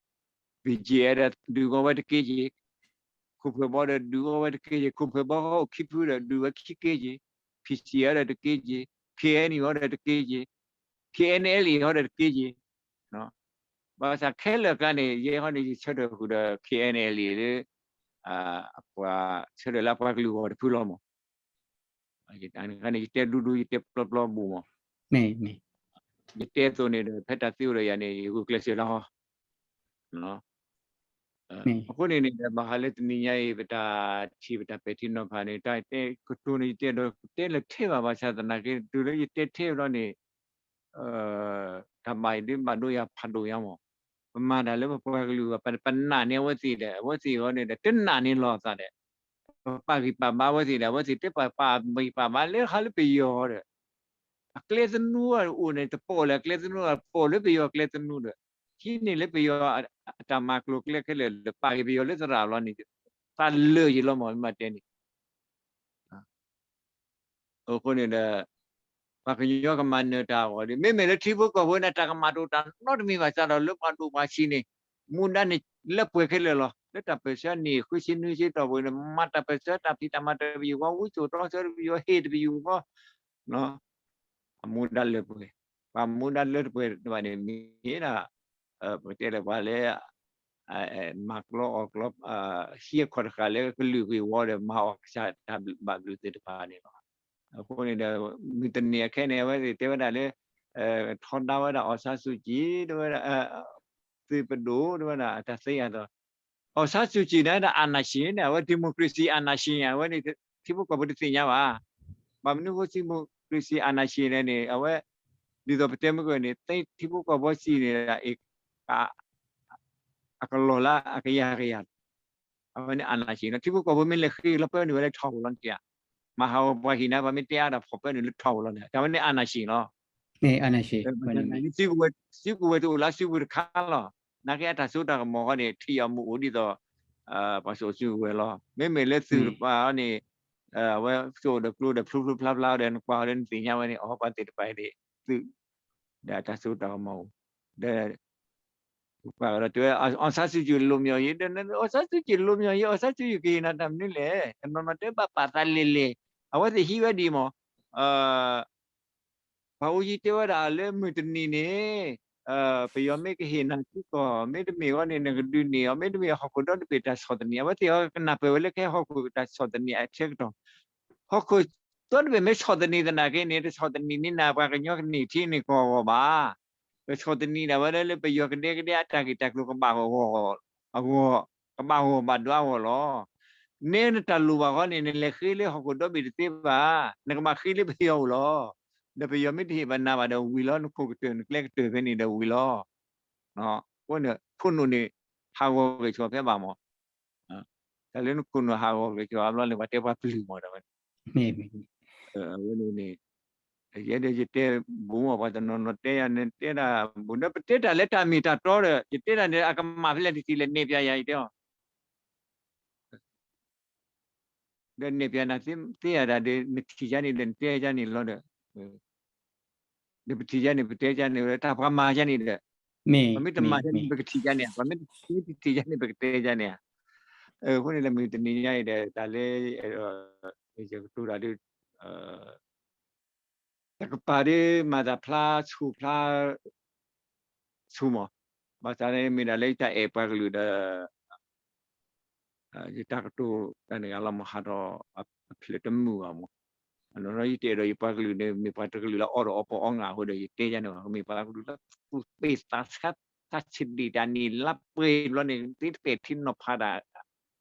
ဘီၣ်ကၠ့ၣ်အဲၣ်ဒီး ဒုးဂီၤဝဲတက့ၢ်က့ၢ်, ခိၣ်ဖျၢၣ်ဘီဒီး ဒုးဂီၤဝဲတက့ၢ်က့ၢ်, ခိၣ်ဖျၢၣ်ဘီအိၣ်ခံဖုဒီး ဒုးဝဲခံက့ၢ်က့ၢ်, ဖံၣ်စံၣ်အဲၣ်ဒီးတက့ၢ်က့ၢ်, ခ့ၣ်အဲၣ်ယူၣ်ဒီးတက့ၢ်က့ၢ်, ခ့ၣ်အဲၣ်အ့လ့ၣ် ဟီဒီးတက့ၢ်က့ၢ်, ဘၣ်ဆၣ်ခဲလၢာ်ကျါန့ၣ် ယဲဟီန့ၣ် ယဆၢထၢၣ်ဃုာ်ဒီး ခ့ၣ်အဲၣ်အ့လ့ၣ်လၢ အပှၤဆၢထၢၣ်လၢအပှၤကလုာ်ဂီၢ်တဖုလီၤမး န့ၣ် ယတဲဒူဒူ ယတဲပျီပျီဘူးမး, ယတဲအသိးန့ၣ်ဒီး ဖဲတၢ်သ့အိၣ်ဒီးယၤန့ၣ် ယဂုာ်ကျဲးစၢးလီၤ. အဃိန့ၣ်န့ၣ်ဒီး ဘၣ်ဃးလၢတနံၤညါအံၤ ပတၢ်ထံၣ်ပတၢ်ပဲာ်ထံနီၤဖးန့ၣ် တၢ်တဲကတိၤန့ၣ် ယတဲဒီးတဲလၢာ်ထဲဘၣ် ဘၣ်ဆၣ်သနာ်က့ တုၤလၢယတဲထဲဘျီန့ၣ် တၢ်ဘၣ်အံၤဒ်ဘၣ်ဒိယၤဖးဒိၣ်ညါမး, ပမၤတၢ်လၢပပှၤကလုာ်ဘၣ် ပနာ်န့ၢ်အဝဲသ့ၣ်ဒီး အဝဲသ့ၣ်အဂီၢ်န့ၣ်ဒီး တနာ်န့ၢ်လီၤအသးဒီး ပပာ်ဂံၢ်ပာ်ဘါအဝဲသ့ၣ်ဒီး အဝဲသ့ၣ်တဲပာ်ဂံၢ်ပာ်ဘါလၢဟးလၢပယီၤဒီး အကျဲသနူအိၣ်န့ၣ် တပိာ်လၢအကျဲသနူ ပိာ်လၢပယီၤအကျဲသနူဒီး ဟံးန့ၢ်လၢပယီၤအတၢ်မၤကျိၤကျဲခဲလၢာ်ဒီး ပာ်ဂံၢ်ပယီၤလၢသရၣ်လီၤန့ၣ် သးလၢာ်ယံၤလီၤမး မ့ၢ်တဲန့ၣ် အဃိန့ၣ်ဒီး ပှၤကညီကမၤနၢၤတၢ်အဂီၢ်ဒီး မ့မ့ၢ်လၢထံဖိကီၢ်ဖိန့ၣ် တၢ်ကမၣ်တအိၣ်တၢ်နီတမံၤဘၣ် စးထီၣ်လၢပှၤဒိၣ်ပှၤဆံးန့ၣ် မူဒါန့ၣ်လၢပှဲၤခဲလၢာ်လီၤ. လၢတၢ်ပၢၢ်ဆၢနံၣ်ဃုဆံနွံဆံတီၢ်ပူၤန့ၣ် မၤတၢ်ပၢၢ်ဆၢတၢ်ဖံးတၢ်မၤတပယူာ်ဃီ, ဝံစိာ်တီဆၢတပယူာ်, ဟ့ၣ်တပယူာ်ဃီ, အမူဒါလၢပှဲၤ, ပှၤမူဒါလၢတပှဲၤဘၣ်န့ၣ် မ့ၢ်ဒၣ် ပကတဲလၢပှၤလၢ မၤကျီအီၣ်ကျီ ဟံၣ်အခီၣ်တဃာ်လၢကလုာ်ဂ့ၢ်ဝီဒီး မၤအီၣ်ကစၢ်တၢ်ဘျုးဘၣ်ဘျုးသ့ၣ်တဖၣ်န့ၣ်လီၤ. အဃိန့ၣ်ဒီး မုၢ်တနံၤအခဲအံၤန့ၣ် အဝဲသ့ၣ်တဲဝဲဒၣ်လၢ ထီဒါဝဲဒၣ် အောင်ဆန်းစုကြည် တဲဝဲဒၣ် သုးပဒိၣ် တဲဝဲဒၣ် တၢ်သ့အသိး အောင်ဆန်းစုကြည်န့ၣ် ဒၣ် အာဏာရှင် န့ၣ် အဝဲ democracy အာဏာရှင် အဝဲန့ၣ် ထံဖိကီၢ်ဖိတသ့ၣ်ညါဘၣ်. ဘၣ်မနုၤအဃိ democracy အာဏာရှင် လဲၣ်န့ၣ် အဝဲ ဒ်သိးပတဲမုၢ်ကၢၢ်န့ၣ် ထံဖိကီၢ်ဖိစံးန့ၣ် အကလီၢ်လၢအကယၤကယၤ အဝဲန့ၣ် အာဏာရှင် လီၤ. ထံဖိကီၢ်ဖိမ့ၢ်လဲၤဃ့လီၤပၢနုာ်ဝဲလၢထီၣ်ဝဲလီၤန့ၣ်ဧါ, မၤဟးဂီၤပှၤဟံၣ်နၤ ပှၤမ့ၢ်တဲအါဒီးဖီၣ်ပၢနုာ်လၢထီၣ်ဝဲလီၤန့ၣ် တၢ်ဝဲန့ၣ် အာဏာရှင် လီၤ. စုကဝဲၤတအိၣ်လၢစုကဝဲၤတခါလီၤ. နာ်က့အတၢ်စိတၢ်ကမီၤဃီန့ၣ် ထံၣ်အီၤမုၢ်အိၣ်ဒ်သိး ပှၤစိာ်စုကဝဲၤလီၤ. မ့မ့ၢ်လၢသုးတပၤန့ၣ် အဝဲစိာ်ဒီးကျိဒီးဖျိဖျိဖျါဖျါဒီး နကွၢ်အီၤဒီးနသ့ၣ်ညါဝဲန့ၣ် အီၤပှၤသ့ၣ်တဖၣ်အံၤန့ၣ် သုး ဒီးတၢ်စိတၢ်ကမီၤအိၣ် ဒီး ပှၤဒီးတဲဝဲ အောင်ဆန်းစုကြည် လွတ်မြောက်ရေး ဒီး အောင်ဆန်းစုကြည် လွတ်မြောက်ရေး အောင်ဆန်းစုကြည် ကဟ့ၣ်နၤတၢ်မနုၤလဲၣ် တနီၤနီၤတဲဘၣ်ပာ်သးလဲၤလဲၤ အဝဲသ့ၣ်ဟံးဝဲဒ်မး ပှၤအိၣ်ယံၤတဲဝဲဒၣ်လၢမုၢ်တနံၤန့ၣ် ပယီၤမ့ၢ်ကဟ့ၣ်နၤထံကီၢ် မ့တမ့ၢ်အဂီၢ်န့ၣ် နကဒုးန့ၢ်အီၤ မ့တမ့ၢ်ဟီၣ်ခိၣ်ဒီတဘ့ၣ်တၢ်ဆီၣ်သနံး အဝဲသ့ၣ်အီၤကနၢ်ပၢၢ်ဝဲလၢကဟဲဟီၣ်ခိၣ်တၢ်ဆီၣ်သနံးအဆၢကတီၢ် ဟီၣ်ခိၣ်ဒီတဘ့ၣ်မ့ၢ်ဆီၣ်သနံးသနာ်က့န့ၣ် တဆီၣ်သနံးန့ၢ်နၤ ပှၤကညီကန့ၢ်ထံန့ၢ်ကီၢ်အဂီၢ်ဘၣ်. ကဆီၣ်သနံးဒၣ်ဝဲလၢပယီၤကဒဲကဒဲအတၢ်ဂ့ၢ်တၢ်ကျိၤကဘၣ်ဂီၢ် အဂီၢ် ကဘၣ်ဂီၢ်ဘၣ်ဒွးအဂီၢ်လီၤ. နဲနတၢ်လိၣ်ဘၣ်ဃီန့ၣ် နလဲၤဃ့လၢဟီၣ်ခိၣ်ဒီဘ့ၣ်တသ့ဘၣ်. နကဘၣ်ဃ့လၢပယီၤအိၣ်လီၤ. ဒီးပယီၤမ့ၢ်တဟ့ၣ်ဘၣ်နၤဘၣ်ဒီးဝံၤလီၤ နခိၣ်ကတၢၢ်နကျဲကတၢၢ်ဖဲန့ၣ်ဒီးဝံၤလီၤ. အဃိန့ၣ် ခိၣ်နူာ်န့ၣ် ဟးဂီၤဂဲၤဆိးဖဲဘၣ်မး တၢ်လၢနခိၣ်နူာ်ဟးဂီၤဂဲၤဆိးအဘျီန့ၣ် ပှၤတဲပှၤပျုၢ်မး တၢ်ဝဲန့ၣ် အဝဲန့ၣ်န့ၣ် ယဲဒၣ်ယတဲ ဘူးမးပှၤတနီၤနီၤတဲယၤန့ၣ် တဲဒၣ် ဘူးဒီးပတဲတၢ်လၢတၢ်မ့ၢ်တၢ်တီဒီး ယတဲတၢ်န့ၣ် အကမၣ်ဖဲလဲၣ်တထံၣ်လဲၣ် နဲၣ်ပၠးယၤ ယတဲအီၤ ဒီးနဲၣ်ပၠးနၤသ့ယၤဒၣ်ဒီး နထံၣ်ယၤန့ၣ်ဒီး နတဲယၤန့ၣ်လီၤဒီး ဒီးပထံၣ်ယၤန့ၣ် ပတဲယၤန့ၣ် တၢ်ပှၤမၤယၤန့ၣ်ဒီး ပမ့ၢ်တမၤယၤန့ၣ် ပကထံၣ်ယၤန့ၣ် ပမ့ၢ်တထံၣ်ယၤန့ၣ် ပကတဲယၤန့ၣ်ဧါ. အဃိန့ၣ်လၢမုၢ်တနံၤညါအံၤဒီး တၢ်လၢ ယကတိၤတၢ်ဒ် တကပၤဒ်မၤသးဖျါဆူၣ်ဖျါ ဆူၣ်မး, ဘၣ်ဆၣ်န့ၣ်မ့ၢ်ဒၣ်လၢယတၢ်အဲၣ်ပှၤကလုာ်ဒီး ယတၢ်ကတိၤတၢ်န့ၣ်ဂ့ၤလီၤမး ဟးထီၣ်အဖျၢၣ်တမုာ်ဘၣ်မး, အနီၢ်နီၢ်ယတအဲၣ်ဒိးယပှၤကလုာ်န့ၣ် မ့ၢ်ပှၤတကလုာ်လၢအီၣ်ဒီးအီပီအီငါအဃိဒီး ယတဲယၤန့ၣ်ဘၣ်, မ့ၢ်ပှၤကလုာ်လၢသူၣ်ပ့ၢ်သးဆါ တၢ်ဆံးဒံးတၢ်န့ၣ် လၢပှဲၤထံနီၤဖးဒၣ်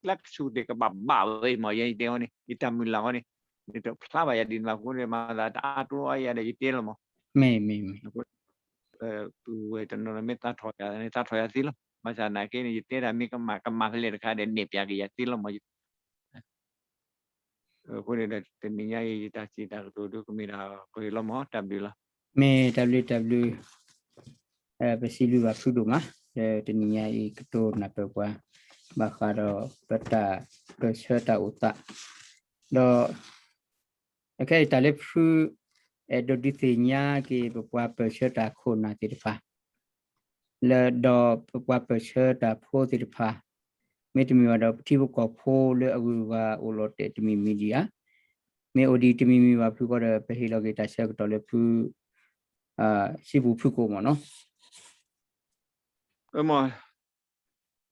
လၢကဆူၣ်ဒံးကဘၣ်ဘၣ်ဝဲမး ယဲယတဲအီၤန့ၣ် ယတၢ်မုၢ်လၢ်အီၤန့ၣ် နတဖျါဘၣ်ယၤဒ်န့ၣ်ဘၣ်အဃိန့ၣ် မၤသးတအါတိအါယၤဒီးယတဲလီၤမး ပုၢ်ဝဲၢ်တနီၤနီၤမ့ၢ်သးထီၣ်ယၤန့ၣ် သးထီၣ်ယၤသ့လီၤ. ဘၣ်ဆၣ်နာ်က့န့ၣ် ယတဲဒၣ်မ့ၢ်ကမၣ်ကမၣ်ဖဲလဲၣ်တခါဒီး နဲၣ်ပၠးက့ၤယၤသ့လီၤမး. အဃိန့ၣ်ဒီး တနံၤညါအံၤ ယတၢ်စံးတၢ်ကတိၤဒုးကမ့ၢ်ဒၣ်ပှဲၤလီၤမး တၢ်ဘျုးလီၤ. မ့ၢ်တၢ်ဘျုးတၢ်ဘျုး ပစံးဘျုးဘၣ်ဖုဒိၣ်မး လၢတနံၤညါအံၤကတိၤနၢ်ပၢၢ်ပှၤ ဘၣ်ဃးဒီးပတၢ်ပၢၢ်ဆၢတၢ်အိၣ်သး ဒီး အခဲအံၤတၢ်လၢဖု အဲၣ်ဒိးဒုးသ့ၣ်ညါက့ၤပပှၤပၢၢ်ဆၢတၢ်ခိၣ်နၢ်သ့ၣ်တဖၣ် လၢဒီးပပှၤပၢၢ်ဆၢတၢ်ဖိသ့ၣ်တဖၣ် မ့တမ့ၢ်ဘၣ်ဒီးပထံဖိကီၢ်ဖိလၢအဂုၤအဂၤအိၣ်လီၤတဲာ်တမံၤမံၤဒံးဧါ, မ့ၢ်အိၣ်ဒံးတမံၤမံၤဘၣ်ဖုဃီဒီး ပဟ့ၣ်လီၤက့ၤတၢ်ဆၢကတီၢ်လၢဖု စံပူၤဖုကိးမးနီၤ.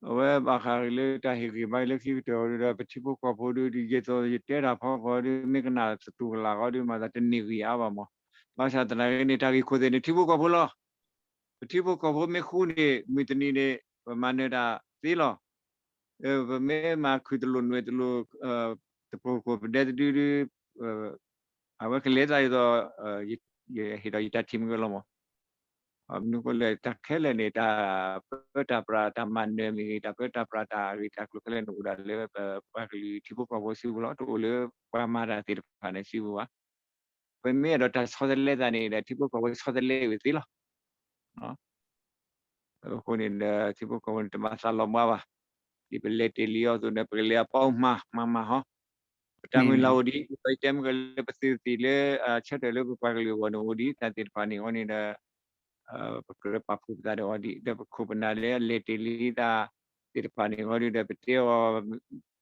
အဝဲဘၣ်ဃးလၢတၢ်ဟ့ၣ်ဂံၢ်ဘါလၢခံကတၢၢ်အီၤဒီး ပထံဖိကီၢ်ဖိဒီး ဒ်သိးယတဲတၢ်ဖီခိၣ်ဒီး မ့ၢ်ကနၣ်သတူၢ်ကလာ်ဃီဒီး မၤသးတန့ၢ်ဂံၢ်အါဘၣ်မး. ဘၣ်ဆၣ်သနာ်က့န့ၣ် တၢ်ဂ့ၢ်ခိၣ်သ့ၣ်န့ၣ် ထံဖိကီၢ်ဖိလီၤ. ပထံဖိကီၢ်ဖိမ့ၢ်ဃူန့ၣ် မုၢ်တနံၤန့ၣ် ပမၤနၢၤတၢ်သ့လီၤ. ပမ့ၢ်မၤခုၣ်တလိာ်နွဲၣ်တလိာ် တပူၤကိၣ်ပဒဲတဒုဒု အဝဲကလဲၤသးဒ်သိး ယဟ့ၣ်ဒီးယတၢ်ထံၣ်မ့ၢ်ဂ့ၤလီၤမး. မနုၤအဃိလဲၣ် တၢ်ခဲလၢာ်န့ၣ် တၢ်ပၢတၢ်ပြးတၢ်မၤနၢၤမ့ၢ်ဂ့ၤ တၢ်ပၢတၢ်ပြးတၢ်ဂ့ၢ်တၢ်ကျိၤခဲလၢာ်န့ၣ် အိၣ်ဒၣ်လၢပပှၤကလုာ်ထံဖိကီၢ်ဖိစုပူၤလီၤ. တအိၣ်လၢပှၤမၤတၢ်သ့ၣ်တဖၣ်န့ၣ်စုပူၤဘၣ်. ပမ့ၢ်အဲၣ်ဒိးတၢ်ဆီတလဲသးန့ၣ်ဒီး ထံဖိကီၢ်ဖိဆီတလဲဝဲသ့လီၤ. အဃိန့ၣ်ဒီး ထံဖိကီၢ်ဖိန့ၣ် တဘၣ်သးလီၤဘှါဘၣ်. ဒ်ပလဲၤတ့ၢ်လံအီၤအသိးဒီး ပကလဲၤအပီမၤ မၤမၤဟီ ပတၢ်မုၢ်လၢ်အိၣ်ဒံး ဒီးယတဲမ့ၢ်ကလၢပသုးသ့ၣ်လၢ ဆၢထၢၣ်လၢပပှၤကလုာ်အဂီၢ်န့ၣ်အိၣ်ဒံး တၢ်သ့ၣ်တဖၣ်န့ၣ်အဃိန့ၣ်ဒီး ပကြၢးပာ်ဖှိၣ်ပသးဒီးအီၤဒံး ဒီးပခိၣ်ပနၢ်လၢအလဲၤတ့ၢ်လံတၢ် သ့ၣ်တဖၣ်န့ၣ်ဃီဒုဒီး ပတဲအီၤ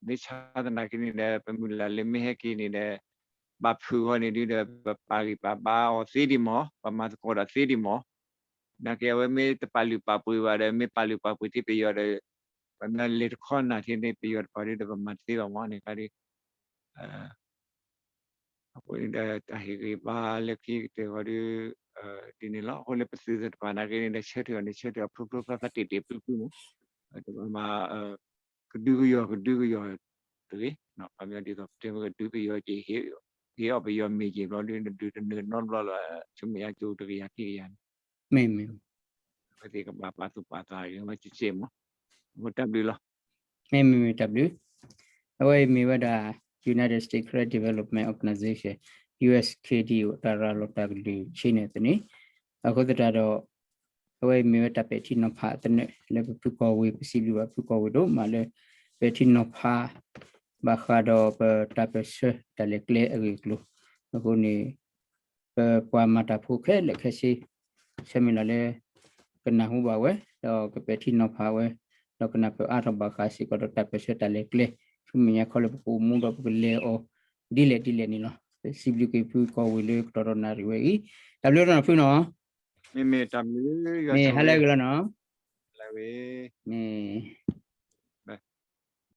မ့ၢ်ဆါသနာ်က့န့ၣ်ဒီး ပမုၢ်လၢ်လၢမ့ၢ်ဟဲက့ၤန့ၣ်ဒီး ဘၣ်ဖုးဃီန့ၣ်ဒုဒီး ပပာ်ဂံၢ်ပာ်ဘါအီၤသ့ဒံးမး, ပမၤသကိးတၢ်သ့ဒံးမး, နာ်က့အဝဲမ့ၢ်တပာ်လုၢ်ပာ်ပှ့ၤဘၣ်ဒီး မ့ၢ်ပာ်လုၢ်ပာ်ပှ့ၤသ့ပယီၤဒီး ပမ့ၢ်လဲၤတခီနၢ်ထံန့ၣ် ပယီၤတပၤဒုဒီး ပမၤတသ့ဘၣ်မးန့ၣ်ခါဒု အဃိန့ၣ်ဒီး တၢ်ဟ့ၣ်ဂံၢ်ဘါလၢခံကတၢၢ်ဃီဒီး ဒ်န့ၣ်လီၤ. အဃိလၢပသုးသ့ၣ်တဖၣ်နာ်က့န့ၣ်ဒီး ဆၢထၢၣ်အီၤန့ၣ် ဆၢထၢၣ်အီၤဖျိဖျိဖျါဖျါတ့ၢ်တ့ၢ်ဖုဖုမး, တမၤ ကဒုကယီၤကဒုကယီၤတဂ့ၤ, ခီပညီဒ်သိးပတဲမ့ၢ်ကဒုပယီၤက့ၤ ဟ့ၣ်အီၣ်ပယီၤမ့ၢ်က့ၤဘျီဒု နဒုးတနုာ်နီတဘျီလၢၤ ဆူမဲာ်ညါကၠိတကယၤခံကယၤန့ၣ် မ့ၢ်မ့ၢ် အဝဲသ့ၣ်ကဘၣ်ပာ်သူၣ်ပာ်သးဂ့ၤဝဲကဲကဲမး, အဃိတၢ်ဘျုးလီၤ. မ့ၢ်မ့ၢ်မ့ၢ်တၢ်ဘျုး, အဝဲအံၤမ့ၢ်ဝဲဒၣ် United States Karen Development Organization, U S K D O တၢ်ရၤလီၤတၢ်ကလုၢ်ဆ့န့ၣ်သန့ၣ်, အဃိသတးဒီး အဝဲအံၤမ့ၢ်ဝဲတၢ်ပဲာ်ထံနီၤဖးသနၢၣ်လၢပဖုကီၢ်ဝ့ၢ် ပစံးဘျုးဘၣ်ဖုကီၢ်ဝ့ၢ်ဒိၣ်မးလၢ ပဲာ်ထံနီၤဖး ဘၣ်ဃးဒီးပတၢ်ပၢၢ်ဆၢတၢ်လဲၤကျဲအဂ့ၢ်အကျိၤ, အဃိန့ၣ် ပပှၤမၤတၢ်ဖိခဲလၢာ်ခဲဆ့ ဆၢမုၢ်လၢ်လၢ ကနၢ်ဟူဘၣ်ဝဲ ဒီးကပဲာ်ထံနီၤဖးဝဲ, ဒီးကနၢ်ပၢၢ်အါထီၣ်ဘၣ်ဃးစ့ၢ်ကီးဒီးတၢ်ပၢၢ်ဆၢတၢ်လဲၤကျဲ ဆူမဲာ်ညါခီလၢပကအိၣ်မူဒီးပကလဲၤအီၤ ဒ်လဲၣ်ဒ်လဲၣ်န့ၣ်လီၤ. ပစံးဘျုးက့ၤဖုကီၢ်ဝ့ၢ်လၢကတီၢ်ဒီးနၣ်ရံၣ်ဝဲအံၤ, တၢ်ဘျုးနီၤဖုနီၤ, မ့ၢ်မ့ၢ်တၢ်ဘျုး မ့ၢ်ဟါလၢအဂ့ၤလီၤနီၤ, မ့ၢ်